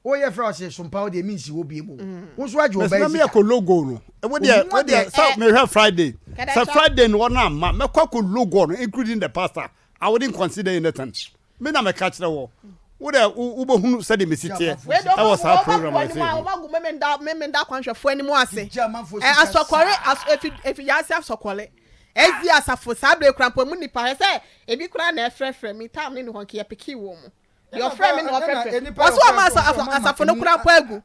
Wo yɛ frɛ ɔse sompa wo deɛ mensi hɔ biem o. Wo nso agye Mɛsɛ ɔbaa na sika. meyɛ kɔ logo no. Wo deɛ wo deɛ sɛ mehwɛ Friday. Sɛ Friday no wɔn amma mɛkɔ akɔ logo no including the pastor. I wouldn't consider anything. Me na mɛka kyerɛ wɔ. Wo deɛ wobɛhunu sɛdeɛ mesi teɛ ɛwɔ saa program wɔ sei ho. Wɔn agu memenda memenda akwanhwɛfoɔ anim ase. Asɔkɔre efi efi yaase asɔkɔre. Ezi asafo saa bere kura mpo mu nipa hwɛ sɛ ebi kura na ɛfrɛfrɛ mi tam ne ne hɔ nka yɛ piki wɔn mu. Deɛ ɔfrɛ me na ɔfrɛfrɛ. Wɔsi wɔn asafo asafo no kura mpo agu.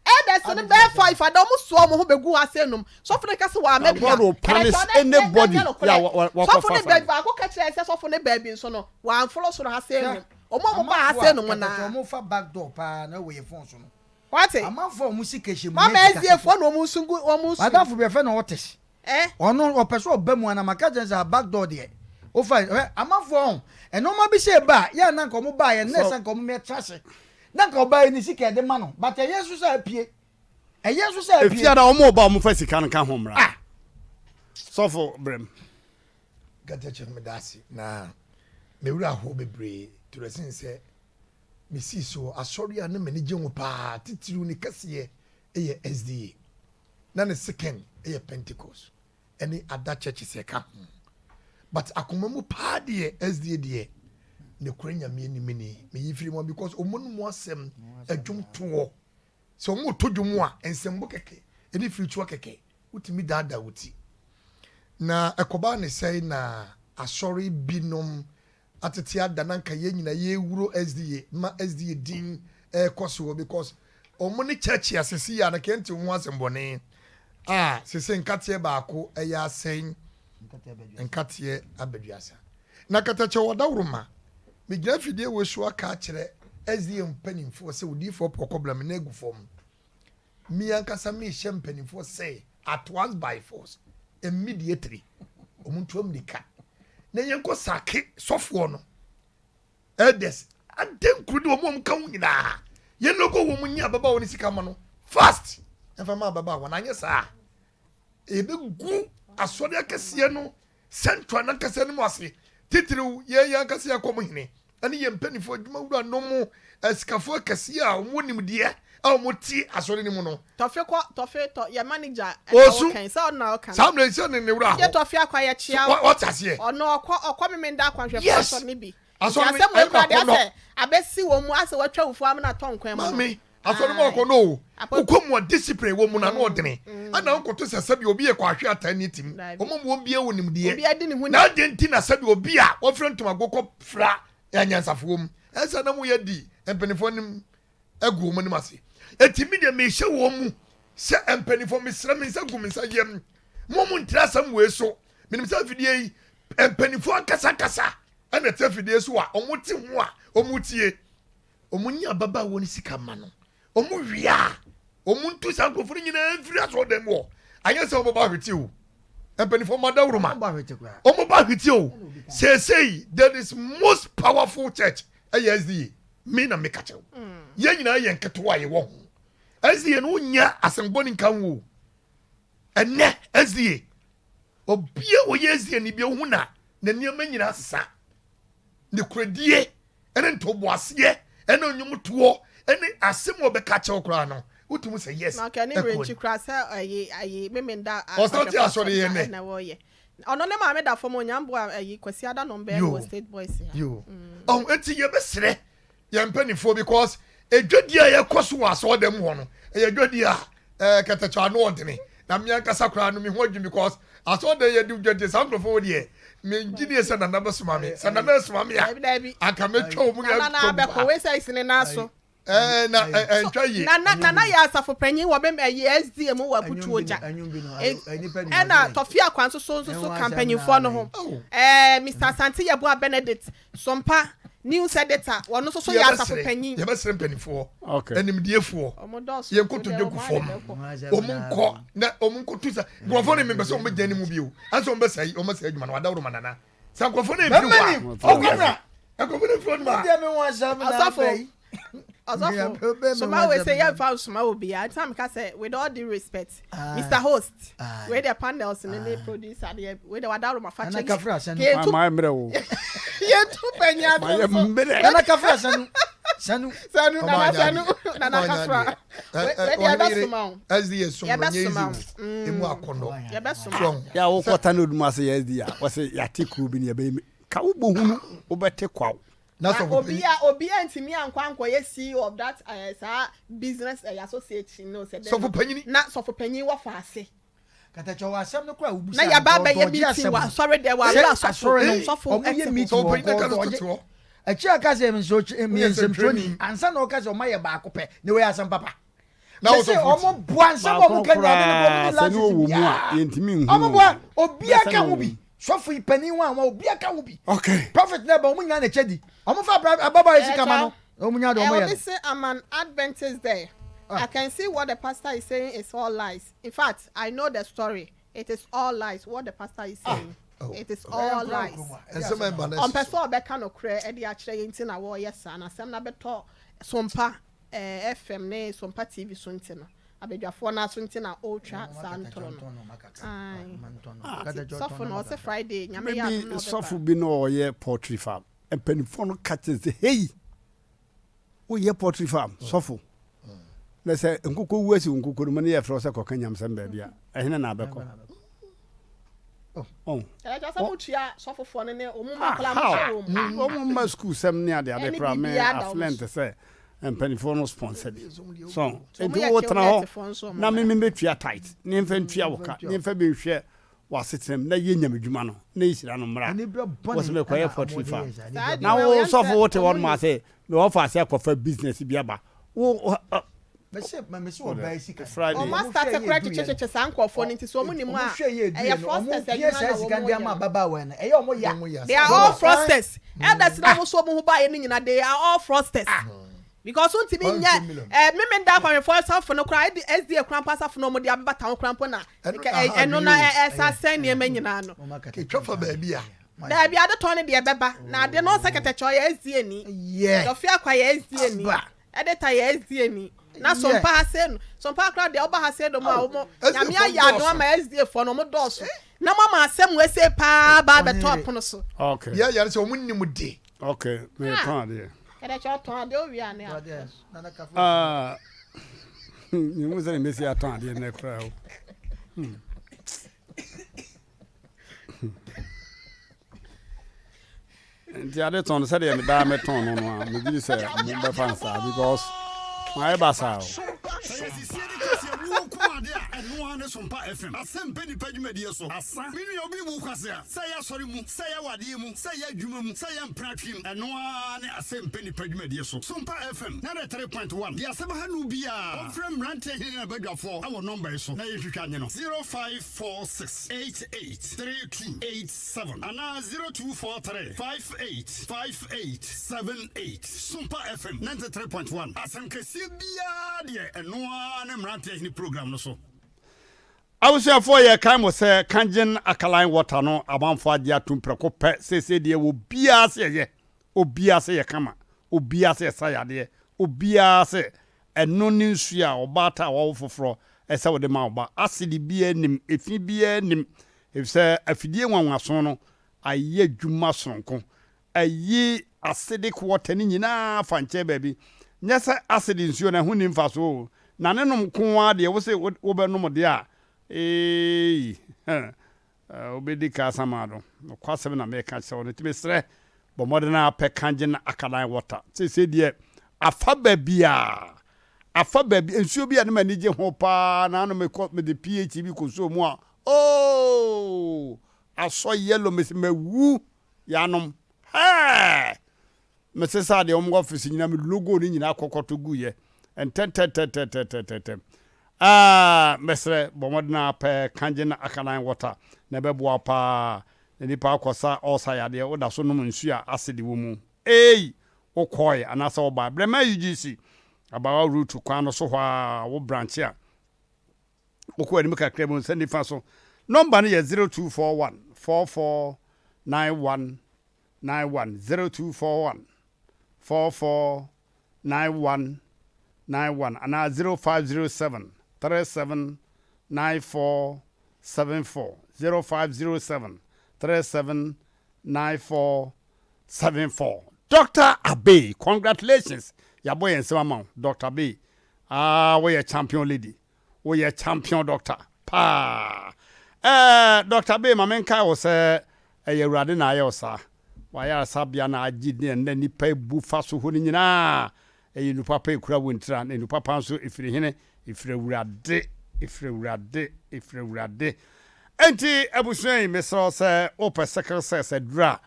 Elders no bɛyɛ five ada wɔn soa wɔn ho bɛgu hɔ ase nom. Sɔfo no ka sɛ wɔama bia. God will punish anybody yeah, Sɔfo no baabi baako ka kyerɛ sɛ sɔfo no baabi nso no wɔamforo soro ha se nom. Wɔn a wɔn ba ha se nom naa. Wɔn fa back door paa na ɛwɔ yɛ phone so no. Wate? Amanfoɔ a wɔn sika hyɛ mu Mama nyɛ sika SDA ketewa. foɔ na wɔn nso gu wɔn nso. M'adamfo bi yɛfrɛ no Otis. Eh? Ɔno ɔpɛ sɛ ɔba mu ana maka kyerɛ no sɛ back door deɛ wofa hwɛ amanfoɔ ho nneɛma bi sɛ ɛba a yɛ a na nka wɔn baeɛ na ɛsɛ nka wɔn mɛtra ase na nka ɔbaeɛ ne sika ɛde ma no but ɛyɛ nso sɛ apue ɛyɛ nso sɛ apue. Efiada wɔn ɔba wɔn fa sika no ka ho mmra. Ah. Sɔfo brɛm. Gatakyɛ meda ase na me werɛ ahow bebree to the sense sɛ mesii so asɔre a na m'ani gye ho paa titiriw ne kɛseyɛ yɛ SDA na ne second yɛ Pentecost ɛne ada churches ɛka ho but akoma mu paa deɛ SDA deɛ nokorɛ Nyame anim ni meyi firi mu because ɔmo no mu asɛm ɛdwom toɔ sɛ ɔmo to dwom a nsɛmbo kɛkɛ ɛne firitua kɛkɛ wotumi daadaa wo ti na ɛkɔbaa ne sɛe na asɔre binom atete ada na nka yɛn nyina yɛwuro SDA ma SDA din ɛrekɔ soɔ because wɔn ne church a sese yɛ a na kɛnte ho asɛmbɔne a sese nkateɛ baako ɛyɛ asɛn nkateɛ abɛduasa na katakyɛ wɔ dawuroma megyina fidie wɔ so aka akyerɛ SDA mpanimfoɔ sɛ odiifoɔ pɔkɔ bla me na agu fam Me ankasa mehyɛ mpanimfoɔ sɛ at once by force immediately wɔn ntu amirika na yɛnkɔ sake sɔfoɔ no elders adenkuru ne wɔn a wɔka ho nyinaa yɛn logo wɔn nyi ababaawa no sika ma no fast ɛnfa ma ababaawa no anyɛ saa yɛbɛgu asɔre akɛseɛ no Central no ankasa no mu ase, titiriw yɛn yɛn ankasa yɛn kɔm hene ne yɛn mpanyimfo adwumawura nom mu asikafo akɛse a wɔwɔ nimdeɛ a wɔte asɔre no mu no. Tɔfe kɔ tɔfe tɔ yɛ manager ɛna Osu. ɔkɛn sɛ ɔno na ɔka no. Saa mmerɛ yi sɛ ne ne werɛ Gye ahɔ. tɔfe akwa yɛ kyea So wo. wate aseɛ? Ɔno ɔkɔ ɔkɔ memenda akwanhwɛfo Yes. asɔre no bi. Asɔre Nti no asɛm wei ɛyɛ koraa deɛ m'akɔnnɔ. asɛ abɛsi wɔn mu asɛ watwa wufuo amena atɔ nkwan mu no. Maame, Asɔre mu ɔkɔ no o, wokɔ mu a discipline wɔ mu na ano ɔdene. Ɛna wokɔto sɛ sɛbi obi yɛ kɔ ahwe ataa ne tim. Wɔn mu wɔn biara wɔ nimdeɛ. Na adɛn nti na sɛbi obi a wɔfrɛ ntomago kɔ fra anyansafoɔ mu? Ɛsɛ na moyɛ di mpanimfoɔ anim agu wɔn anim ase. Eti mi deɛ mehyɛ wɔn mu sɛ mpanimfoɔ mesrɛ me nsa gu me nsa yam. Mo mo ntra asɛm wei so. Menim sɛ afidie yi mpanimfoɔ ankasa ankasa ɛna ɛte afidie so a wɔn te ho a wɔn tie. Wɔn nyi ababaawa no sika ma no. Wɔn wie a, wɔn ntu saa nkurɔfoɔ no nyinaa mfiri asɔrɔdan mu hɔ. Anyɛ sɛ wɔbɛbɔ ahwete o. Mpanimfoɔ mo adawuroma. Wɔbɛbɔ ahwete o. Seesei, there is most powerful church ɛyɛ SDA. Me na meka kyerɛ wo. Yɛn nyinaa yɛ nketewa a yɛwɔ ho. SDA no wonya asɛmbɔne nka ho o. Ɛnɛ SDA, obia wɔyɛ SDA ni bia wohu na na nneɛma nyinaa sesa. Nokorɛdie ne ntoboaseɛ ne nnwomtoɔ ne asɛm a ɔbɛka akyerɛ wo koraa no, wotumi sɛ yes. Na ɔka ne werɛ nkyi koraa sɛ ayi ayi Memenda Ɔsan te asɔre yɛ nnɛ. na wɔyɛ. Ɔno ne maame da fam Onyamboa ayi Kwasi Ada nom bɛyɛ no wɔ State Boys ha. Yo. Ɔho eti yɛbɛsrɛ yɛn mpanimfoɔ because edwadie a yɛkɔ so wɔ asɔɔdan mu hɔ no ɛyɛ dwadie a ɛɛ kɛtɛkyɛ ano ɔdene na mmea nkasa koraa no me ho adwene because Asɔɔdan yɛ de dwa nti saa nkurɔfoɔ wɔ deɛ mengye nie sɛ Nana bɛsoma me. Sɛ Nana soma me a, anka mɛtwa wɔn Nana na abɛkɔ wei sɛ esi ne nan so. Ɛɛ na ɛntwa yie. Nana Nana yɛ asafo panyin wɔ bɛm ɛyi SDA mu wɔ Aputuo gya. Ɛna Tɔfi Akwan nso so nso so ka mpanyinfoɔ no ho. Ɛɛ Mr Asante Yeboah Benedict Sompa news editor wɔn nso so yɛ asafo panyin. Yɛbɛsrɛ mpanimfoɔ, animdiefoɔ, yɛn nkotodwe gu fam, wɔn nkɔ na wɔn nkɔtu sa nkurɔfoɔ no mepɛ sɛ wɔn bɛgyina ne mu bio, ansa wɔn bɛsɛe wɔn bɛsɛe adwuma no wadaworo ma nana sɛ nkurɔfoɔ no mfiri hɔ a nkurɔfoɔ no mfiri hɔ no a. Ɔsɔfo Ɔsɔfo, soma wei sɛ yɛmfa nsoma obiara nti na meka sɛ with all due respect Mister Host wei deɛ panels ne ne producer deɛ wei deɛ wadaworo ma fa kyɛ yɛntu mayɛ mmerɛ o yɛntu panyin ase mayɛ mmerɛ Nana Kafra sanu sanu sanu nana sanu nana Kafra wei deɛ yɛbɛsoma wo yɛbɛsoma wo emu akɔnɔ yɛbɛsoma wo yɛ a wokɔta ne odum ase yɛ SD a wɔsɛ yɛate kuro bi ne yɛbɛyɛ ka wobɔhunu wobɛte kwaw Na obia obia ntumi ankɔ ankɔyɛ CEO of that eh, saa business eh, association no sɛ dɛn no na sɔfo panyin wɔ faase. Katakyɛ wɔ asɛm no koraa wobusa na yaba abɛyɛ meeting wɔ asɔre dɛ wɔ abere asɔfo sɔfo ɛte hɔ. Sɔfo panyin na ka no hɔ. Akyi aka sɛ meyɛ nsɛmtwerɛni ansa na ɔka sɛ ɔma yɛ baako pɛ na wei asɛm papa. Mese ɔmo boa nsɛm a ɔmo ka nyinaa de ne kɔ ɔmo ni license biara. Ɔmo boa obiara ka ho bi. Sɔfo yi panin wa wa obiara ka ho bi. Okay. Prophet na ɛba ɔmo nyinaa na ɛkyɛ di. Ɔmo fa ababaawa yi sika ma no. Ɔmo nya de ɔmo yɛ no. Obi se I'm an Adventist there. I can see what the pastor is saying is all lies. In fact, I know the story. It is all lies what the pastor is saying. It is all lies. Ɔmpɛ sɛ ɔbɛka nokorɛ de akyerɛ yɛn nti na wɔreyɛ saa na asɛm no abɛtɔ sompa. Eh, FM ne Sompa TV so nti no, abadwafoɔ no aso nti na ɔretwa saa ntorɔ no. Ae. Nti sɔfo no ɔse Friday, Nyame yɛ adom na ɔbɛba. Sɔfo bi na ɔyɛ poultry farm. Mpanimfoɔ no ka kyerɛ sɛ, hei, woyɛ poultry farm, sɔfo. Na sɛ nkokɔ wu asi wo nkokɔ no mu ne yɛfrɛ wo sɛ kɔka nyamsɛm baabi a, ɛhene na abɛkɔ? Oh. Ɛkyɛ sɛ motua sɔfofoɔ no ne wɔn mma koraa mohyɛ wɔn mu. Wɔn mma sukuu sɛm ne ade ade koraa me aflɛnt sɛ mpanimfoɔ no sponsor bi. So nti wo tena hɔ na me me bɛtua tight ne mfa ntua wo ka ne mfa bi nhwɛ w'asetena mu na yɛ nyamedwuma no na yɛhyira no mmra. Wɔ sɛ mekɔyɛ poultry farm. Na wo sɔfo wote hɔ no ma sɛ mewɔ fa ase akɔfa business bi aba. Wo Mese mese ɔbaa yi sika. Friday. Wɔn asate koraa kyekyekyekyɛ saa nkurɔfoɔ no nti sɛ wɔn nim a ɛyɛ fraudsters adwuma na wɔn yɛ no. They are all fraudsters. Elders na wɔn so wɔn ho baayɛ no nyina they are all fraudsters. Because wontumi nyɛ eh, meme da akwanhwɛfoɔ asafo no koraa ɛde SDA koraa mpo asafo no wɔn de abɛbata ho koraa mpo na ɛno na ɛsa sɛn nneɛma nyinaa no. Ketwa fa baabi a. Daabi ade tɔn no deɛ ɛbɛba na ade no sɛ kɛtɛkyɛ ɔyɛ SDA ni. Dɔfe akwa yɛ SDA ni. Editor yɛ SDA ni na sompa ha sei no sompa koraa deɛ ɔba ha sei no mu a wɔn nyame ayɛ adom ama SDA foɔ no wɔn dɔɔso na mo ama asɛm wɔ ese paa ba abɛtɔ ɔpono so. Okay. Yɛ yɛrɛ sɛ wɔn nim de. Okay, mɛ tɔn adeɛ. Ɛdɛ kyɛ ɔtɔn adeɛ owie ane a. Ah, mi mu sɛ mbesi atɔn adeɛ nɛ koraa o. Hmm. Nti ade tɔn no sɛdeɛ medaa metɔn no no a megye di sɛ mobɛfa no saa because mayɛ basaa o. Sɛ yɛsisie ne kɛseɛ wuo nko ade a, ɛno ara ne Sompa FM. Asɛm pɛ nipa dwumadie so. Asa. Me nua obi wu kwasea. Sɛ ɛyɛ asɔre mu, sɛ ɛyɛ awadeɛ mu, sɛ ɛyɛ adwuma mu, sɛ ɛyɛ mpratwe mu, ɛno ara ne Asɛm pɛ nipa dwumadie so. Sompa FM, 93.1. Deɛ asɛm ha no biara, ɔmfrɛ mmeranteɛ hene ne n'abadwafoɔ wɔ nɔmba yi so na yɛntwitwa nye no, 0546 88 3287 anaa 0243 58 5878. Sompa FM 93.1, asɛm kɛseɛ biara deɛ ɛno ara ne Mmeranteɛ Hene program no so. Abusuafoɔ yɛkae mo sɛ Kangen Alkaline Water no amanfoɔ agye atom prɛko pɛ seesei deɛ obiara se ɛyɛ, obiara se ɛyɛ kama, obiara se ɛsa yadeɛ, obiara se Ɛno ne nsuo a ɔbaatan a wawo foforɔ sɛ wode ma wo ba. Asidi biara nnim, efi biara nnim, efisɛ afidie nwanwaso no ayɛ adwuma sononko. Ayi acidic water no nyinaa afa nkyɛn baabi. Nyɛ sɛ acid nsuo no ɛho nni mfasoɔ o, na ne nom nko ara deɛ wose wobɛnom deɛ a, eei, huh. Wobɛdi ka asamado. Nokwasɛm na meka kyerɛ wo no, nti mesrɛ, bɔ mmɔden ara pɛ Kangen Alkaline Water. Seesei deɛ, afa baabiara. Afa baabi, nsuo bi a na m'ani gye ho paa, na ano mekɔ, mede pH bi kɔsɔɔ mu a, Oh! Asɔ yellow mese mawu yanom. Hɛɛ! Mesesaa deɛ wɔn office nyinaa me logo no nyinaa kɔkɔto guiɛ ntɛntɛntɛntɛntɛntɛm. Ah, mɛsrɛ bɔ mmɔden ara pɛ Kangen alkaline water na ɛbɛboa wo paa. Na nipa akɔsa ulcer yadeɛ woda so nom nsuo a acid wɔ mu. Eei! Wokɔɔe anaasɛ wobae. Brɛma UGC Abawa route kwan no so hɔ ara wo branch a wokɔ anim kakra mu nsa nifa so. Nɔmba no yɛ 0241 44 91 91 0241 44 91 91 anaa 0507 37 94 74 0507 37 94 74. Doctor Abey congratulations yɛabɔ yɛn nsam ama wo Doctor Abey ah woyɛ champion lady Woyɛ champion doctor paa. Ɛɛ Doctor Bay ma menkae wo sɛ ɛyɛ Awurade na ayɛ wo saa. W'ayaresabea na agye din a nnɛ nnipa bu fa so hɔ no nyinaa. Ɛyɛ nnuru papa a ɛkura wo ntira, na nnuru papa nso ɛfiri hene? Ɛfiri Awurade, ɛfiri Awurade, ɛfiri Awurade. Enti abusua yi, mesrɛ wo sɛ wopɛ sickle cells aduru a,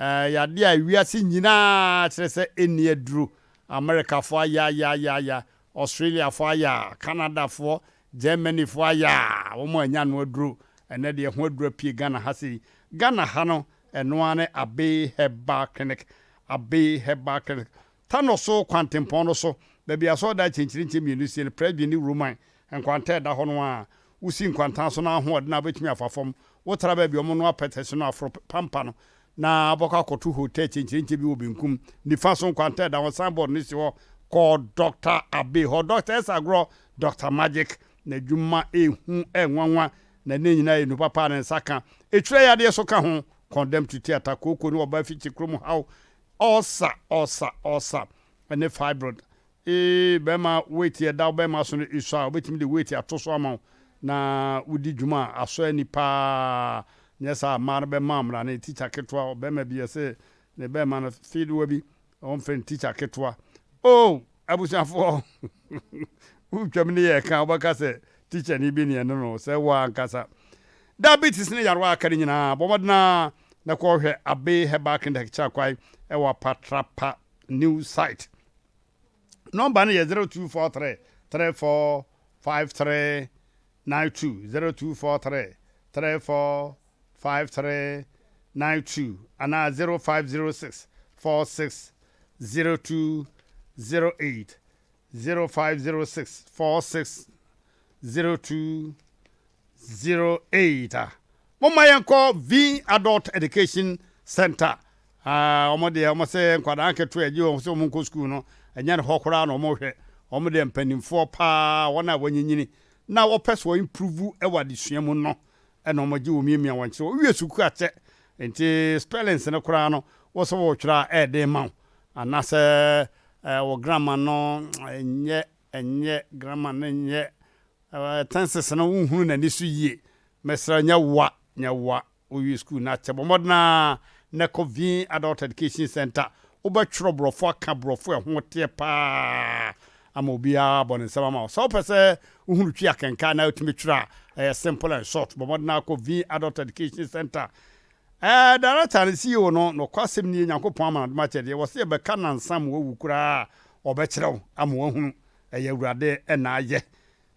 Ɛyɛ adeɛ a wiase nyinaa kyerɛ sɛ ɛnni aduro. Amerikafoɔ ayaayaayaya, Australiafoɔ ayaa, Canadafoɔ, Germanyfoɔ ayaa, wɔn annya ano aduro. Ɛnnɛ deɛ ɛho aduro apue Ghana ha sei. Ghana ha no, ɛno ara ne Abbey Herbal Clinic, Abbey Herbal Clinic. Tano so kwantempɔn no so, baabi a asɔredan kyenkyerenkye mmienu sie no, Presby ne Roman nkwanta a ɛda hɔ no ara. Wosi nkwanta so na ahoɔden a wobetumi afa fam. Wotra baabi a wɔnoa pɛtɛhye no aforo pampa no, na wobɛkɔ akɔto hotel kyenkyerenkye bi wɔ benkum. Nifa so nkwanta a ɛda hɔ, signboard no si hɔ, Kɔ Dɔkta Abbey hɔ. Dɔkta Ɛsɛ Agorɔ, Dɔkta Magic, n'adwuma ehu ɛnwanwa, na ne nyinaa yɛ nnupa pa a ne nsa ka. Etwira yadeɛ so ka ho, kɔndɛm tutu ata, kooko ne ɔbaa fikyi kurom haw, ulcer, ulcer, ulcer, ne fibroid. Ee, bɛrima weight ɛda wo bɛrima so no esua a, wobɛtumi de weight ato so ama wo na wodi dwuma a asɔ ani paa. Nyɛ saa a, mmaa no bɛma mmara ne tikya ketewa, ɔbarima bi ɛsɛ ne bɛrima no feedowa bi, wɔmfrɛ no tikya ketewa. Oh, abusuafoɔ, wotwam ne yɛ ka, wobɛka sɛ tikyani bi ne ɛno no, sɛ wo ankasa. Diabetes ne yarewa a aka no nyinaa, bɔ mmɔden ara na kɔhwɛ Abbey Herbal Clinic kyerɛ kwan wɔ Apatrapa New Site. Nɔmba no yɛ 0243 34 53 92, 0243 34 53 92 anaa 0506 46 02 08, 0506 46 02 08 a momma yɛnkɔ V Adult Education Center. Ah, wɔn deɛ wɔn sɛ nkwadaa nketewa agye wɔn sɛ wɔn nkɔ sukuu no, ɛnyɛ ne hɔ koraa na wɔn hwɛ. Wɔn deɛ mpanimfoɔ paa, wɔn a wɔanyinyini na wɔpɛ sɛ wɔn improve wɔ adesua mu no, ɛna wɔn gye wɔn miamia wɔn kyerɛ. Wɔwie sukuu akyɛ, nti spellings no koraa no, wɔ sɛ wɔretwerɛ a ɛyɛ den ma wo, anaasɛ wɔ grammar no ɛnyɛ ɛnyɛ grammar no nyɛ Tenses no wonhunu n'ani so yie. Mɛsrɛ nyɛ woa, nyɛ woa. Wowie sukuu no akyɛ, bɔ mmɔden ara na kɔ Vin Adult Education Centre. Wobɛtwerɛ borɔfo aka borɔfo a ɛho teɛ pa ara ama obiara abɔ ne nsam ama wo. Sɛ wopɛ sɛ wohunu Twi akenkan na wotumi twerɛ a, ɛyɛ simple and short. Bɔ mmɔden ara kɔ Vin Adult Education Centre. Ɛɛ, director no, CEO no, nokwasɛm nie, Nyankopɔn ama no adom akyɛdeɛ. Wɔse yɛbɛka nnansa ma wawu koraa a, ɔbɛkyerɛ wo ama woahunu. Ɛyɛ Awurade na ayɛ.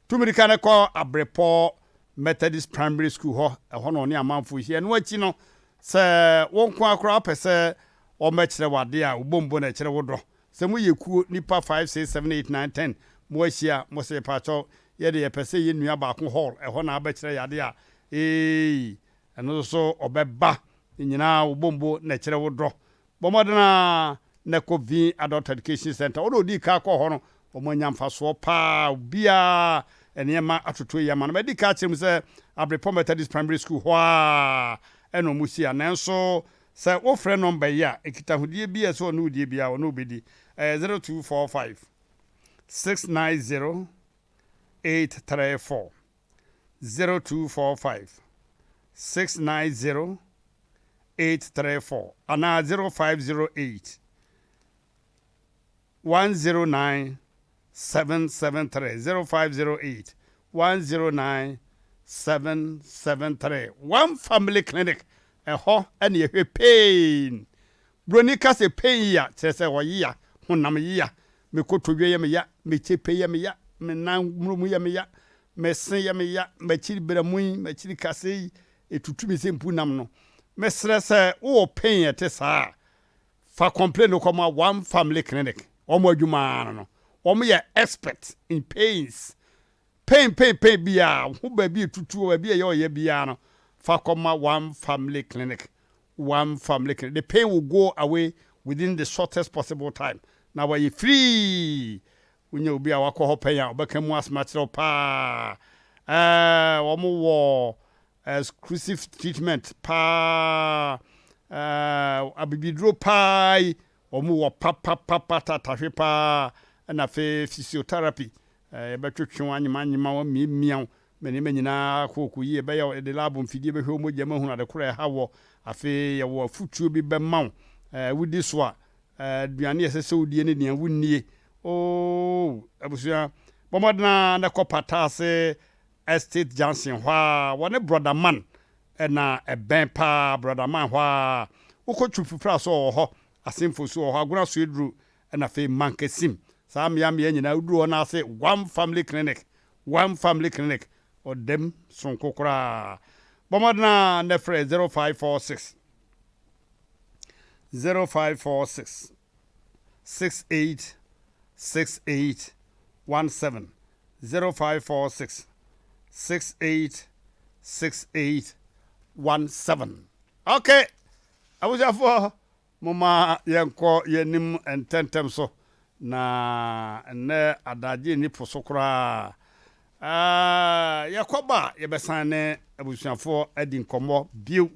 Tu mmirika no kɔ Abrepɔ Methodist Primary School hɔ, ɛhɔ na ɔne amanfoɔ hyia. Ɛno akyi no, sɛ wo nko ara koraa wopɛ sɛ wɔmmɛkyerɛ wo adeɛ a, wo bombo na ɛkyerɛ wo dɔ. Sɛ moyɛ kuo, nnipa 5, 6, 7, 8, 9, 10, moahyia a, mose yɛpakyɛw, yɛde yɛpɛ sɛ yɛn nua baako hall, ɛhɔ na abɛkyerɛ yɛn adeɛ a, eei, ɛno nso so ɔbɛba. Ne nyinaa wo bombo na ɛkyerɛ wo dɔ. Bɔ mmɔden ara na kɔ Vin Adult Education Center. Wɔn a wɔdii kan kɔɔ hɔ no, wɔanya mfasoɔ paa. Obiara nneɛma atoto yie ama no. Madi kan akyerɛ mu sɛ Abrepɔ Methodist Primary School hɔ ara na wɔhyia. Nanso sɛ wofrɛ nɔmba yi a, nkitahodie bi a ɛsɛ ɔne wo die biara, ɔne wo bɛdi. Ɛyɛ 0245 690 834. 0245 690 834 anaa 0508 109 773, 0508 109 773. One Family Clinic, ɛhɔ na yɛhwɛ pain. Buroni ka sɛ pain ya, kyerɛ sɛ ɔyea, honam yea. Me kotodwe yɛ me ya, me kyepe yɛ me ya, me nan mmoromu yɛ me ya, me se yɛ me ya, m'akyiri berɛmo yi, m'akyiri kase yi, ɛtutu me sɛ mpunam no. Mesrɛ sɛ wowɔ pain a ɛte saa a, fa complain no kɔma One Family Clinic. Wɔn adwuma ara no no. Wɔyɛ expert in pains. Pain pain pain biara, wo ho baabi ɛtutu, baabi a ɛyɛ ɔyɛ biara no, fa kɔma One Family Clinic. One Family Clinic. The pain will go away within the shortest possible time. Na wayɛ free. Wonya obi a wakɔ hɔ pɛn a, ɔbɛka mu asɛm akyerɛ wo paa. Ɛɛ, wɔn wɔ exclusive treatment paa. Ɛɛ, abibiduro paa yi, wɔn wɔ papapapa tatahwe paa. Ɛna afei physiotherapy. Ɛɛ, yɛbɛtwetwe wo, anyema anyema wo, amiamia wo, ma nneɛma nyinaa akɔ ɔkɔ yie. Ɛbɛyɛ wo, yɛde lab mfidie bɛhwɛ wo mogya mu ahunu ade korɔ a ɛha wɔ. Afei yɛwɔ afutuo bi bɛma wo. Ɛɛ, wodi so a, Aduane a ɛsɛ sɛ wodie ne nea wonnie. Oh, abusua, bɔ mmɔden ara na kɔ Pataase Estate Junction hɔ ara. Wɔne Brɔda Man na ɛbɛn paa, Brɔda Man hɔ ara. Wokɔ Twifupra so wɔ hɔ, Asenfo so wɔ hɔ, Agona Soeduru, ɛna afei Mankasim. Saa mmeammea nyinaa, woduru hɔ no ase One Family Clinic, One Family Clinic, ɔda mu sononko koraa. Bɔ mmɔden ara na frɛ 0546. 0546 68 68 17 0546 68 68 17 Okay, abusuafoɔ momma yɛnkɔ yɛn anim ntɛntɛm so na nnɛ adagye nni po so koraa. Yɛkɔba a yɛbɛsan ne abusuafoɔ adi nkɔmmɔ bio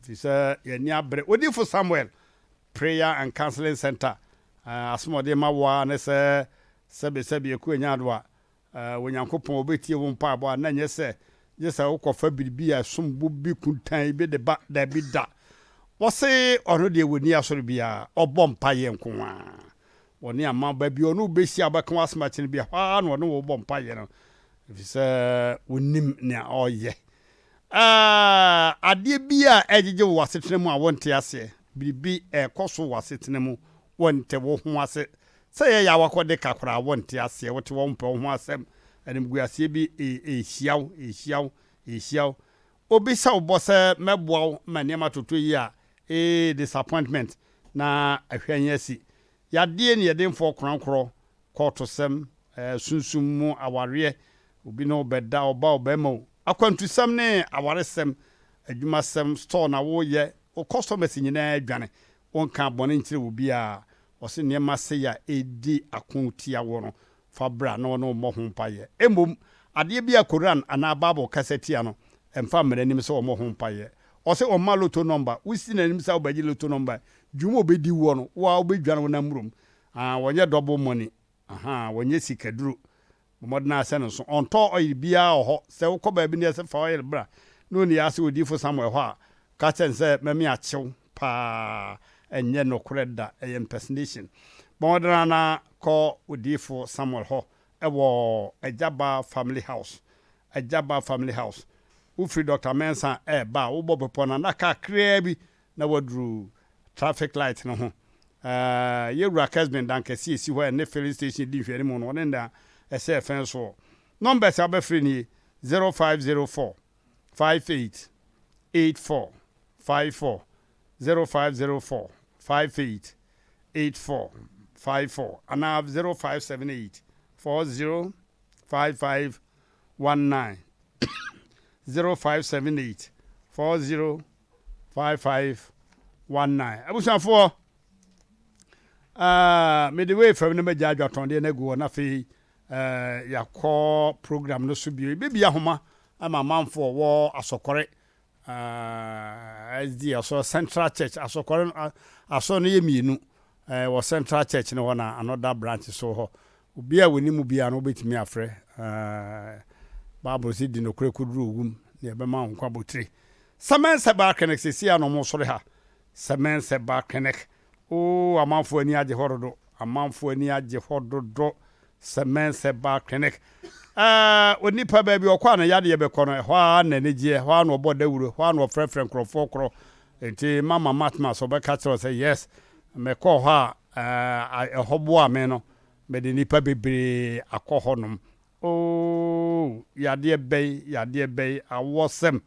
ɛfiri sɛ yɛn ani abere. Odiyifo Samuel Prayer and Counseling Center asɛm a ɔde rema wo ara ne sɛ sɛbesɛbe ɛkɔ anya ado a Onyankopɔn ɔbɛtie wo mpaebɔ a na ɛnyɛ sɛ gye sɛ wokɔfa biribi a ɛsom bo bi kuntann bi de ba, dabi da. Wɔse ɔno deɛ wɔnni asɔre biara, ɔbɔ mpaeɛ nko ara. Wɔne aman baabi a ɔne wo bɛhyia a wobɛka w'asɛm akyerɛ no bi, ɛhɔ ara na ɔne wo bɔ mpaeɛ no, ɛfiri sɛ ɔnim nea ɔreyɛ. Adeɛ bi a ɛregyegye wo wɔ asetena mu a wonte aseɛ, biribi ɛrekɔ so wɔ asetena mu, wonte wo ho ase. Sɛ ɛyɛ yaw akɔde ka koraa a, wonte aseɛ, wote hɔ wompɛ wo ho asɛm, animguaseɛ bi rehyia wo, rehyia wo, rehyia wo. Obi hyɛ wo bɔ sɛ mɛboa wo ma nneɛma atotɔ yie a, ee disappointment na ahwɛ asi. Yadeɛ ne yɛdenfoɔ korankorɔ, kɔɔtosɛm, sunsum mu awareɛ, obi ne wo bɛda, ɔba ɔbarima o, akwantusɛm ne awaresɛm, adwumasɛm, store na woyɛ, wo customers nyinaa adwane, wonkaa bɔne nkyerɛ obiara, ɔse nneɛma sei a ɛredi ako tia wo no, fa bra na ɔne wo mmɔ ho mpaeɛ. Mmom, adeɛ bi a Koran anaa Bible kasa tia no, mfa mmra anim sɛ ɔmmɔ ho mpaeɛ. Ɔse ɔmma lotto nɔmba, wosi n'anim sɛ wobɛgye lotto nɔmba, dwuma a ɔbɛdi woɔ no, wo ara wobɛdwane wo nam wuram. Aah, wɔnyɛ double money, ahaa, wɔnyɛ sikaduro. Bɔ mmɔden ara sɛ no nso, ɔntɔ oil biara wɔ hɔ. Sɛ wokɔ baabi na yɛse fa oil bra, na ɔnni ase wɔ Odiyifo Samuel hɔ a, ka kyerɛ no sɛ mɛme akyew paa. Ɛnyɛ nokorɛ da, ɛyɛ impersonation. Bɔ mmɔden ara na kɔ Odiyifo Samuel hɔ wɔ Agyaba Family House. Agyaba Family House. Wofiri Dɔkta Mensah reba a, wobɔ bepɔ no a, na kakraa bi na waduru traffic light no ho. Ɛɛ, Yɛwura Kesben dan kɛse a esi hɔ a ɛne filling station di nhwɛanim no, ɔne na ɛsɛ fɛn soɔ. Numbers a wobɛfrɛ nie, 0504 58 84 54, 0504 58 84 54, anaa 0578 40 55 19, 0578 40 5519 Abusuafoɔ, ah, mede wei fam na magya adwatɔndeɛ no agu hɔ na afei eh, yɛakɔ program no so bio. Yɛbɛbi ahoma ama amanfoɔ wɔ asɔkɔre ah, SD asɔ Central Church asɔkɔre asɔ no yɛ mmienu eh, wɔ Central Church no hɔ na another branch so hɔ. Obi a wɔnim mu biara no wobɛtumi afrɛ. Eh, Bible sɛ di nokorɛ kɔduru owum na yɛbɛma wo nkwa botire. Cement Herbal Clinic seesei a na ɔmo sɔre ha. Cement Herbal Clinic ooh amanfoɔ ani agye hɔ dodo. Amanfoɔ ani agye hɔ dodo. Cement Herbal Clinic. Ɛɛ, onipa baabi ɔkɔ a ne yadeɛ bɛkɔ no, ɛhɔ ara na n'ani gyeɛ, ɛhɔ ara na ɔbɔ dawuro, ɛhɔ ara na ɔfrɛfrɛ nkurɔfoɔ korɔ. Enti mama Matmas ɔbɛka kyerɛ wo sɛ, yes, mekɔɔ hɔ a, ɛɛ, ɛhɔ boaa me no, mede nnipa bebree akɔ hɔnom. Oo, yadeɛ bɛn, yadeɛ bɛn, awɔsɛm,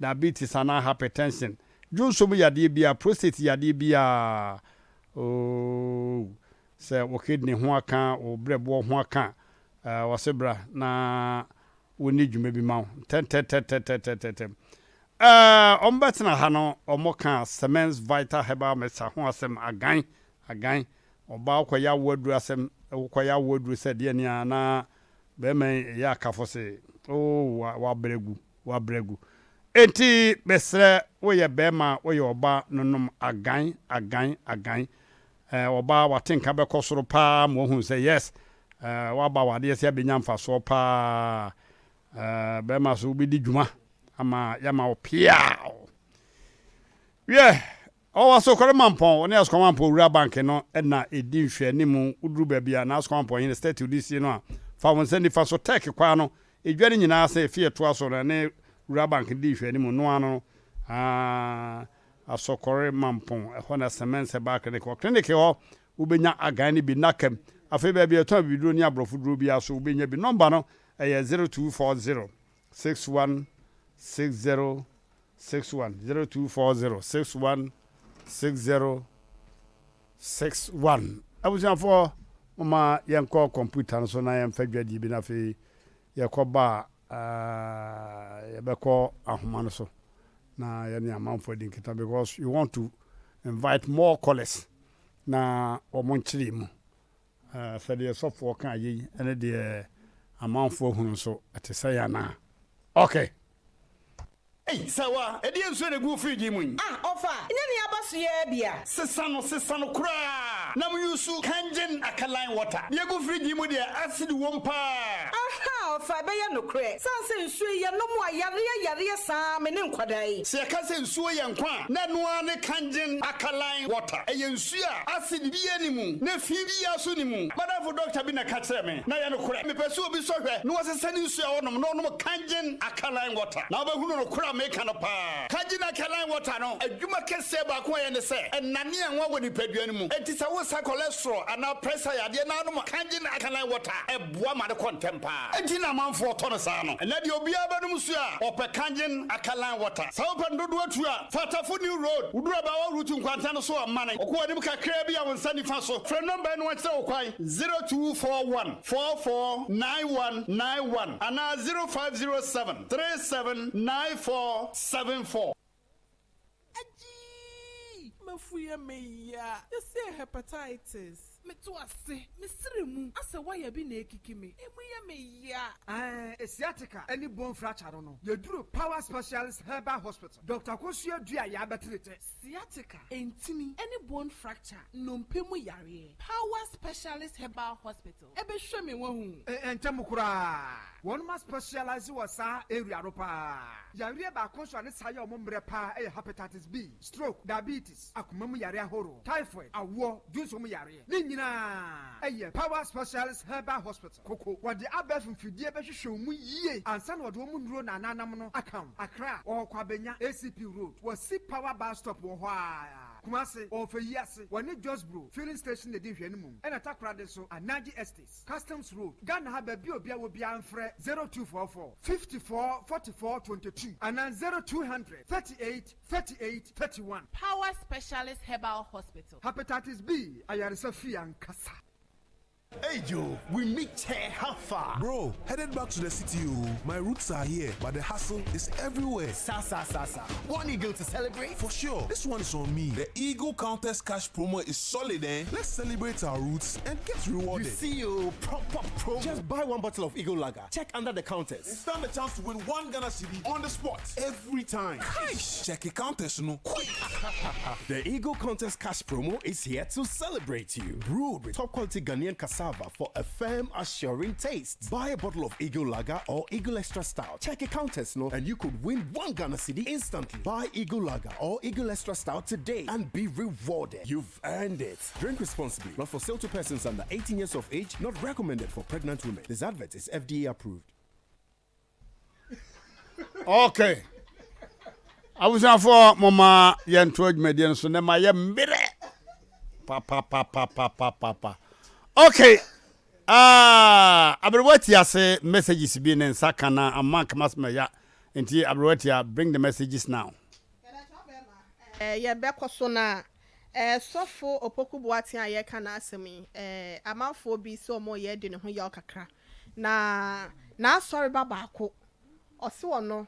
diabetes anaa hypertension, dwonsɔ mu yadeɛ biara, prostate yadeɛ biara, oo, sɛ wo kidney ho aka, wo berɛboɔ ho aka a, ɛɛ, wɔse bra na wɔnni dwuma bi ma wo ntɛntɛntɛntɛntɛntɛm. Ɛɛ, wɔbɛtena ha no, wɔka Semens Vital Herbal Mixture ho asɛm, agan, agan, ɔbaa wokɔyɛ awoɔ aduru asɛm, wokɔyɛ awoɔ aduru sɛ deɛ ni a na bɛrima yi ɛyɛ akafo se, oo, wabrɛ agu, wabrɛ agu. Enti mesrɛ woyɛ bɛrima, woyɛ ɔbaa no nom agan, agan, agan. Ɛɛ, ɔbaa w'atenka bɛkɔ soro paa ma woahunu sɛ yes, ɛɛ, woaba w'adeɛ sɛ abɛnya mfasoɔ paa. Ɛɛ, bɛrima so wobɛdi dwuma ama yɛama wo peaw. Wiɛ, ɔwɔ Asokɔre Mampɔn, ɔne Asokɔre Mampɔn Wura Bank no na ɛdi nhwɛanimu. Woduru baabi a na Asokɔre Mampɔn hene statue no sie no a, fa wo nsa nifa so Turk kwan no, edwa no nyinaa sɛ efi ɛtoa so no ɛne Wura Bank no di nhwɛanimu no ara no, aa, Asokɔre Mampɔn, ɛhɔ na Semens Herbal Clinic wɔ. Clinic hɔ, wobɛnya agan no bi nnaka mu. Afei baabi a yɛtɔn abibiduro ne aborɔfo duro biara nso wobɛnya bi. Nɔmba no ɛyɛ 0240 61 60 61, 0240 61 60 61. Abusuafoɔ, momma yɛnkɔ kɔmputa no so na yɛmfa dwadie bi na afei yɛkɔba a yɛbɛkɔ ahoma no so na yɛne amanfoɔ adi nkita because you want to invite more callers na wɔn nkyerɛ mu. Sɛ deɛ sɔfoɔ ka yei ne deɛ amanfoɔ hunu nso ɛte sɛ yɛn anaa? Okay. Ei, Sawa, ɛdeɛn nsuo na ɛgu wo fridge yi mu yi? Ah, ɔfa, nyɛ nea aba so yi ara bi a. Sesa no, sesa no koraa na me use Kangen alkaline water. Deɛ ɛgu fridge yi mu deɛ, acid wom paa. Aha, ɔfa, ɛbɛyɛ nokorɛ. Sane sɛ nsuo yi, yɛnom a, yareɛ yareɛ saa me ne nkwadaa yi. Sɛ yɛka sɛ nsuo yɛ nkwa a, na ɛno ara ne Kangen alkaline water. Ɛyɛ nsuo a acid biara nni mu, na fi biara nso nni mu. M'adamfo dɔkta bi na ɛka kyerɛɛ me, na ɛyɛ nokorɛ. Mepɛ sɛ obi sɔ hwɛ na ɔsesa ne nsuo a ɔnom na ɔnom Kangen alkaline water, na wobɛhunu nokorɛ a meka no paa. Kangen alkaline water no, adwuma kɛseɛ baako a ɛyɛ ne sɛ, ɛnane anwa wɔ nipadua no mu. Enti sɛ woresa cholesterol anaa pressure yadeɛ na wonom Kangen alkaline water a, ɛboa ma no kɔ ntɛm paa. Enti na amanfoɔ tɔ no saa no. Ɛnnɛ deɛ obiara bɛnom nsuo a, ɔpɛ Kangen alkaline water. Sɛ wopɛ no dodoɔ tu a, fa Tafo New Road, woduru Abaawa Route nkwanta no so a, mane kɔ w'anim kakraa bi a wo nsa nifa so. Frɛ nɔmba yi na wɔnkyerɛ wo kwan, 0241 44 9191 anaa 0507 37 94 74. Agyii! M'afu yɛ me ya. Yɛse hepatitis. Meto ase, me sere mu asɛ wire bi na ekiki me. Emu yɛ me ya. Ɛɛ sciatica ne bone fracture no no, yɛduru Power Specialist Herbal Hospital, Doctor Akosua Dua yaa bɛtene tɛ. Sciatica, ntini, ne bone fracture, nnompe mu yareɛ, Power Specialist Herbal Hospital bɛhwɛ me wahu. Ɛntɛm koraa, wɔnom a specialise wɔ saa area no paa. Yareɛ baako nso a ne saa yɛ wɔn mmerɛ paa yɛ Hepatitis B, stroke, diabetes, akoma mu yareɛ ahoroɔ, typhoid, awoɔ, dwonsɔ mu yareɛ. Ne nyinaa yɛ Power Specialist Herbal Hospital, Koko. Wɔde abɛɛfo mfidie bɛhwehwɛ wo mu yie ansa na wɔde wɔn nnuro na ananam no aka wo. Accra, wɔwɔ Kwabenya, ACP Road, wɔsi Power Bus Stop wɔ hɔ ara. Kumasi, wɔwɔ Feyiase, wɔne Josbro Filling Station na ɛdi nhwɛanimu, ɛna Takoradi nso, Anaji Estates, Customs Road, Ghana ha baabi a obiara wɔ biara mfrɛ 0244 54 44 22 anaa 0200 38 38 31. Power Specialist Herbal Hospital. Hepatitis B ayaresa fie ankasa. Hey Joe, we meet here, how far? Bro, headed back to the city, oh. My roots are here, but the hustle is everywhere. Sa sa sa sa. One eagle to celebrate? For sure. This one is on me. The Eagle Countess Cash promo is solid, eh? Let's celebrate our roots and get rewarded. You see, oh, proper promo. Just buy one bottle of Eagle Lager. Check under the counters. And stand a chance to win one Ghana cedi on the spot every time. Check the counters, no quick. The Eagle Contest Cash Promo is here to celebrate you. Brewed with top quality Ghanaian cassava for a firm, assuring taste. Buy a bottle of Eagle Lager or Eagle Extra Stout. Check a contest no, and you could win one Ghana cedi instantly. Buy Eagle Lager or Eagle Extra Stout today and be rewarded. You've earned it. Drink responsibly. Not for sale to persons under 18 years of age. Not recommended for pregnant women. This advert is FDA approved. Okay. Abusuafoɔ moma yɛnto adwumadie no so na ma yɛ mmerɛ papapapapapapa. Okay. Ah, aberewa ti ase messages bi ne nsa ka na ama kama soma ya. Nti aberewa tia bring the messages now. Eh, yɛbɛkɔ so na eh, sɔfo Opoku Boateng a yɛreka n'asɛm yi, eh, amanfoɔ bi sɛ wɔn yɛ de ne ho yaw kakra. Na n'asɔreba baako, ɔse ɔno,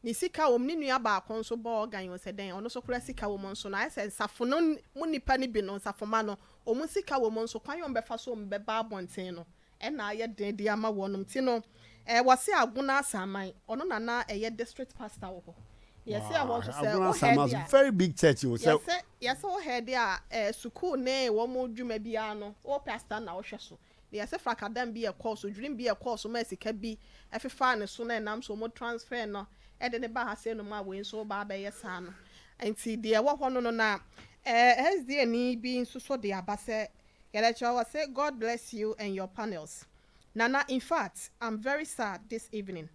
ne sika wɔ mu, ne nua baako nso bɔ organ o sɛ dɛn, ɔno nso koraa sika wɔ mu nso no, ayɛ sɛ nsafo no mu nnipa no bi no, nsafomma no, wɔn sika wɔ mu nso, kwan a wɔbɛfa so wɔbɛba abɔnten no, ɛna ayɛ den de ama wɔnom. Nti no, eh, wɔse Agona Asaman, ɔno na na ɛyɛ district pastor wɔ hɔ. Yɛse ɛhɔ nso sɛ Agona wo Asaman head is a, very big church o, sɛ. Yɛse, yɛse wo head a, eh, sukuu ne wɔn dwuma biara no, wo pastor na wohwɛ so. Na yɛse frakadam bi ɛkɔɔ so, dwirim bi ɛkɔɔ so maa sika bi ɛfefaa ne so na ɛnam so wɔn transfer no ɛde no baa ha sei nom a wei nso reba abɛyɛ saa no. Nti deɛ ɛwɔ hɔ no no na ɛɛ SDA ni bi nso so de aba sɛ yɛrɛkyerɛ wɔ se God bless you and your panels Nana infact I'm very sad this evening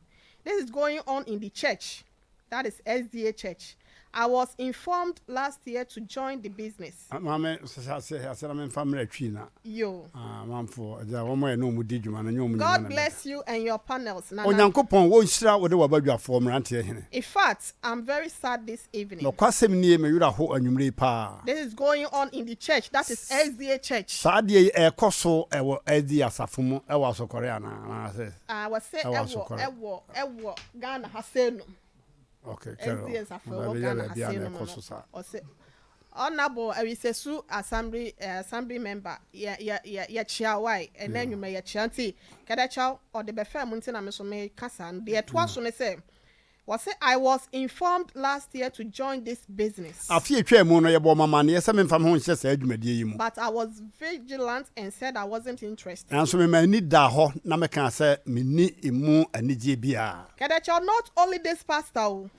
this is going on in the church that is SDA church I was informed last year to join the business. Maame hyehyɛ ase ase na memfa mmerɛ twi na. Yo. Ah, manfo, agya wɔn a ɛne wɔn di dwuma no nyɛ wɔn nyinaa God na bless you and your panels, Nana. Onyankopɔn wɔnhyira wo ne w'abadwafoɔ mmeranteɛ hene. In fact, I'm very sad this evening. Nokwasɛm nie, me werɛ aho anwummere yi paa. This is going on in the church, that is SDA church. Saa adeɛ yi ɛrekɔ so wɔ SDA asafo mu wɔ Asɔkɔre anaa? Anaasɛ Ah, wɔse ɛwɔ ɛwɔ Asɔkɔre? ɛwɔ ɛwɔ Ghana ha sei nom. Okay, carry SDA on. nsafo Mo ɛwɔ bɛyɛ Ghana ha baabi a sei na nom ɛkɔ no. so saa. Ɔse Honourable Awisesu Assembly eh, Assembly member, yɛ yɛ yɛ yɛkyea wo ae, ɛnɛ Yeah. anwummerɛ yɛkyea nti kɛdɛkyɛw ɔde bɛfaa mu nti na me nso meka saa no. Deɛ ɛtoa so ne sɛ, Wɔse I was informed last year to join this business. Afe a etwaa mu no, yɛbɔɔ me amanneɛ sɛ memfa me ho nhyɛ saa dwumadie yi mu. But I was vigilant and said I wasn't interested. Nanso me m'ani daa hɔ na mekaa sɛ menni emu anigyeɛ biara. Kɛdɛkyɛw not only this pastor o.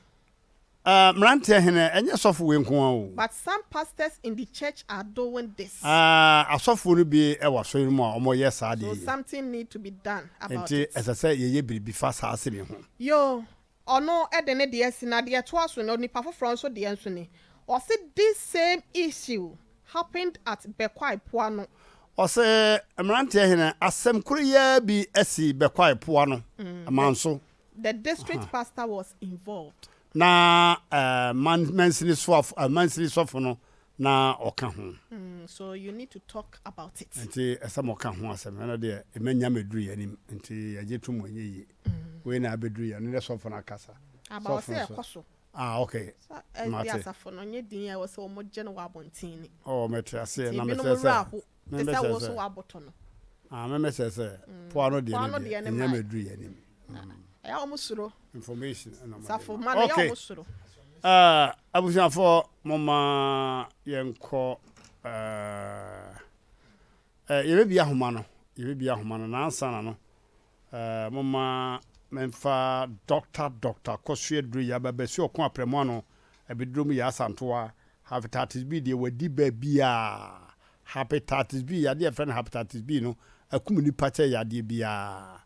Ah, mmeranteɛ hene, ɛnyɛ sɔfo wei nko ara o. But some pastors in the church are doing this. Ah, asɔfoɔ no bi wɔ asɔre no mu a wɔyɛ saa adeɛ So yi. something need to be done about Enti it. ɛsɛ sɛ yɛyɛ biribi fa saa asɛm yi ho. Yoo, ɔno de ne deɛ asi, na deɛ ɛtoa so no, onipa foforɔ nso deɛ nso ni. Ɔse this same issue happened at Bekwai Poano. Ɔse, Mmeranteɛ hene, asɛm koro yi ara bi asi Bekwai Poano, Manso. The district pastor was involved. Na man mansini soafo mansini sɔfo no na ɔka ho. Mm, so you need to talk about it. Nti ɛsɛ mo ka ho asɛm ɛno deɛ ɛmɛ nya mɛduru yɛn anim nti yɛgye to mu ɛnyɛ yie. Wei na abɛduru yɛn no deɛ sɔfo no akasa. Aba ɔsɛ ɛkɔ so. Ah okay. Sa ɛdi asafo no nye din a ɛwɔ sɛ wɔn gye no wɔ abɔnten ni. Oh mɛte aseɛ na Nti mɛsɛ ebinom sɛ. werɛ aho te Mɛmɛ sɛ sɛ wo sɛ. so wabotɔ no. Ah mɛmɛ sɛ sɛ poa no deɛ Poa no no deɛ deɛ ne ɛnya ma. mɛduru yɛn anim. Ɛyɛ wɔn suro. Information ɛna ɔmo de Safo ma. ma no ɛyɛ Okay. wɔn suro. Uh, abusuafoɔ moma yɛnkɔ uh, uh, yɛbɛbi ahoma no yɛbɛbi ahoma no nansa na no uh, moma memfa Dr. Dr. Kɔso aduro yi aba bɛsi ɔko aprɛmo ano abɛduro mu yɛ asantoa hepatitis B deɛ wadi baabiaa hepatitis B yadeɛ yɛfrɛ no hepatitis B no akum nipa kyɛ yadeɛ biaa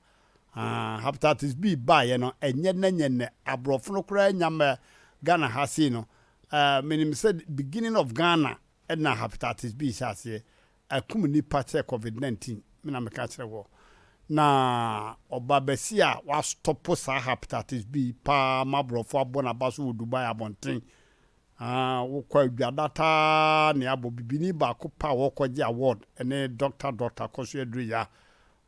Aah hepatitis B baeɛ no ɛnyɛ nnɛ nyɛ nnɛ aborɔfo no koraa nya mma Ghana ha sei no eh, menim sɛ beginning of Ghana na hepatitis B hyɛ aseɛ akum nnipa kyɛ covid 19 me na meka kyerɛ wɔ na ɔba bɛsi a wastɔpo saa hepatitis B paa ma aborɔfo abɔ n'aba so wɔ Dubai abɔnten ah, wokɔ adwada taa ne abɔ bibini baako pa a wɔkɔgye award ne doctor doctor kɔ so aduru ya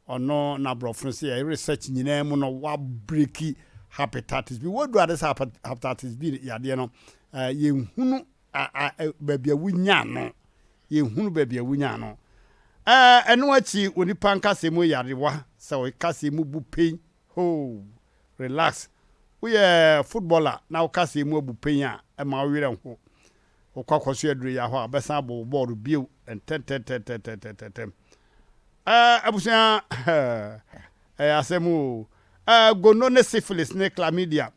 Ɔno na brɔfo no sɛ yɛ research nyinaa mu no wa breaki hepatitis B. Wɔdu ade sɛ hepatitis B yadeɛ no yɛnhunu baabi a wonya no. Yɛnhunu baabi a wonya no. Ɛno akyi onipa nkasɛɛ mu yarewa sɛ ɔkasɛɛ mu bu pain hoo relax. Woyɛ footballer na wo kasɛɛ mu abu pain a ɛma wo werɛ nho. Wokɔ akɔso aduro yi ahɔ a, bɛsan abɔ wo bɔɔlo bio ntɛntɛntɛntɛntɛntɛm. Ɛɛ abusua, ɛyɛ asɛm o. Ɛɛ gono ne syphilis ne chlamydia,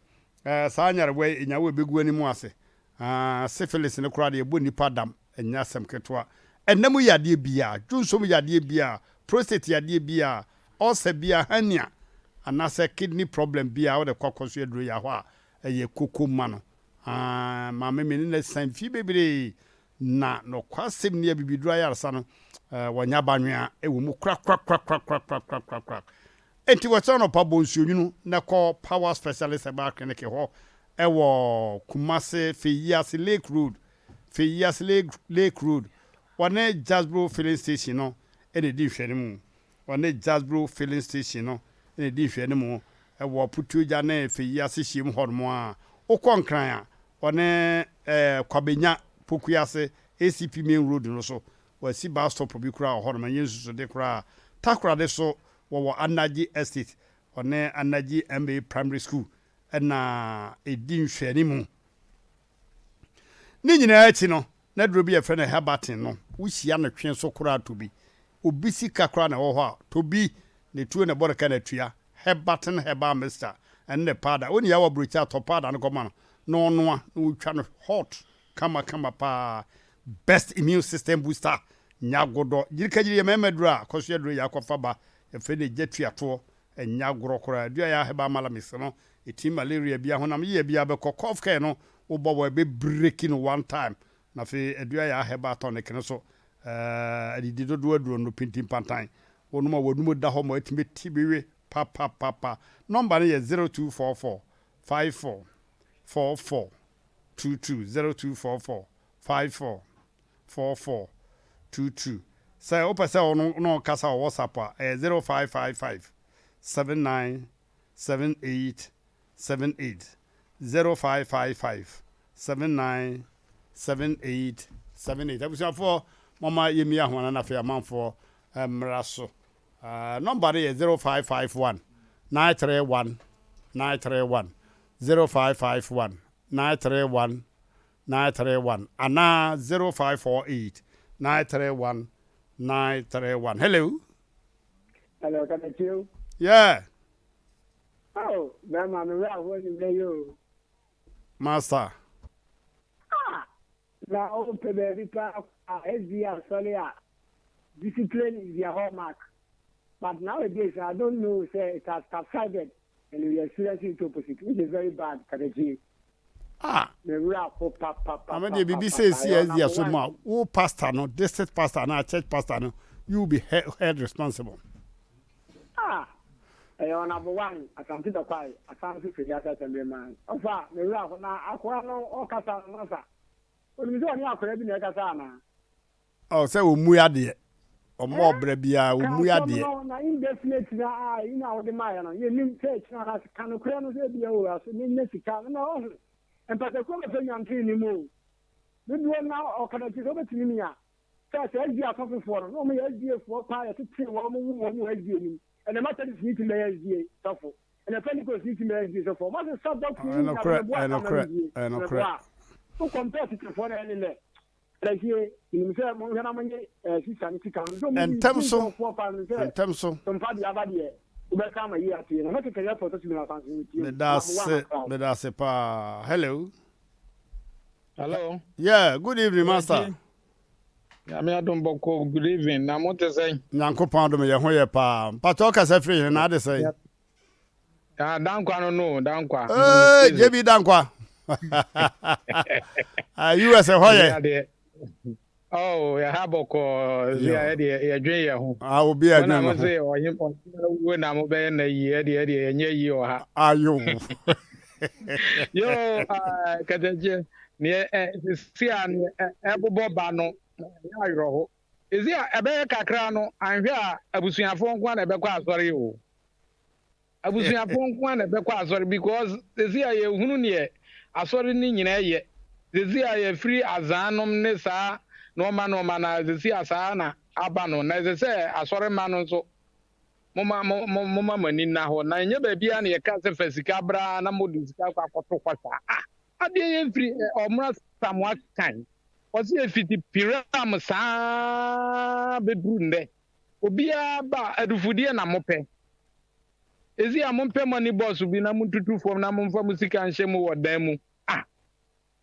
ɛɛ saa nyarewa yi, enya wo a ebegu w'anim ase. Aa, syphilis no koraa deɛ ɛbɔ nnipa dam, ɛnyɛ asɛm ketewa. Ɛna mu yadeɛ biara, dwonsɔ mu yadeɛ biara, prostate yadeɛ biara, ulcer biara, hernia, anaasɛ kidney problem biara, wode kɔ akɔso aduro yi ahɔ a, ɛyɛ koko ma no. Aa, maame me ne no asiane mfeɛ bebree, na nɔkwasɛm ni abibiduro ayaresa no, wɔnyɛ abanwea wɔ mu korakorakorakorakorakorakorakoraa. Enti wɔkyerɛ anɔpa bɔ nsuonwunu na kɔ Power Specialist Herbal Clinic hɔ wɔ Kumasi Feyiase Lake Road, Feyiase Lake Lake Road. Wɔne Jasbro Filling Station no na ɛdi nhwɛanimu. Wɔne Jasbro Filling Station no na ɛdi nhwɛanimu wɔ Putuogya ne Feyiase hyiam hɔnom a. Wokɔ Nkran a, wɔne eh, Kwabenya Pokuase ACP Main Road no so. Wɔasi bus stop bi koraa wɔ hɔnom, ɛnyɛ nsusode koraa. Takoradi so wɔwɔ Anagye Estate, ɔne Anagye MA Primary School na ɛdi nhwɛanimu. Ne nyinaa akyi no, na aduro bi a yɛfrɛ no Herbatin no, wohyia no twe so koraa tɔ bi. Obi sika koraa na ɛwɔ hɔ a, tɔ bi, ne tuo na ɛbɔ no ka na atua. Herbatin Herbal Mixture, ɛne ne powder. Wo nea wɔ aburokyire a, tɔ powder no kɔma no na ɔnoa na ɔtwa no hot kama kama paa. Best immune system booster, nyagodɔ. Gyirikagyiri yɛ mmarima aduro a, kɔso aduro yɛ akɔfa ba. Yɛfrɛ no egya tuatoɔ. Ɛnyɛ agorɔ koraa. Dua yɛ herbal malamix no, ɛtumi malaria bi, ahonam yea biara bɛkɔ. Cough care no, wobɔ wɔ ɛbɛ breaki no one time. Na afei adua yɛ herbal tonic no so, adidi dodoɔ aduro no pintin pantan. Wonom a w'anum da hɔ ma atumi ati wewe papapapa. Nɔmba no yɛ 0244 54 44 22, 0244 54 44 22. Sɛ wopɛ sɛ wo ne no kasa wɔ WhatsApp a, ɛyɛ 0555 79 78 78, 0555 79 78 78. Abusuafoɔ, momma yɛmmie ahoma no na afei amanfoɔ mmra so. Nɔmba no yɛ 0551 931 931, 0551 931 931 anaa 0548 931 931. Hello. Hello, Katakyie. Yeah. Oh, bɛrima me werɛ ahoɔ anwummerɛ yi o. Master. Ah, na wopɛ baabi paa a SDA asɔre a discipline is their hallmark. But nowadays, I don't know, say it has subsided and we are experiencing it opposite, which is very bad, Katakyie. Ah. Me werɛ aho papapapa. Ame deɛ biribi sɛ esi ɛdi aso mu a wo pastor no district pastor anaa church pastor no you will be held responsible. Ah ɛyɛ ɔnabo wan asante dɔkwae asan so firi ase asɛmbre man ɔfa me werɛ aho na akoa no ɔkasa no masa onim sɛ ɔne akoa bi na ɛkasa anaa. Oh sɛ ɔmmu adeɛ ɔmmɔ ɔbrɛ biara ɔmmu Ka asɛm adeɛ. no na indefinite na a yi na wode maayɛ no yɛnim sɛ ɛkyena na ka nokorɛ no sɛ ebia o aso menya sika no na ɔho mpatakuo bɛpɛ nyanten ne mu o dodoɔ na ɔka no akyi sɛ wobɛtumi ni a sɛ sɛ SDA asɔfofoɔ no na wɔn yɛ SDA foɔ paa yɛtetee wɔn wo wɔn wɔ SDA nim ɛnɛ Methodist ni tumi bɛyɛ SDA sɔfo ɛnɛ Pentecost ni tumi bɛyɛ SDA sɔfo wɔn asesa doctrine Ɛyɛ nyinaa nokorɛ meboa ɛyɛ saa nokorɛ na medie ɛyɛ nokorɛ. meboa wo compare tetefoɔ na ɛne nɛ Ɛnti menim sɛ monhwɛ na monye sista no sika no sɛ ɔmo Ntɛm so, nkurɔfoɔ fa no sɛ ntɛm so. Sompa deɛ aba deɛ wobɛka ama yie atie na mɛkeka yɛ pɔtɔ tumi na asanso no tie Meda na mewɔ ase, anakra meda ase paa. Hello. Hello. Yeah, good evening, master. Nyame adom bɔkɔ, good evening. Na mo te sɛn? Nyankopɔn adom yɛ ho yɛ paa. Mpakyɛ ɔkasa firi hene na ade sɛn? Ah, Dankwa no no, Dankwa. Hey, JB Dankwa. Ah, US ɛhɔ yɛ. Oh, yɛ ha bɔkɔɔ. Si a yɛde yɛdwen yɛ ho. Ah, obi a dwen ho. Se ɔhim ɔhim wo na mo bɛyɛ na yi ɛde ɛde yɛnyɛ yi wɔ ha. Ayo. Yo, ah, kɛtɛkyɛ. Neɛ ɛ si a neɛ ɛbobɔ ba no yɛ awerɛho. Esi a ɛbɛyɛ kakra no anhwɛ a abusuafoɔ nko ara na ɛbɛkɔ asɔre o. Abusuafoɔ nko ara na ɛbɛkɔ asɔre because sɛsi a yɛhunu neɛ asɔre no nyinaa yɛ. Sɛsi a yɛfiri azaa nom ne saa nnoɔma nnoɔma no a sɛsi a saa na aba no na ɛsɛ sɛ asɔre mma no nso moma mo mo moma mo ani nna hɔ na ɛnyɛ baabiara na yɛka sɛ fa sika bra na mode sika kɔ akɔto hɔ saa. Ah adeɛ yɛmfiri ɔmmra Samoa kan. Ɔse ɛfiti Piram saa bɛduru nnɛ, obiara ba a, adufudeɛ na mopɛ. Ɛsi a mompɛ money box bi na montutu fam na momfa mo sika nhyɛ mu wɔ dan mu. Ah!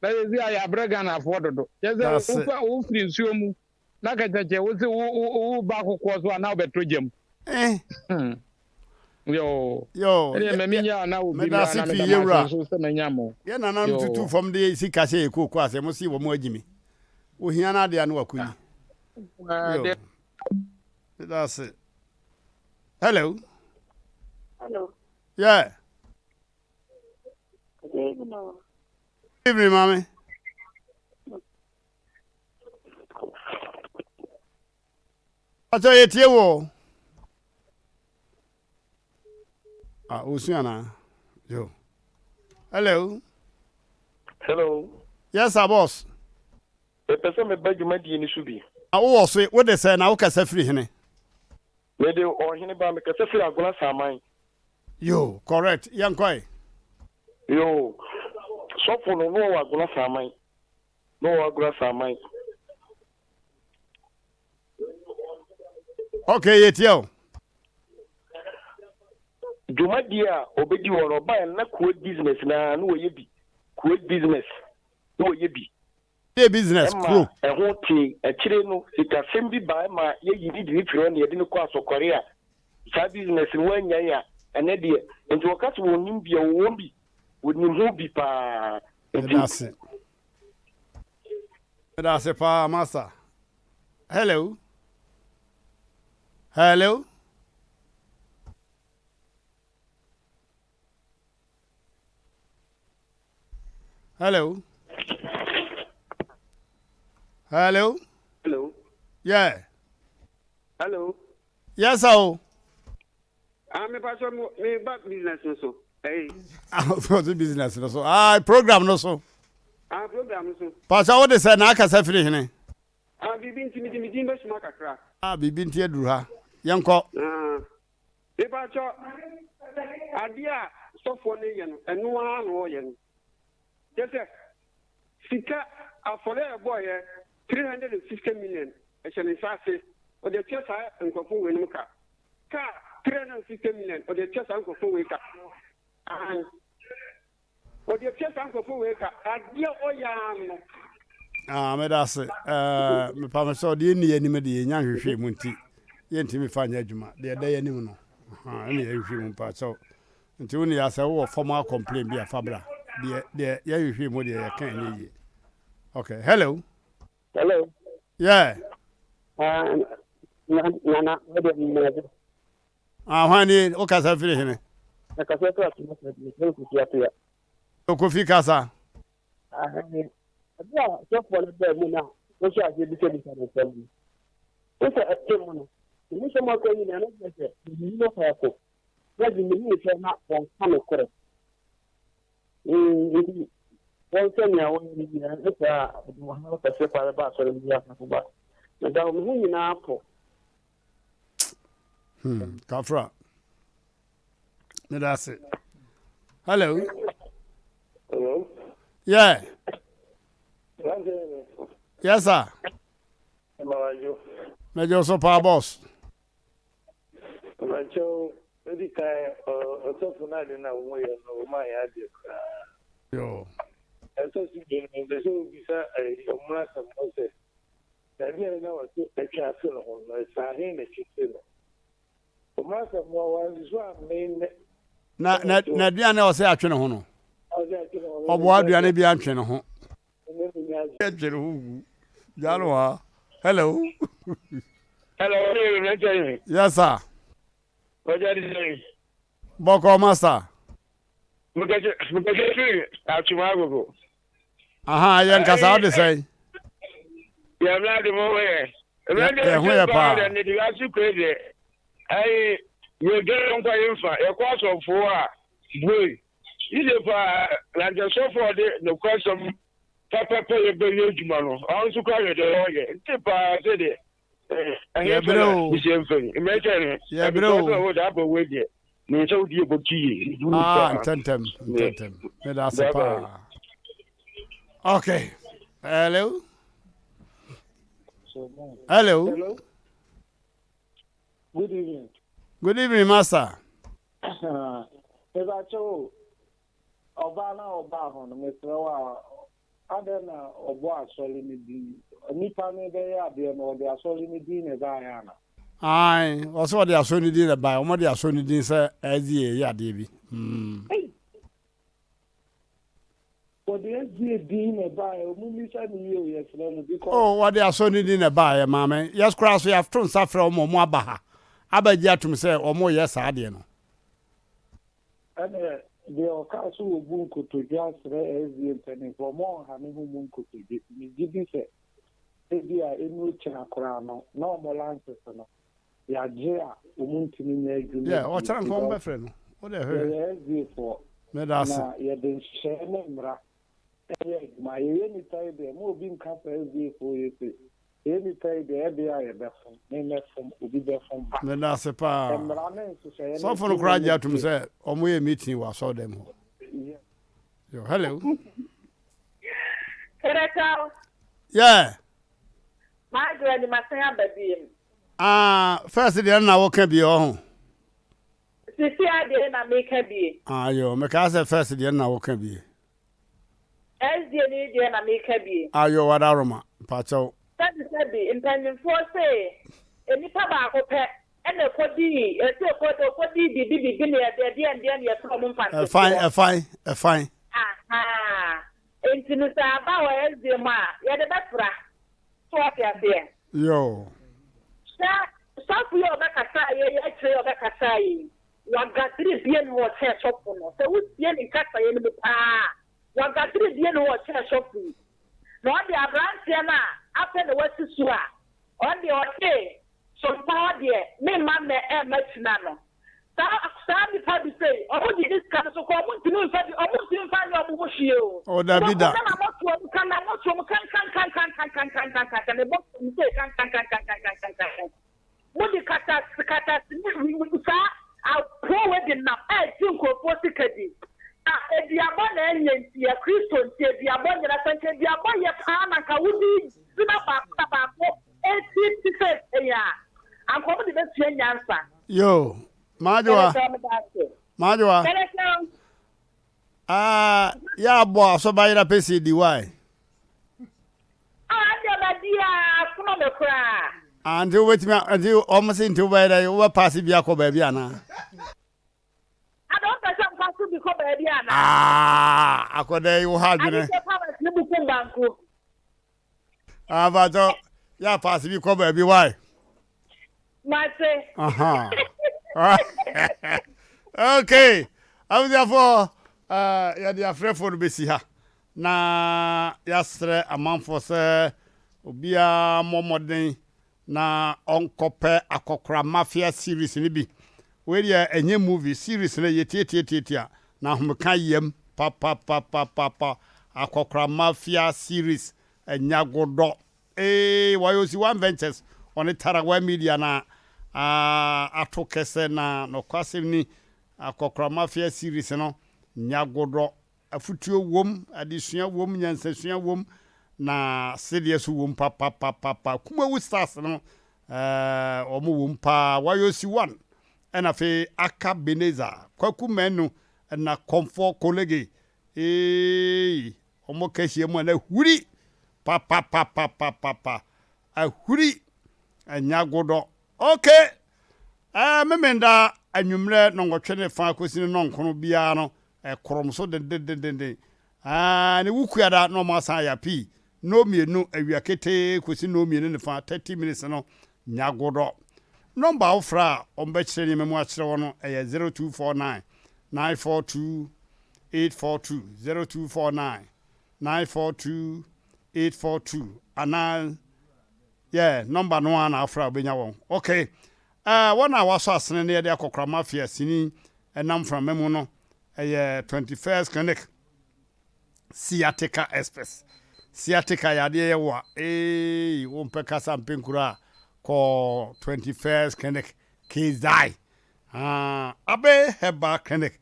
Na sɛsi a yɛabrɛ Ghanafoɔ dodo. Kyerɛ sɛ Dase. wofa wofiri nsuo mu na kɛkyɛkyɛ wo se wo wo woba kokoɔ so a na wobɛtɔ gya mu. Eh. Hmm. Yoo. Yoo. Ɛdeɛ ma menya na obi Meda mmra ase na pii meda mo yɛwura. ase nso sɛ manya mo. Yɛ nananom Yoo. tutu fam de sika hyɛ yɛ kooko ase mo se wɔn agyimi. Ohia no adeɛ a na wakɔyi. Yoo. Meda ase. Hello. Hello. Yeah. Good evening. Good evening, mommy. Akyɛ yɛ tie wo. Ah, osu ana? Yo. Hello. Hello. Yes, sir, boss. Mepɛ sɛ meba dwumadie no so bi. Na wowɔ so, wode sɛ na wokasa firi hene? Mede ɔhene ba, mekasa firi Agona Saman. Yoo, correct, yɛnkɔ ɛ. Yoo, sɔfo no, na ɔwɔ Agona Saman. Na ɔwɔ Agona Saman. Okay, yɛtie o. Dwumadie a ɔbɛdi hɔ no, ɔbaeɛ no na Kuwait business na na wɔyɛ bi. Kuwait business na wɔyɛ bi. Yɛ business Ɛma kuro. ɛho tee. Akyire no, sikasɛm bi baeɛ ma yɛyi ne de no firi hɔ na yɛde no kɔɔ asɔkɔre a saa business no wannyae a, ɛnnɛ deɛ, nti wɔka sɛ wɔnnim bi a, wɔwɔ bi. Wɔnim ho bi pa ara. Nti. Meda ase. Meda ase paa, Master. Hello. Hello. Hello. Hello. Hello. Yeah. Hello. Yes, sir. Ah, me pastor, me ba business no so. Hey. Ah, so business no so. Ah, program no so. Ah, program no so. Pastor, what is say na akasa firi hene? Ah, bibi nti me di me din bɛsuma kakra. Ah, bibi nti aduru ha. Yɛnkɔ. Ah. Mepakyɛ, adeɛ a sɔfoɔ no yɛ no, ɛno ara na ɔyɛ no. Kyerɛ sɛ, sika afɔre a ɛbɔeɛ, 360 million, ɛhyɛ ne nsa ase, ɔde atua saa nkurɔfoɔ weinom ka. Kaa 360 million, ɔde atua saa nkurɔfoɔ wei ka. Ahan. Ɔde atua saa nkurɔfoɔ wei ka. Adeɛ ɔyɛ ara no. Ah, meda ase. Eh, mepa me sɛ deɛ ɛnni anim deɛ yɛnya nhwehwɛ mu nti yɛntumi fa nyɛ adwuma. Deɛ ɛda yɛ anim no, ɛne yɛhwehwɛ mu mpa kyɛw. Nti wo ne yɛ sɛ wowɔ formal complaint bi a fa bra. Deɛ deɛ yɛhwehwɛ mu deɛ yɛka ɛnyɛ yie. Okay, hello. Hello. Yeah. Uh, nana, wode mmaade. Ah, hwan ni? Wo kasa firi hene? Mekasa firi Atomasa bi, mefrɛ Kofi Apea. Kofi kasa. Ɛberɛ a sɔfoɔ no baa mu no a wɔhyɛ aseɛ bisabisa no nsɛm no, wo sɛ ɛte mu no, ne nsɛm aka nyinaa na kyerɛ sɛ yiyi no faako na de mehu sɛ na wɔnka nokorɛ. Nti wɔn sɛ nea wɔyɛ no nyinaa ne saa a ɛde ɔhaw kɛse pa bɛba asɔre no asafo ba. Meda wɔn ho nyinaa po. Hmm, kafra. Meda ase. Hello. Hello. Yeah. Yes, sir. Mɛgye so paa boss. Mpakyɛw, edi kan ɔsɔfo no ade na wɔn yɛ no wɔn ayɛ adeɛ koraa. Yoo. Ɛsɛ so bi no ɛsɛ sɛ obisa ɔmo asɛm no sɛ Na ɛdeɛn na wɔse ɛtwe ase ne ho no, ɛsaa he na ɛtwe se no? Wɔn asɛm no, wɔansusu ammee nnɛ. Na na na aduane a ɔsɛ atwe ne ho no, Ɔsɛ atwe ne ho no, ɔboa aduane bi antwe ne ho. Ɛnyɛ me nya adwene. Atwe ne ho gu. Gya no ha. Hello. Hello, Reverend. Yes, sir. Ɔgya de sɛn? Bɔkɔ master. Mekɛsɛ mekɛsɛ firi Atwom Agogo. Aha yɛ nkasa wode sɛn? Yɛ mla de mo yɛ. Yɛ ho yɛ paa. Ne de ase kure deɛ. Ayi yɛ dwere nkwa yɛ nfa yɛ kɔ asɔfo a bue. Yiye paa na nkyɛ sɔfo a ɔde nokwasɛm pɛpɛpɛ yɛ bɛyɛ adwuma no ɔno nso kora yɛ deɛ ɔyɛ nti paa sɛ deɛ Yɛbrɛ o. Yɛbrɛ o. Ah, ntɛntɛm, ntɛntɛm. Meda ase paa. Okay. Hello. Hello. Hello. Good evening. Good evening, master. Mebakyɛ o, ɔbaa na ɔbaa ho no, mesrɛ wo a, adɛn na ɔbɔ asɔre no din? Nipa no bɛyɛ adeɛ no, ɔde asɔre no din na ɛbaeɛ ana? Ae, ɔsɛ ɔde asɔre no din na ɛbaeɛ. Wɔde asɔre no din sɛ SDA yɛ adeɛ bi. Mm. Wɔde SDA din na ɛbaeɛ, ɔmo mmisa no yie o, yɛsrɛ mo because. Oh, wɔde asɔre no din na ɛbaeɛ, maame. Yɛs koraa so yɛato nsa frɛ wɔn, wɔn aba ha abɛgye atom sɛ wɔreyɛ saa adeɛ no. Ɛneɛ deɛ ɔkaa sɛ wɔbu nkotodwe asrɛ SDA mpaninfoɔ, ɔmo ɔnha ne ho mmu nkotodwe. Megye di sɛ ebia ɛnnu kyena koraa no, na ɔmo lances no, yɛagye a wɔn ntumi nyɛ adwuma Yeah, bio ɔkyena nka wɔn because bɛfrɛ no. Wo deɛ hwɛ. yɛyɛ SDA foɔ Meda ase. na yɛde nhyehyɛeɛ ne mmara yɛ adwuma. Yɛyɛ nnipa yi deɛ, mma obi nka sɛ SDA foɔ yɛ sei. Yɛyɛ nnipa yi deɛ, ɛdeɛ a yɛbɛfom, me mɛfom, obi bɛfom, but Meda ase paa. mmara ne nhyehyɛeɛ no Sɔfo no koraa tumi gye no atom deɛ, sɛ wɔyɛ meeting wɔ asɔredan mu hɔ. yeah. Yo, hello. Keretal. Yeah. M'adwene ni masan aba biem. Ah, first deɛ na woka bi ɔho. Sisi adeɛ na meka bie. Ah, yo, mekaa sɛ first deɛ na woka bie. SDA ni deɛ na meka bie. Ah, yo, wada Roma, mpakyɛw. Sɛbi sɛbi, mpanyinfoɔ se nnipa baako pɛ ɛna ɛkɔdii, ɛsɛ ɛkɔ, ɔkɔdii biribi biribi na yɛde ɛdeɛn deɛn na yɛfrɛ ɔmo Ɛfan, mfantefoɔ. ɛfan, ɛfan. Ahaa, enti no sɛ aba wɔ SDA mu a, yɛde bɛfra. So wate aseɛ? Yoo. Sɛ sɔfo yi a ɔbɛkasaa yɛ yi akyire yi a ɔbɛkasaa yɛ yi, wagadere bie ne hɔ ɔkyɛn sɔfo no. Sɛ wotie ne nkasaeɛ no mu paa a, wagadere bie ne hɔ ɔkyɛn sɔfo yi. Na ɔde aberanteɛ no a afei na wasi so a, ɔno deɛ ɔse sompa hɔ deɛ memma mmɛ ɛmma kyina no. Saa saa nnipa bi sei, ɔmo didi sika no so koraa, ɔmo ntumi nfa bi, ɔmo ntumi nfa nyɛ ɔmo ho hwee o. Oh, dabi da. Wobɛhu na n'amɔtoa mu ka, n'amɔtoa mu kankankankankankankankankan, ne bɔtɔ mu sei kankankankankankankankan. Mode kata kata ne saa apoɔ wei de nam ɛregye nkurɔfoɔ sika di. Na aduabɔ na ɛnyɛ nti, yɛ Kristo nti aduabɔ nyɛ, na sɛ nka aduabɔ yɛ paa na nka wode gyina baako na baako ɛretie te sɛ pɛn a, anka ɔmo de bɛsua nyansa. Yo, Maadwoa. Maadwoa. Ah, yɛ abɔ asɔba yera pɛsi di why? Ah, ɛndeɛ madi a asono me koraa. Ah, nti wobɛtumi nti wɔn se nti wobɛyɛ dɛ wobɛpaase bi akɔ baabi anaa? Ada wopɛ sɛ mpa so bi kɔ baabi anaa? Ah, akɔda yi wo ha adwene. Ade sɛ powers ne bukum banku. Ah, mpatsɔ, yɛ apaase bi kɔ baabi why? Mate. Aha. okay. Abusuafoɔ, uh, yɛde afrɛfoɔ no bɛsi ha na yɛasrɛ amanfoɔ sɛ obiara mmɔ mmɔden na ɔnkɔpɛ akɔkora mafia series no bi. Wei deɛ ɛnyɛ movie, series no yɛ tiatiatiatia na ahomeka yam papapapapa. Akɔkora mafia series ɛnyɛ agodɔ. Eeii wɔayɛ osi one ventures ɔne Tarawa media na ato kɛsɛ na nɔkwasɛm ni Akɔkora mafia series no nyɛ agodɔ. Afutuo wom, adesua wom, nyansasua wom, na sedeɛ so wom papapapapa. Kumawu stars no, eh, wɔn wom paa. Wayosi one, ɛna afei Aka Beneza, Kwaku Manu, ɛna Kɔmfɔ Kolege. Eeii, wɔn ka hyia mu a na huri papapapapapa. Ahuri, ɛnyɛ agodɔ. Okay, eh, Memenda anwummerɛ nɔnwɔtwe ne fa kɔsi ne nɔnkono biara no, Ɛkorom so dendendenden. Aane, ne wukuada na wɔn asan ayɛ apii. Nnɔnmienu, awia ketee kɔsi nnɔnmienu ne fa, 30 minutes no, nya godɔ. Nɔmba a wofrɛ a wɔbɛkyerɛ nneɛma mu akyerɛ wo no yɛ 0249 942 842, 0249 942 842, anaa yeah, nɔmba no ara na wofrɛ a wobɛnya wɔn. Okay, eh, wɔn a wɔasɔ asene na yɛde akɔkora mafia sini ɛnam mframa mu no ɛyɛ 21st clinic sciatica express sciatica yɛ adeɛ yɛ wa ee wompɛ kasa mpɛ nkuro a kɔ 21st clinic kezai ah, abe herbal clinic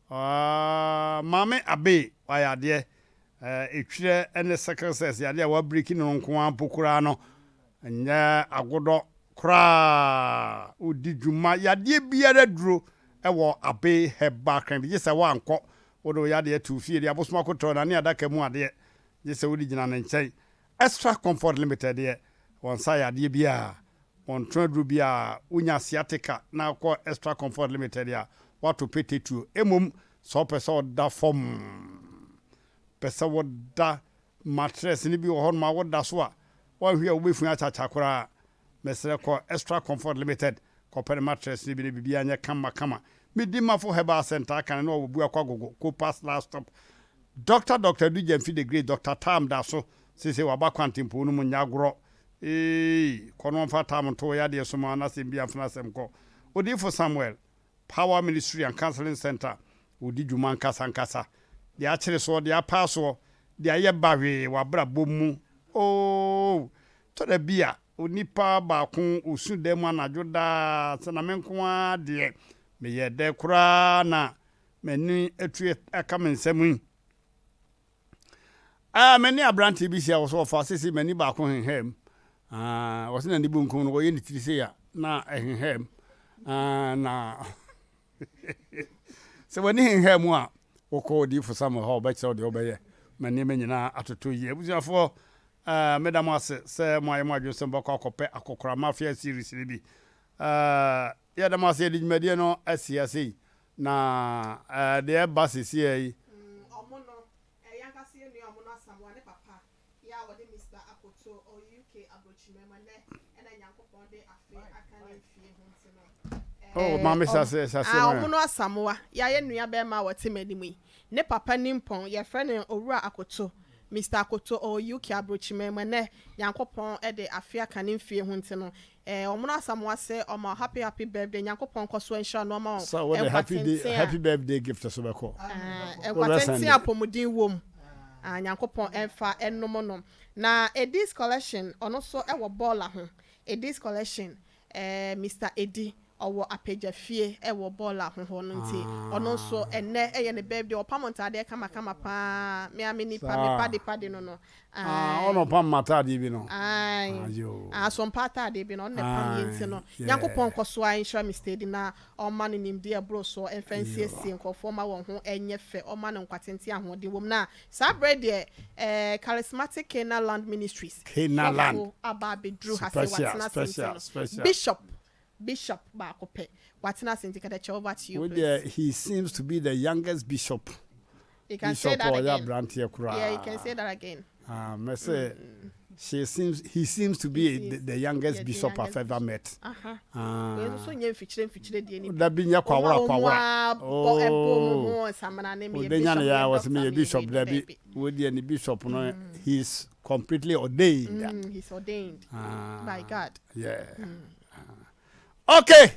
ah, maame abe wayɛ adeɛ ɛtwerɛ ne sickle cells yadeɛ a wabiriki no nko ara mpo koraa no. Ɛnyɛ agodɔ koraa. Wodi dwuma yadeɛ biara duro wɔ Abe Herbal Clinic gye sɛ woankɔ. Wode wo yadeɛ to fie de abosom akotɔ na ne adaka mu adeɛ gye sɛ wode gyina ne nkyɛn. Extra Comfort Limited deɛ wɔn nsa yɛ adeɛ biara, wɔntɔn aduro biara. Wonya sciatica na wokɔ Extra Comfort Limited a, woato petetuo. Mmom sɛ wopɛ sɛ woda fam, pɛ sɛ woda mattress no bi wɔ hɔnom a woda so a, woanhwɛ a wobɛfun akyakya koraa. Mesrɛ kɔ Extra Comfort Limited kɔpɛ ne mattress no bi na biribiara nyɛ kama kama. Medi Mafo Herbal Centre aka no na wɔwɔ Buakɔ Agogo, Copas last stop. Doctor Doctor Adu Gyamfi the Great Doctor Tam da so seesei waba kwantempɔn no mu nyɛ agorɔ eei kɔ na ɔmfa tam nto wo yadeɛ so ma n'asɛm bi amfena asɛm kɔ Odiyifo Samuel Power Ministry and Counseling Center ɔdi dwuma ankasa ankasa deɛ akyere soɔ deɛ apaa soɔ deɛ ayɛ bahwee wɔ abrabɔ mu ooh tɔ da bi a onipa baako ɔsu dan mu anadwo daa sɛ na me nko ara deɛ meyɛ dɛ koraa na M'ani atue aka me nsam yi. Ah, me ne aberanteɛ bi hyia wɔ so ɔfa sese m'ani baako henhaa mu. Ah, wɔse n'ani bonkum no wɔyɛ ne tiri sei a na ɛhenhaa mu. Ah, na sɛ w'ani henhaa mu a wokɔ odiyifo Samuel hɔ a ɔbɛkyerɛ wo deɛ wobɛyɛ ma nneɛma nyinaa atotɔ yie. Abusuafoɔ, ah, meda mo ase sɛ moayɛ mo adwene sɛ mobɛkɔ akɔpɛ akɔkora mafia series no bi. Ah, yɛda mo ase yɛde dwumadie no asi ase yi. Na deɛ ɛba seesei yi. Ɔmo no, ɛyɛ ankasa yɛn nua ɔmo no Asamoah ne papa yɛ a wɔde Mister Akoto ɔwɔ UK abrokyima mu ɛnɛ ɛna Nyankopɔn de afe aka ne mfie ho nti no Oh, maame hyɛ aseɛ, hyɛ aseɛ ah, ɔmo no Asamoah yɛ a yɛn nua bɛɛma a wɔte m'anim yi ne papa nimpɔn yɛfrɛ no Owura Akoto Mister Akoto ɔwɔ UK abrokyima mu ɛnɛ Nyankopɔn de afe aka ne mfie ho nti no Eh ɔmono Asamoah sɛ ɔma wo happy happy birthday Nyankopɔn nkɔso nhyira no ɔma Sɛ wo wode nkwa happy day tenten a happy birthday gift so bɛkɔ. Eh Wo nkwa bɛ tenten sɛnde. a apɔmuden wom ah Nyankopɔn ɛnfa ɛnom no Na Edis collection ɔno nso ɛwɔ bɔɔla ho Edis collection eh Mister Edi ɔwɔ apagya fie ɛwɔ bɔɔla ho hɔ no nti ɔno nso ɛnɛ ɛyɛ ne birthday ɔpam ntaadeɛ kama kama paa me ara me nipa me Saa. pade pade no no Ah, ɔna ɔpam m'ataadeɛ bi no. Ae. Ah, yoo. Ah, asompa ataadeɛ bi no, ɔno na ɛpam yɛ nti no. Ae, Nyankopɔn yeah. nkɔ so ara nhyira Mister Edi na ɔmma no nimdeɛ a ɛboro soɔ mfa Yoo. nsiesie nkurɔfoɔ mma wɔn ho nyɛ fɛ, ɔmma no nkwa tenten a ahoɔden wɔ mu. Na saa berɛ yi deɛ, eh, Charismatic Canaan Land Ministries Canaan Land. sɔfo aba abɛduru ha sɛ Special, watena ase nti special, no, special. Bishop, Bishop baako pɛ, watena ase nti Kɛtɛkyɛ over to you Wo please. deɛ he seems to be the youngest bishop. You can say Bishop that a ɔyɛ again. abranteɛ koraa. Yeah, you can say that again. Ah, mɛsɛ she seems he seems to be He the, seems the youngest yeah, the bishop I've youngest ever met. Aha. Ah. Wei nso so nyɛ mfikyire mfikyire deɛ ni. Dabi nyɛ kwawora Wɔn a kwawora. wɔn a bɔ ɛbɔ wɔn Oh. ho nsamena ne meyɛ Ɔdenya bishop ne ya meyɛ wɔsɛ doctor meyɛ meyɛ bishop wei dabi. dabi. Wo deɛ ne bishop no he's completely ordained. He's ordained Ah. by God. Yeah. Okay.